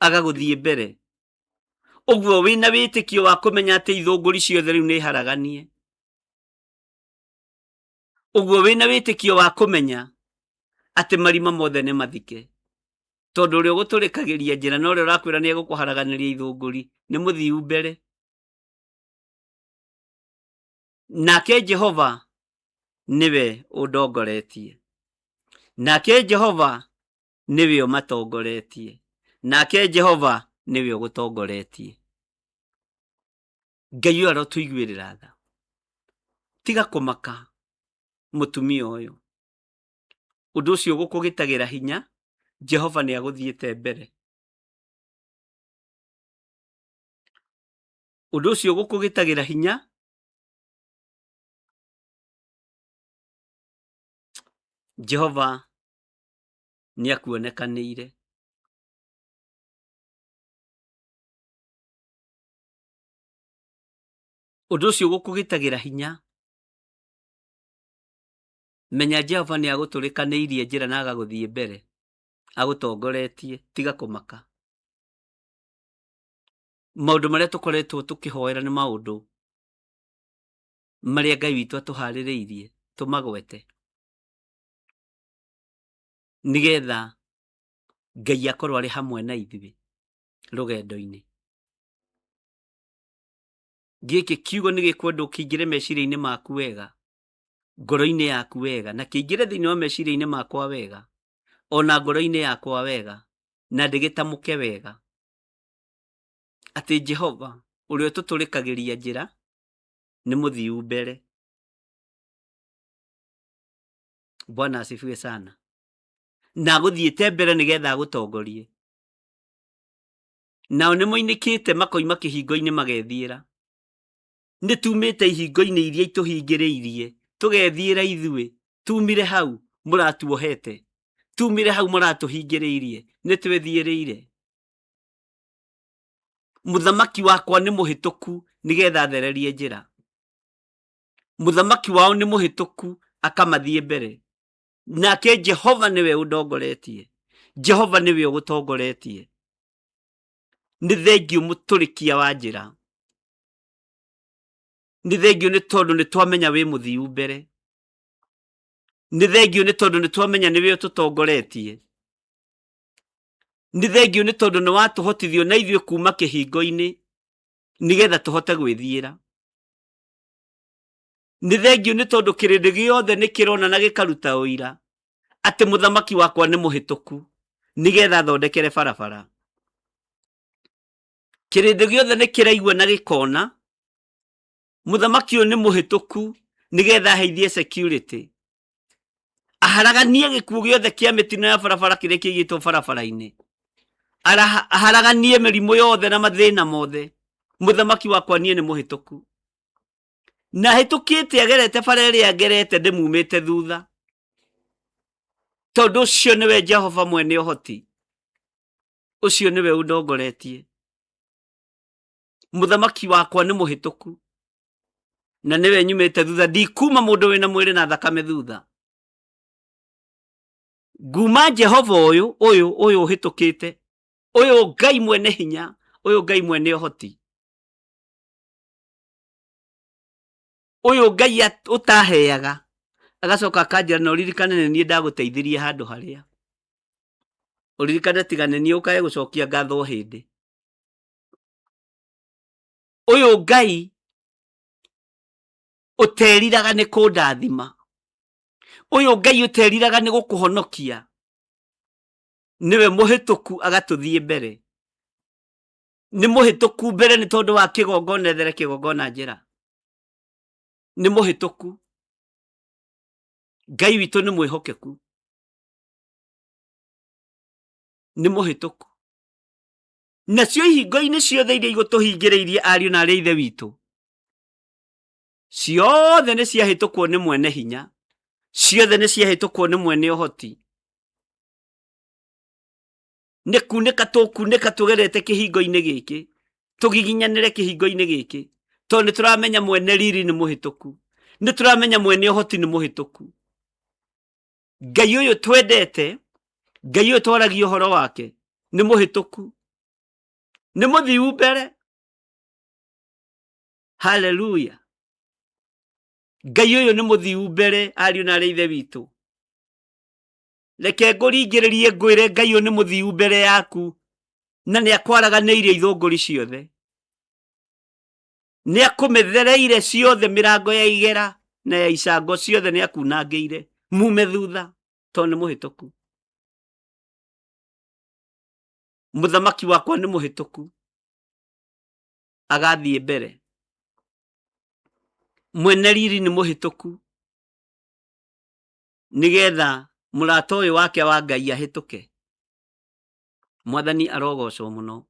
S2: agagũthiĩ mbere. Ũguo wĩna wĩtĩkio wa kũmenya atĩ ithũngũri ciothe rĩu nĩ haraganie. Ũguo wĩna wĩtĩkio wa kũmenya atĩ marima mothe nĩ mathike. Tondũ ũrĩa ũgũtũrĩkagĩria njĩra na ũrĩa ũrakwĩra nĩ egũkũharaganĩria ithũngũri nĩ mũthiu mbere. Nake Jehova nĩwe ũndongoretie. Nake Jehova nĩwe ũmatongoretie. Nake Jehova nĩwe ũgũtongoretie. Ngai ũyũ arotũiguĩrĩra tha. Tiga kũmaka mũtumia ũyũ. Ũndũ ũcio ũgũkũgitagĩra hinya, Jehova nĩ agũthiĩte mbere. Ũndũ ũcio gũkũgitagĩra hinya Jehova nĩ akuonekanĩire. Ũndũ ũcio gũkũgitagĩra hinya. Menya Jehova nĩ agũtũrĩkanĩirie njĩra na agagũthiĩ mbere agũtongoretie, tiga kũmaka. Maũndũ marĩa tũkoretwo tũkĩhoera nĩ maũndũ marĩa Ngai witũ atũharĩrĩirie tũmagwete nĩgetha Ngai akorwo arĩ hamwe na ithuĩ rũgendo-inĩ. Gĩkĩ kiugo nĩ gĩkwendwo kĩingĩre meciria-inĩ maku wega, ngoro-inĩ yaku wega, na kĩingĩre thĩinĩ wa meciria-inĩ makwa wega, ona ngoro-inĩ yakwa wega, na ndĩgĩtamũke wega, atĩ Jehova ũrĩa ũtũtũrĩkagĩria njĩra nĩ mũthiu mbere. Bwana asifiwe sana. Na agũthiĩte mbere nĩgetha agũtongorie. Nao nĩ moinĩkĩte makoima kĩhingo-inĩ magethiĩra. Nĩ tumĩte ihingo-inĩ iria itũhingĩrĩirie tũgethiĩra ithuĩ. Tumire hau mũratuohete, tumire hau mũratũhingĩrĩirie, nĩ twĩthiĩrĩire. Mũthamaki wakwa nĩ mũhĩtũku nĩgetha athererie njĩra. Mũthamaki wao nĩ mũhĩtũku akamathiĩ mbere. Nake Jehova nĩwe ũndongoretie. Jehova nĩwe ũgũtongoretie. Nĩ thengiũ mũtũrĩkia wa njĩra. Nĩ thengiũ nĩ tondũ nĩ twamenya wĩ mũthiu mbere. Nĩ thengiũ nĩ tondũ nĩ twamenya nĩwe ũtũtongoretie. Nĩ thengiũ nĩ tondũ nĩ watũhotithio na ithuĩ kuma kĩhingo-inĩ nĩgetha tũhote gwĩthiĩra. Nĩ thengiũ nĩ tondũ kĩrĩndĩ gĩothe nĩ kĩrona na gĩkaruta ũira atĩ mũthamaki wakwa nĩ mũhĩtũku nĩgetha athondekere barabara. Kĩrĩndĩ gĩothe nĩ kĩraigua na gĩkona mũthamaki ũyũ nĩ mũhĩtũku nĩgetha aheithie security, aharaganie gĩkuũ gĩothe kĩa mĩtino ya barabara kĩrĩa kĩigĩtwo barabara-inĩ, aharaganie mĩrimũ yothe na mathĩna mothe. Mũthamaki wakwa niĩ nĩ mũhĩtũku, na hĩtũkĩte agerete bara ĩrĩa ngerete ndĩmumĩte thutha, tondũ ũcio nĩwe Jehova mwene ũhoti, ũcio nĩwe ũndongoretie. Mũthamaki wakwa nĩ mũhĩtũku na nĩwe nyumĩte thutha, ndikuma mũndũ wĩna mwĩrĩ na thakame thutha. Nguma Jehova ũyũ ũyũ ũyũ ũhĩtũkĩte, ũyũ Ngai mwene hinya, ũyũ Ngai mwene ũhoti, ũyũ Ngai ũtaheaga agacoka akanjĩra na ũririkane nĩ niĩ ndagũteithirie handũ harĩa ũririkane, tiga nĩ niĩ ũkae gũcokia ngatho hĩndĩ. Ũyũ Ngai ũteriraga nĩ kũndathima, ũyũ Ngai ũteriraga nĩ gũkũhonokia, nĩwe mũhĩtũku agatũthiĩ mbere. Nĩ mũhĩtũku mbere nĩ tondũ wa kĩgongona ethere kĩgongona njĩra. Nĩ mũhĩtũku. Ngai witũ nĩ mwĩhokeku. Nĩ mũhĩtũku. Nacio ihingo-inĩ ciothe iria igũtũhingĩrĩirie ariũ na arĩ a ithe witũ, ciothe nĩ ciahĩtũkwo nĩ mwene hinya, ciothe nĩ ciahĩtũkwo nĩ mwene ũhoti. Nĩ kunĩka tũkunĩka tũgerete kĩhingo-inĩ gĩkĩ, tũgiginyanĩre kĩhingo-inĩ gĩkĩ, tondũ nĩ tũramenya mwene riri nĩ mũhĩtũku, nĩ tũramenya mwene ũhoti nĩ mũhĩtũku. Ngai ũyũ twendete, Ngai ũyũ twaragia ũhoro wake nĩ mũhĩtũku, nĩ mũthiu mbere. Haleluya! Ngai ũyũ nĩ mũthiu mbere, ariũ na arĩ ithe witũ. Reke ngũringĩrĩrie ngwĩre Ngai ũyũ nĩ mũthiu mbere yaku, na nĩ akwaraganĩirie ithũngũri ciothe, nĩ akũmĩthereire ciothe, mĩrango ya igera na ya icango ciothe nĩ akunangĩire, mume thutha tondũ nĩ mũhĩtũku. Mũthamaki wakwa nĩ mũhĩtũku, agathiĩ mbere. Mwene riri nĩ mũhĩtũku, nĩgetha mũrata ũyũ wake wa Ngai ahĩtũke. Mwathani arogocwo mũno.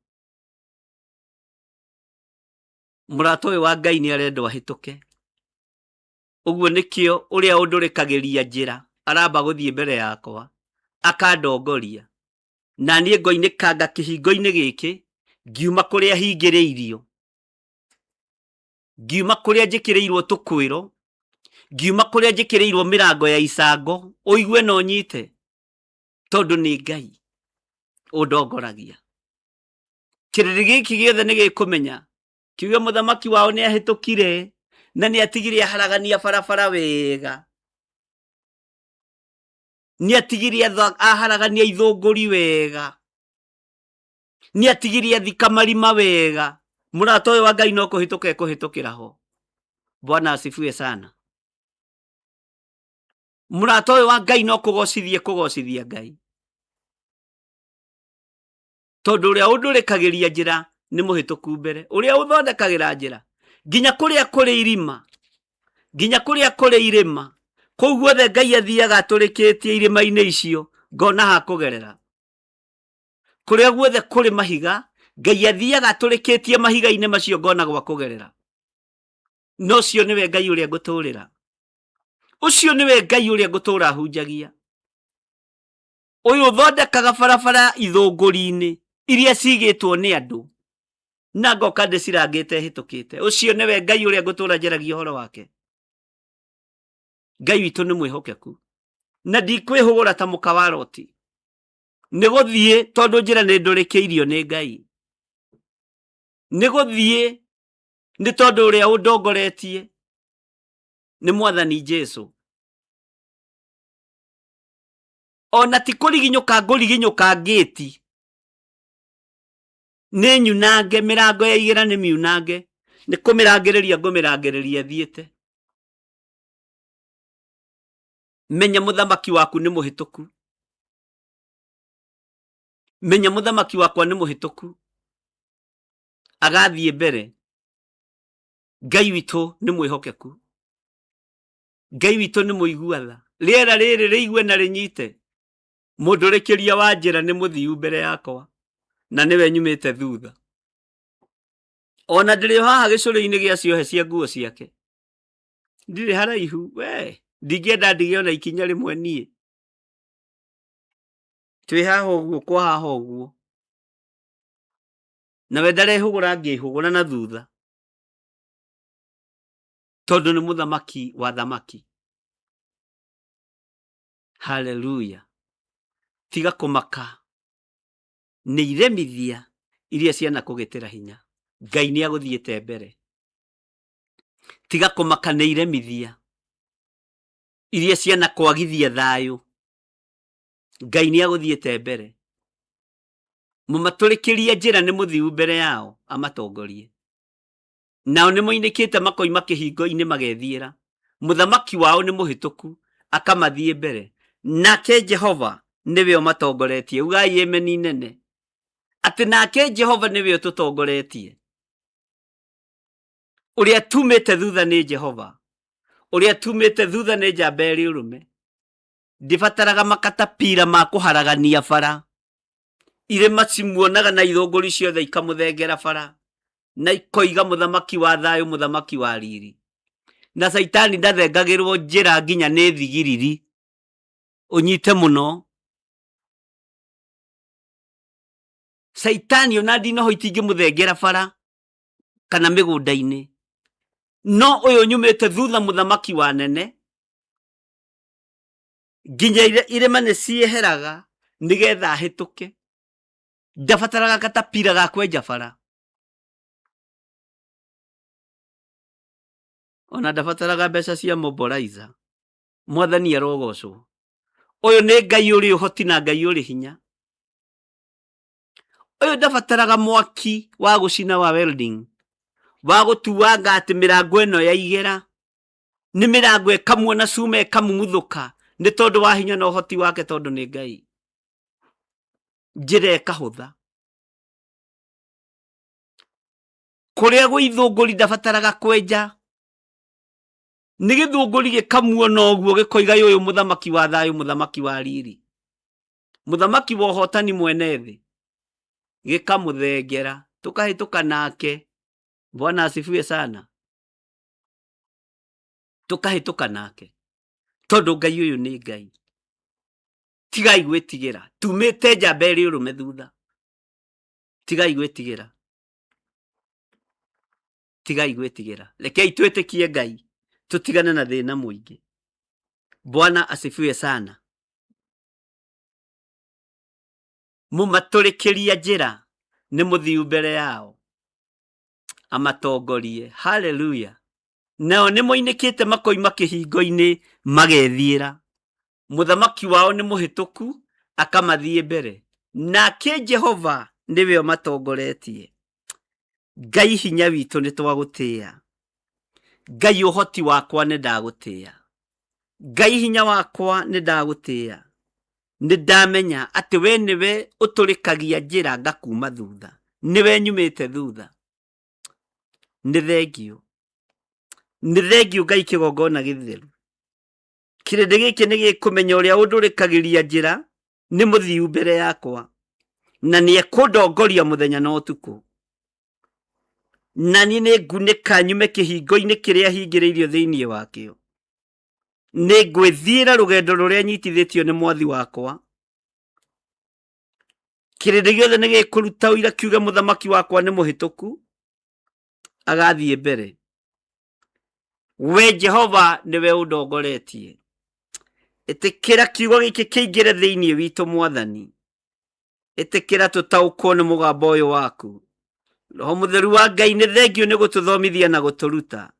S2: Mũrata ũyũ wa Ngai nĩ arendwo ahĩtũke. Ũguo nĩkĩo ũrĩa ũndũrĩkagĩria njĩra aramba gũthiĩ mbere yakwa akandongoria, na niĩ ngoinĩkanga kĩhingo-inĩ gĩkĩ ngiuma kũrĩa hingĩrĩirio, ngiuma kũrĩa njĩkĩrĩirwo tũkwĩro, ngiuma kũrĩa njĩkĩrĩirwo mĩrango ya icango, ũigue na ũnyite, tondũ nĩ Ngai ũndongoragia. Kĩrĩndĩ gĩkĩ gĩothe nĩ gĩkũmenya kiuge mũthamaki wao nĩ ahĩtũkire na nĩ atigire aharagania barabara wega, nĩ atigire aharagania ithũngũri wega, nĩ atigire athika marima wega. Mũrata ũyũ wa Ngai no kũhĩtũka ekũhĩtũkĩra ho. Bwana asifiwe sana. Mũrata ũyũ wa Ngai no kũgocithia kũgocithia Ngai, tondũ ũrĩa ũndũrĩkagĩria njĩra nĩ mũhĩtũku mbere, ũrĩa ũthondekagĩra njĩra nginya kũrĩa kũrĩ irima, nginya kũrĩa kũrĩ irĩma, kũu guothe Ngai athiaga atũrĩkĩtie irĩma-inĩ icio ngona ha kũgerera. Kũrĩa guothe kũrĩ mahiga, Ngai athiaga atũrĩkĩtie mahiga-inĩ macio ngona gwa kũgerera. Na ũcio nĩwe Ngai ũrĩa ngũtũrĩra, ũcio nĩwe Ngai ũrĩa ngũtũra hunjagia, ũyũ ũthondekaga barabara ithũngũri-inĩ iria cigĩtwo nĩ andũ na ngoka ndĩcirangĩte hĩtũkĩte. Ũcio nĩwe Ngai ũrĩa ngũtũra njaragia ũhoro wake. Ngai witũ nĩ mwĩhokeku na ndikwĩhũgũra ta mũka wa Loti, nĩ gũthiĩ tondũ njĩra nĩ ndũrĩkĩirio nĩ Ngai, nĩ gũthiĩ nĩ tondũ ũrĩa ũndongoretie nĩ Mwathani Jesu. Ona ti kũriginyũka ngũriginyũka ngĩti, nĩ nyunange mĩrango ya igĩra, nĩ miunange, nĩ kũmĩrangĩrĩria ngũmĩrangĩrĩria thiĩte. Menya mũthamaki waku nĩ mũhĩtũku, menya mũthamaki wakwa nĩ mũhĩtũku, agathiĩ mbere. Ngai witũ nĩ mwĩhokeku, Ngai witũ nĩ mũigua tha. Rĩera rĩrĩ rĩigue na rĩnyite, mũndũrĩkĩria wa njĩra nĩ mũthiu mbere yakwa, na nĩwe nyumĩte thutha. Ona ndĩrĩ o haha gĩcũrĩ-inĩ gĩa ciohe cia nguo ciake, ndirĩ haraihu, we ndingĩenda ndige ona ikinya rĩmwe niĩ. Twĩ haha ũguo kwa haha ũguo, nawe ndarehũgũra ngĩhũgũra na thutha, tondũ nĩ mũthamaki wa thamaki. Haleluya. Tiga kũmaka nĩ iremithia iria cianakũgĩtĩra hinya, Ngai nĩ agũthiĩte mbere. Tiga kũmaka nĩ iremithia iria cianakwagithia thayũ, Ngai nĩ agũthiĩte mbere. Mũmatũrĩkĩrie njĩra nĩ mũthiu mbere yao amatongorie. Nao nĩ moinĩkĩte makoima kĩhingo-inĩ magethiĩra. Mũthamaki wao nĩ mũhĩtũku akamathiĩ mbere, nake Jehova nĩwe ũmatongoretie. Ugai ameni nene atĩ nake Jehova nĩwe ũtũtongoretie. Ũrĩa tumĩte thutha nĩ Jehova, ũrĩa tumĩte thutha nĩ njamba ĩrĩ ũrũme. Ndĩbataraga makatapira ma kũharagania bara, irĩma cimuonaga na ithũngũri ciothe ikamũthengera bara, na ikoiga mũthamaki wa thayũ, mũthamaki wa riri. Na Caitani ndathengagĩrwo njĩra nginya nĩ thigiriri. Ũnyite mũno Caitani, ona ndinoho itingĩmũthengera bara kana mĩgũnda-inĩ, no ũyũ nyumĩte thutha mũthamaki wa nene, nginya irĩma nĩ cieheraga nĩgetha ahĩtũke. Ndabataraga katapira ga kwenja bara, ona ndabataraga mbeca cia mobilizer. Mwathani arogocwo. Ũyũ nĩ Ngai ũrĩ ũhoti na Ngai ũrĩ hinya. Ũyũ ndabataraga mwaki wa gũcina wa welding, wa gũtuanga atĩ mĩrango ĩno ya igera nĩ mĩrango ĩkamuona cuma ĩkamumuthũka, nĩ tondũ wa hinya na ũhoti wake, tondũ nĩ Ngai. Njĩra ĩkahũtha. Kũrĩa gwĩ ithũngũri ndabataraga kwenja, nĩ gĩthũngũri gĩkamuona ũguo gĩkoiga ũyũ mũthamaki wa thayũ, mũthamaki wa riri, mũthamaki wa ũhotani mwene thĩ, gĩkamũthengera, tũkahĩtũka nake. Bwana asifiwe sana. Tũkahĩtũka nake tondũ Ngai ũyũ nĩ Ngai. Tigai gwĩtigĩra, tumĩte njamba ĩrĩ ũrũme thutha. Tigai gwĩtigĩra, tigai gwĩtigĩra, rekei twĩtĩkie Ngai tũtigane na thĩna mũingĩ. Bwana asifiwe sana. Mũmatũrĩkĩria njĩra nĩ mũthiu mbere yao amatongorie. Haleluya. Nao nĩ moinĩkĩte makoima kĩhingo-inĩ magethiĩra. Mũthamaki wao nĩ mũhĩtũku akamathiĩ mbere, nake Jehova nĩwe ũmatongoretie. Ngai hinya witũ nĩ twagũtĩĩa. Ngai ũhoti wakwa nĩ ndagũtĩĩa. Ngai hinya wakwa nĩ ndagũtĩĩa. Nĩ ndamenya atĩ we nĩwe ũtũrĩkagia njĩra ngakuma thutha, nĩwe nyumĩte thutha. Nĩ thengiũ, nĩ thengiũ Ngai kĩgongona gĩtheru. Kĩrĩndĩ gĩkĩ nĩ gĩkũmenya ũrĩa ũndũrĩkagĩria njĩra nĩ mũthiu mbere yakwa, na nĩ ekũndongoria mũthenya na ũtukũ. Na niĩ nĩ ngunĩka nyume kĩhingo-inĩ kĩrĩa hingĩrĩirio thĩinĩ wakĩo. Nĩ ngwĩthiĩra rũgendo rũrĩa nyitithĩtio nĩ mwathi wakwa. Kĩrĩndĩ gĩothe nĩ gĩkũruta ũira kiuge mũthamaki wakwa nĩ mũhĩtũku, agathiĩ mbere. We Jehova nĩwe ũndongoretie. Ĩtĩkĩra kiugo gĩkĩ kĩingĩre thĩinĩ witũ Mwathani. Ĩtĩkĩra tũtaũkwo nĩ mũgambo ũyũ waku. Roho Mũtheru wa Ngai nĩ thengiũ nĩ gũtũthomithia na gũtũruta.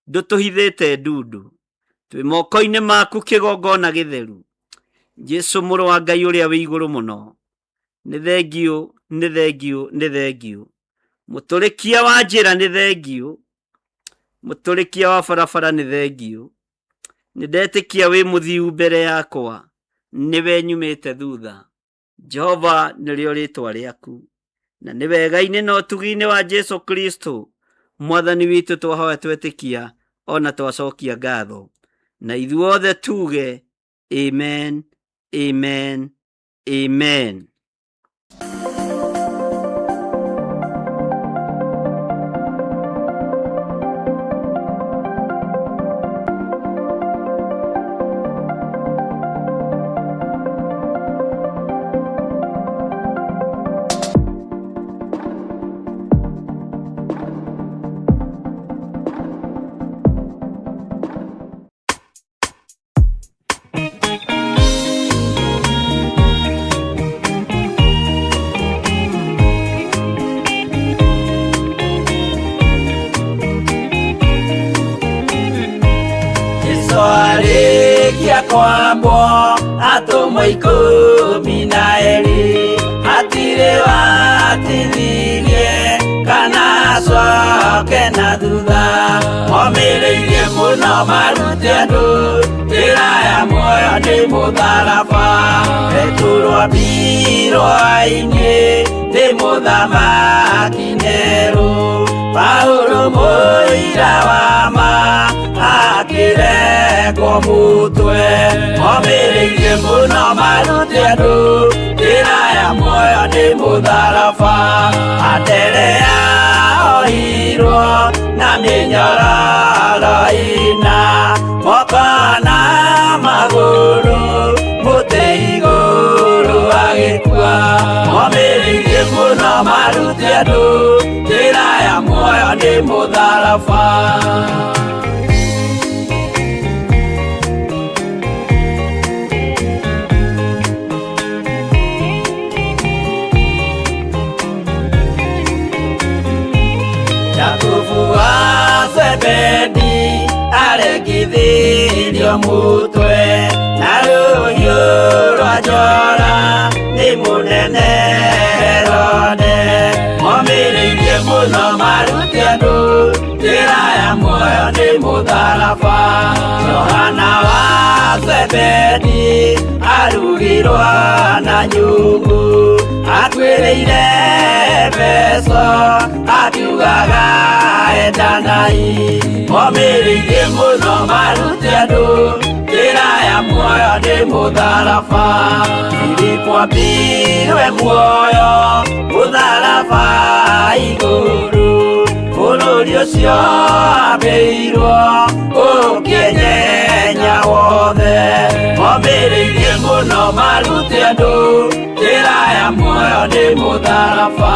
S2: Ndũtũhithĩte ndundu. Twĩ moko-inĩ maku kĩgongona gĩtheru. Jesu mũrũ wa Ngai ũrĩa wĩ igũrũ mũno. Nĩ thengiũ, nĩ thengiũ, nĩ thengiũ. Mũtũrĩkia wa njĩra nĩ thengiũ. Mũtũrĩkia wa barabara nĩ thengiũ. Nĩ ndetĩkia wĩ mũthiu mbere yakwa, nĩwe nyumĩte thutha. Jehova nĩrĩo rĩtwa rĩaku. Na nĩ wega-inĩ na ũtugi-inĩ wa Jesu Kristo Mwathani witũ twahoya twetĩkia ona twacokia ngatho. Na ithuothe tuge amen, amen, amen.
S5: Jesu arĩkia kwambwo atũmwo ikũmi na erĩ hatirĩ watithirie kana acoke na thutha momĩrĩirie mũno marute andũ njĩra ya muoyo nĩ mũtharaba Petero ambirwo ainĩ nĩ mũthamaki Nero Paulo mũira wa ma akĩrengwo mũtwe momĩrĩirie mũno marute andũ njĩra ya muoyo nĩ mũtharaba Anderea ohirwo na mĩnyororo ĩna moko na magũrũ mũtĩ igũrũ agĩkua momĩrĩirie mũno marute andũ njĩra ya muoyo nĩ mũtharaba. Jakubu wa Zebedi aregithirio mutwe na rũhiũ rwa njora nĩ mũnene Herode momĩrĩirie mũno marute andũ njĩra ya muoyo nĩ mũtharaba Johana wa Zebedi arugirwo na nyungu akuĩrĩire Efeso akiugaga endanai momĩrĩirie mũno marute andũ njĩra ya muoyo nĩ mũtharaba Filipo ambirwe muoyo mũtharaba igũrũ bũrũri Bũrũri ũcio ambĩirwo ũkĩnyenya wothe Momĩrĩirie mũno marute andũ njĩra ya muoyo nĩ mũtharaba.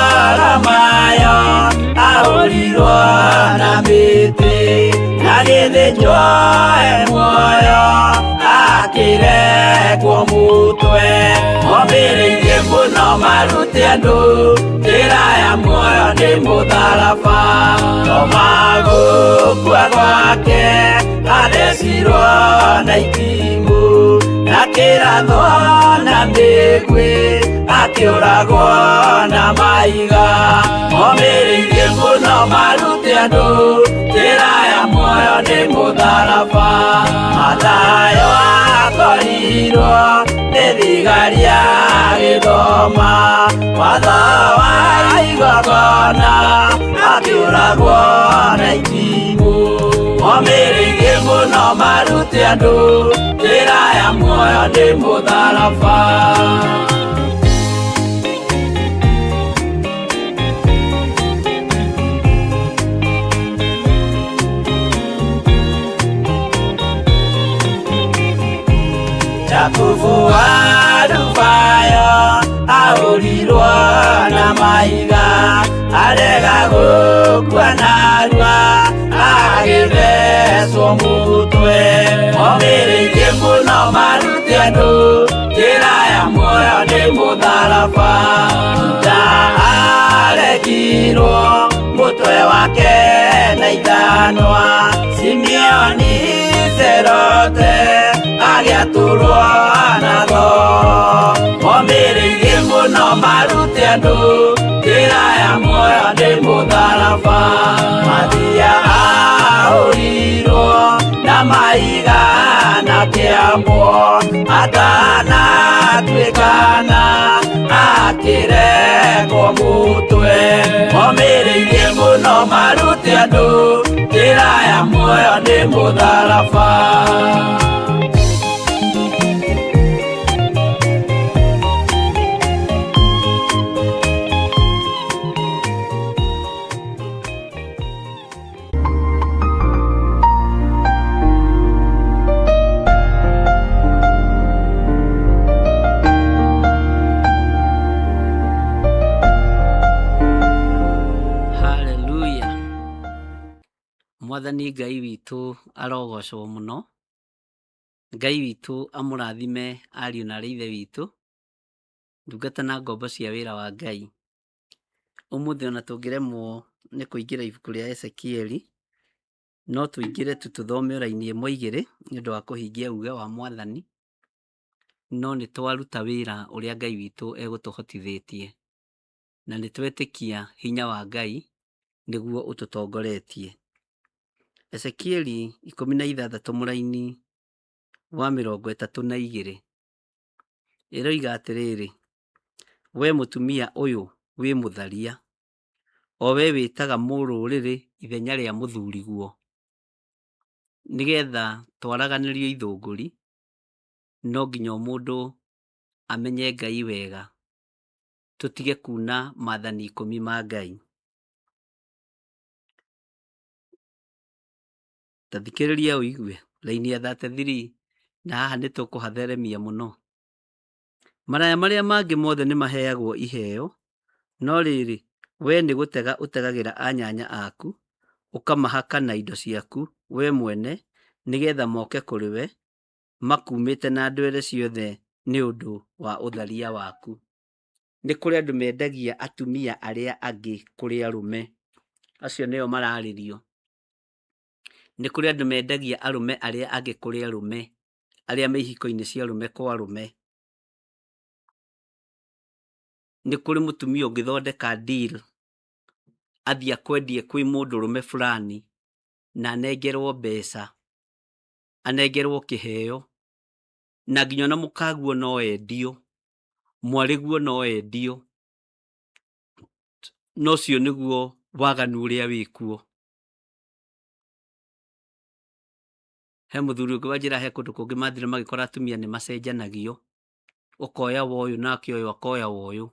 S5: Maritharamayo ahũrirwo na mĩtĩ agĩthĩnjwo e muoyo akĩrekwo mũtwe Momĩrĩirie mũno marute andũ njĩra ya muoyo nĩ mũtharaba Toma gũkua gwake athecirwo na itimũ na kĩrathwo na mĩguĩ akĩũragwo na mahiga Momĩrĩirie mũno marute andũ njĩra ya muoyo nĩ mũtharaba Mathayo akorirwo nĩ thigari agĩthoma watho wa igongona akĩũragwo na itimũ Momĩrĩirie mũno marute andũ njĩra ya muoyo nĩ mũtharaba. Jakubu wa Alufayo ahũrirwo na mahiga arega gũkua narua agĩthecwo mũtwe Momĩrĩirie mũno marute andũ njĩra ya muoyo nĩ mũtharaba Juda arekirwo mũtwe wake na ithanwa Simeoni Serote agĩatũrwo na thoo Momĩrĩirie mũno marute andũ njĩra ya muoyo nĩ mũtharaba Mathia ahũrirwo na mahiga na kĩambwo atanatuĩkana akĩrekwo mũtwe Momĩrĩirie mũno marute andũ njĩra ya muoyo nĩ mũtharaba.
S3: Haleluya. Mwathani Ngai witũ arogocwo mũno. Ngai witũ amũrathime ariũ na arĩ ithe witũ, ndungata na ngombo cia wĩra wa Ngai. Ũmũthĩ ona tũngĩremwo nĩ kũingĩra ibuku rĩa Ezekieli, no tũingĩre tu tũthome raini ĩmwe igĩrĩ nĩ ũndũ wa kũhingia uge wa Mwathani, no nĩ twaruta wĩra ũrĩa Ngai witũ egũtũhotithĩtie, na nĩ twetĩkia hinya wa Ngai nĩguo ũtũtongoretie. Ezekieli 16 mũraini wa 32 ĩroiga atĩrĩrĩ, we mũtumia ũyũ wĩ mũtharia, o we wĩtaga mũrũrĩrĩ ithenya rĩa mũthuriguo, nĩgetha twaraganĩrio ithũngũri, no nginya o mũndũ amenye Ngai wega, tũtige kuna maathani 10 ma Ngai. Ta thikĩrĩria ũigue raini ya 33 na haha nĩ tũkũhatheremia mũno. Maraya marĩa mangĩ mothe nĩ maheagwo iheo, no rĩrĩ, we nĩ gũtega ũtegagĩra anyanya aku, ũkamahaka na indo ciaku we mwene, nĩgetha moke kũrĩ we makumĩte na ndwere ciothe nĩ ũndũ wa ũtharia waku. Nĩ kũrĩ andũ mendagia atumia arĩa angĩ kũrĩ arũme, acio nĩo mararĩrio. Nĩ kũrĩ andũ mendagia arũme arĩa angĩ kũrĩ arũme, arĩa me ihiko-inĩ cia arũme kwa arũme. Nĩ kũrĩ mũtumia ũngĩthondeka deal athiĩ akwendie kwĩ mũndũrũme fulani na anengerwo mbeca, anengerwo kĩheo, na nginya ona mũkaguo no endio, mwarĩguo no endio, na ũcio nĩguo waganu ũrĩa wĩkuo. He mũthuri ũngĩ wanjĩra he kũndũ kũngĩ mathire magĩkora atumia nĩ macenjanagio, ũkoya woyũ nake ũyũ akoya woyũ.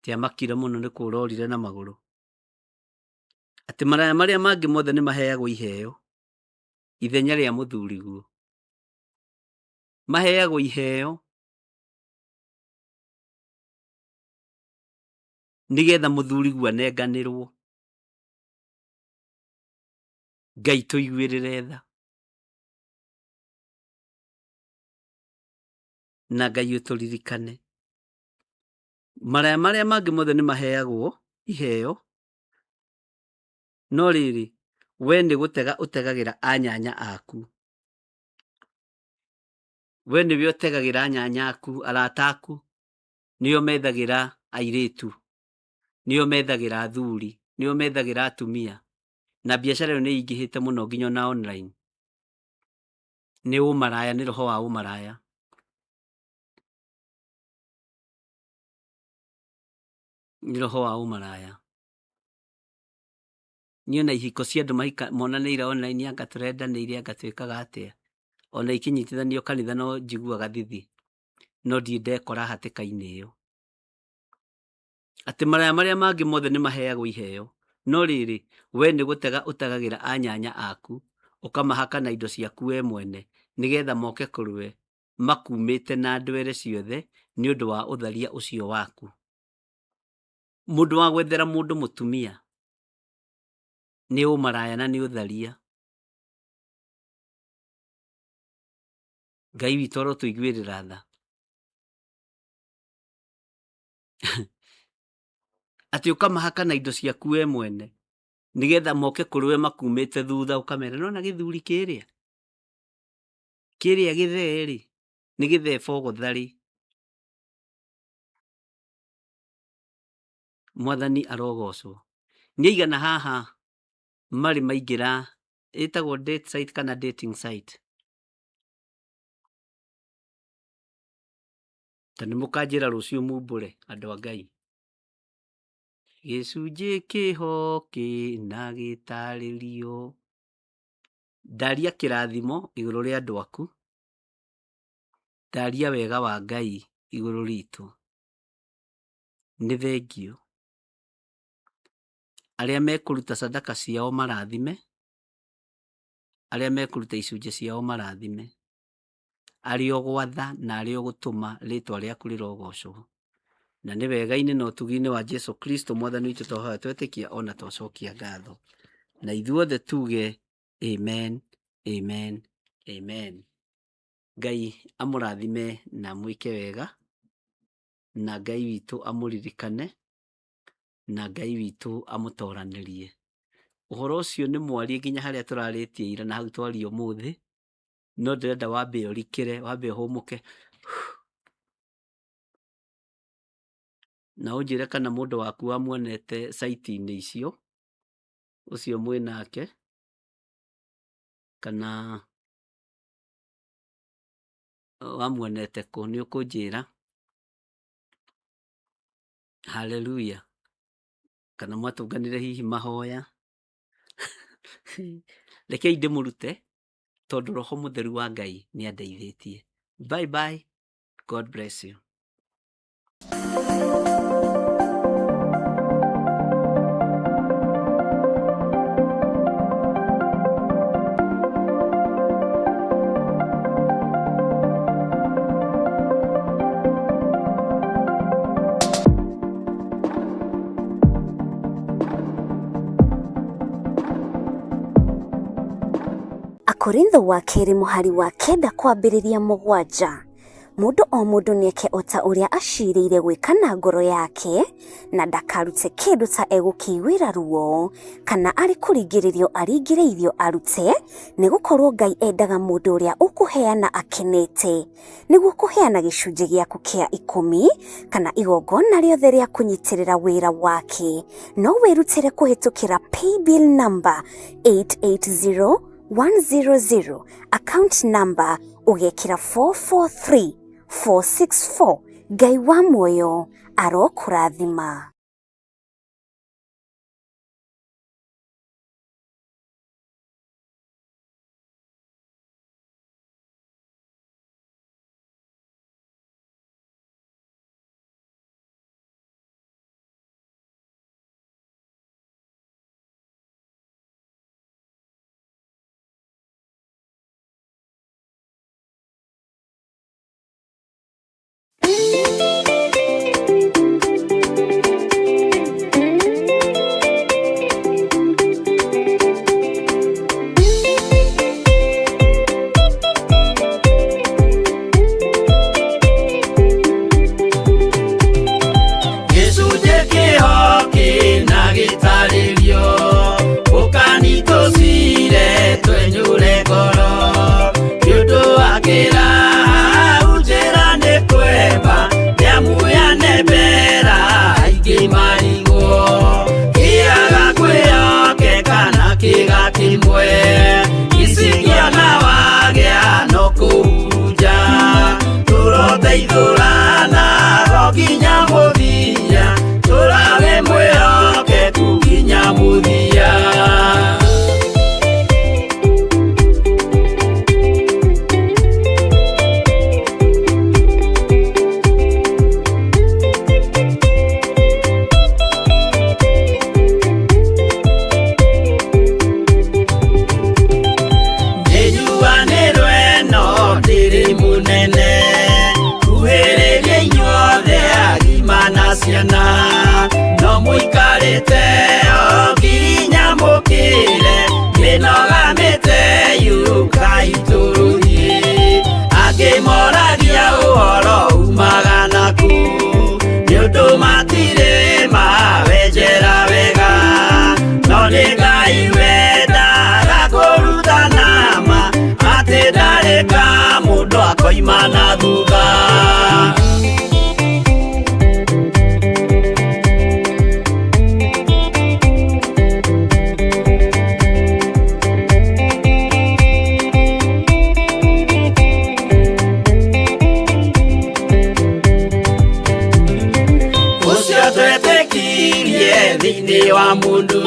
S3: Tiamakire mũno nĩ kũra orire na magũrũ. Atĩ maraya marĩa mangĩ mothe nĩ maheagwo iheo ithenya rĩa mũthuriguo. Maheagwo iheo nĩgetha mũthuriguo anenganĩrwo. Ngai tũiguĩrĩre tha. Na Ngai ũtũririkane. Maraya marĩa mangĩ mothe nĩ maheagwo iheo, no rĩrĩ, we nĩ gũtega ũtegagĩra anyanya aku. We nĩwe ũtegagĩra anyanya aku, arata aku, nĩo methagĩra airĩtu, nĩo methagĩra athuri, nĩo methagĩra atumia. Na biacara ĩyo nĩ ĩingĩhĩte mũno nginya ona online. Nĩ ũmaraya, nĩ roho wa ũmaraya. Nĩ roho wa ũmaraya. Niĩ ona ihiko cia andũ mahika monanĩire online anga tũrendanĩire anga twĩkaga atĩa, ona ikĩnyitithanio kanitha no njiguaga thithi, no ndirĩ ndekora hatĩka-inĩ ĩyo. Atĩ maraya marĩa mangĩ mothe nĩ maheagwo iheo, no rĩrĩ, we nĩ gũtega ũtegagĩra anyanya aku, ũkamahaka na indo ciaku we mwene, nĩgetha moke kũrĩ we makumĩte na ndwere ciothe nĩ ũndũ wa ũtharia ũcio waku. Mũndũ wa gwethera mũndũ mũtumia nĩ ũmaraya na nĩ ũtharia. Ngai witũ arotũiguĩrĩra tha. Atĩ ũkamahaka na indo ciaku we mwene nĩgetha moke kũrĩ we makumĩte thutha, ũkamera nona gĩthuri kĩrĩa kĩrĩa gĩthee rĩ, nĩ gĩthee bogotharĩ. Mwathani arogocwo. Nĩ aigana haha marĩ maingĩra ĩtagwo date site kana dating site? Ta nĩ mũkanjĩra rũciũ mumbũre andũ a Ngai. Gĩcunjĩ kĩho kĩna gĩtarĩrio. Ndaria kĩrathimo igũrũ rĩa andũ aku. Ndaria wega wa Ngai igũrũ ritũ. Nĩ thengiũ. Arĩa mekũruta sadaka ciao marathime. Arĩa mekũruta icunjĩ ciao marathime. Arĩa ũgwatha na arĩa ũgũtũma rĩtwa rĩaku rĩrogocwo. Na nĩ wega-inĩ na ũtugi-inĩ wa Jesu Kristo mwathani witũ twahoya twetĩkia ona twacokia ngatho. Na ithuothe tuge amen, amen, amen. Ngai amũrathime na amwĩke wega, na Ngai witũ amũririkane, na Ngai witũ amũtoranĩrie. Ũhoro ũcio nĩ mwarie nginya harĩa tũrarĩtie ira na hau twaria ũmũthĩ, no ndĩrenda wambe ũrikĩre, wambe ũhũmũke na ũnjĩre kana mũndũ waku wamuonete site-inĩ icio, ũcio mwĩ nake, kana wamuonete kũ, nĩ ũkũnjĩra. Haleluya. Kana mwatũnganire hihi mahoya. Rekei ndĩmũrute tondũ Roho Mũtheru wa Ngai nĩ andeithĩtie. Bye bye. God bless you.
S4: Akorintho wa kerĩ mũhari wa kenda kwambĩrĩria mũgwanja. Mũndũ o mũndũ nĩeke o ta ũrĩa acirĩire gwĩka na ngoro yake, na ndakarute kĩndũ ta egũkĩiguĩra ruo, kana arĩ kũringĩrĩrio aringĩrĩirio arute, nĩ gũkorwo Ngai endaga mũndũ ũrĩa ũkũheana akenete. Nĩguo kũheana gĩcunjĩ gĩaku kĩa ikũmi, kana igongona rĩothe rĩa kũnyitĩrĩra wĩra wake, no wĩrutĩre kũhĩtũkĩra paybill number 880100, account number ũgekĩra 443464. Ngai wa muoyo arokũrathima.
S5: kĩga kĩmwe icingĩona wagĩa no kũhurunja tũroteithũrana go nginya mũthia tũrawe mwĩhokeku nginya mũthia. Nĩnjuanĩrwo ĩno ndĩrĩ mũnene kuhĩrĩria inyuothe agima na ciana no mũikarĩte o nginya mũkĩre mĩnoga mĩte yũkai tũrũthiĩ angĩ moragia ũhoro umaga naku nĩ ũndũ matirĩ mawenjera wega no nĩ Ngai wendaga kũrutana ma atĩ ndarĩ ka mũndũ akoima na thutha. Ũcio twetĩkirie thĩinĩ wa mũndũ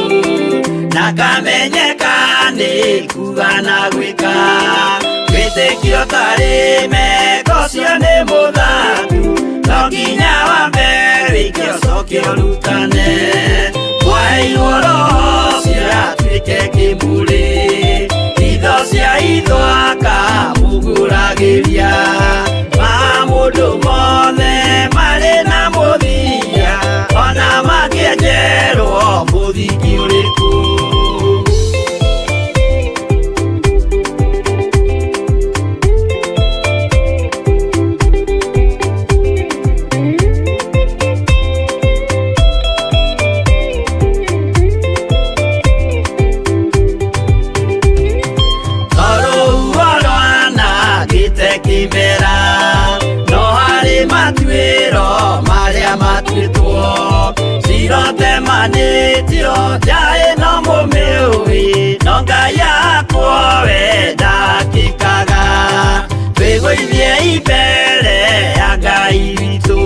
S5: na kamenyeka nĩ kuga na gwĩka wĩtĩkio tarĩ meko ũcio nĩ mũthaku no nginya wambe wĩke ũcoke ũrutane mwaheirwo roho ũcio atuĩke kĩmũrĩ itho cia itho akamũgũragĩria ma mũndũ mothe marĩ na mũthia ona mangĩenjerwo mũthingi ũrĩkũ. Tondũ rwanangĩte kĩmera no harĩ matuĩro marĩa matuĩtwo cirotemanĩtio nja ĩno mũmĩũĩ no Ngai akwo we ndakĩkaga twĩgũithie mbere ya Ngai witũ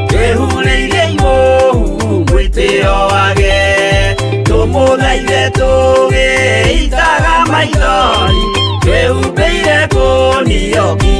S5: twĩhurĩire imũhu mwĩtĩo wage tũmũthaithe tũgĩitaga maithori twĩhumbĩire kũnio nginya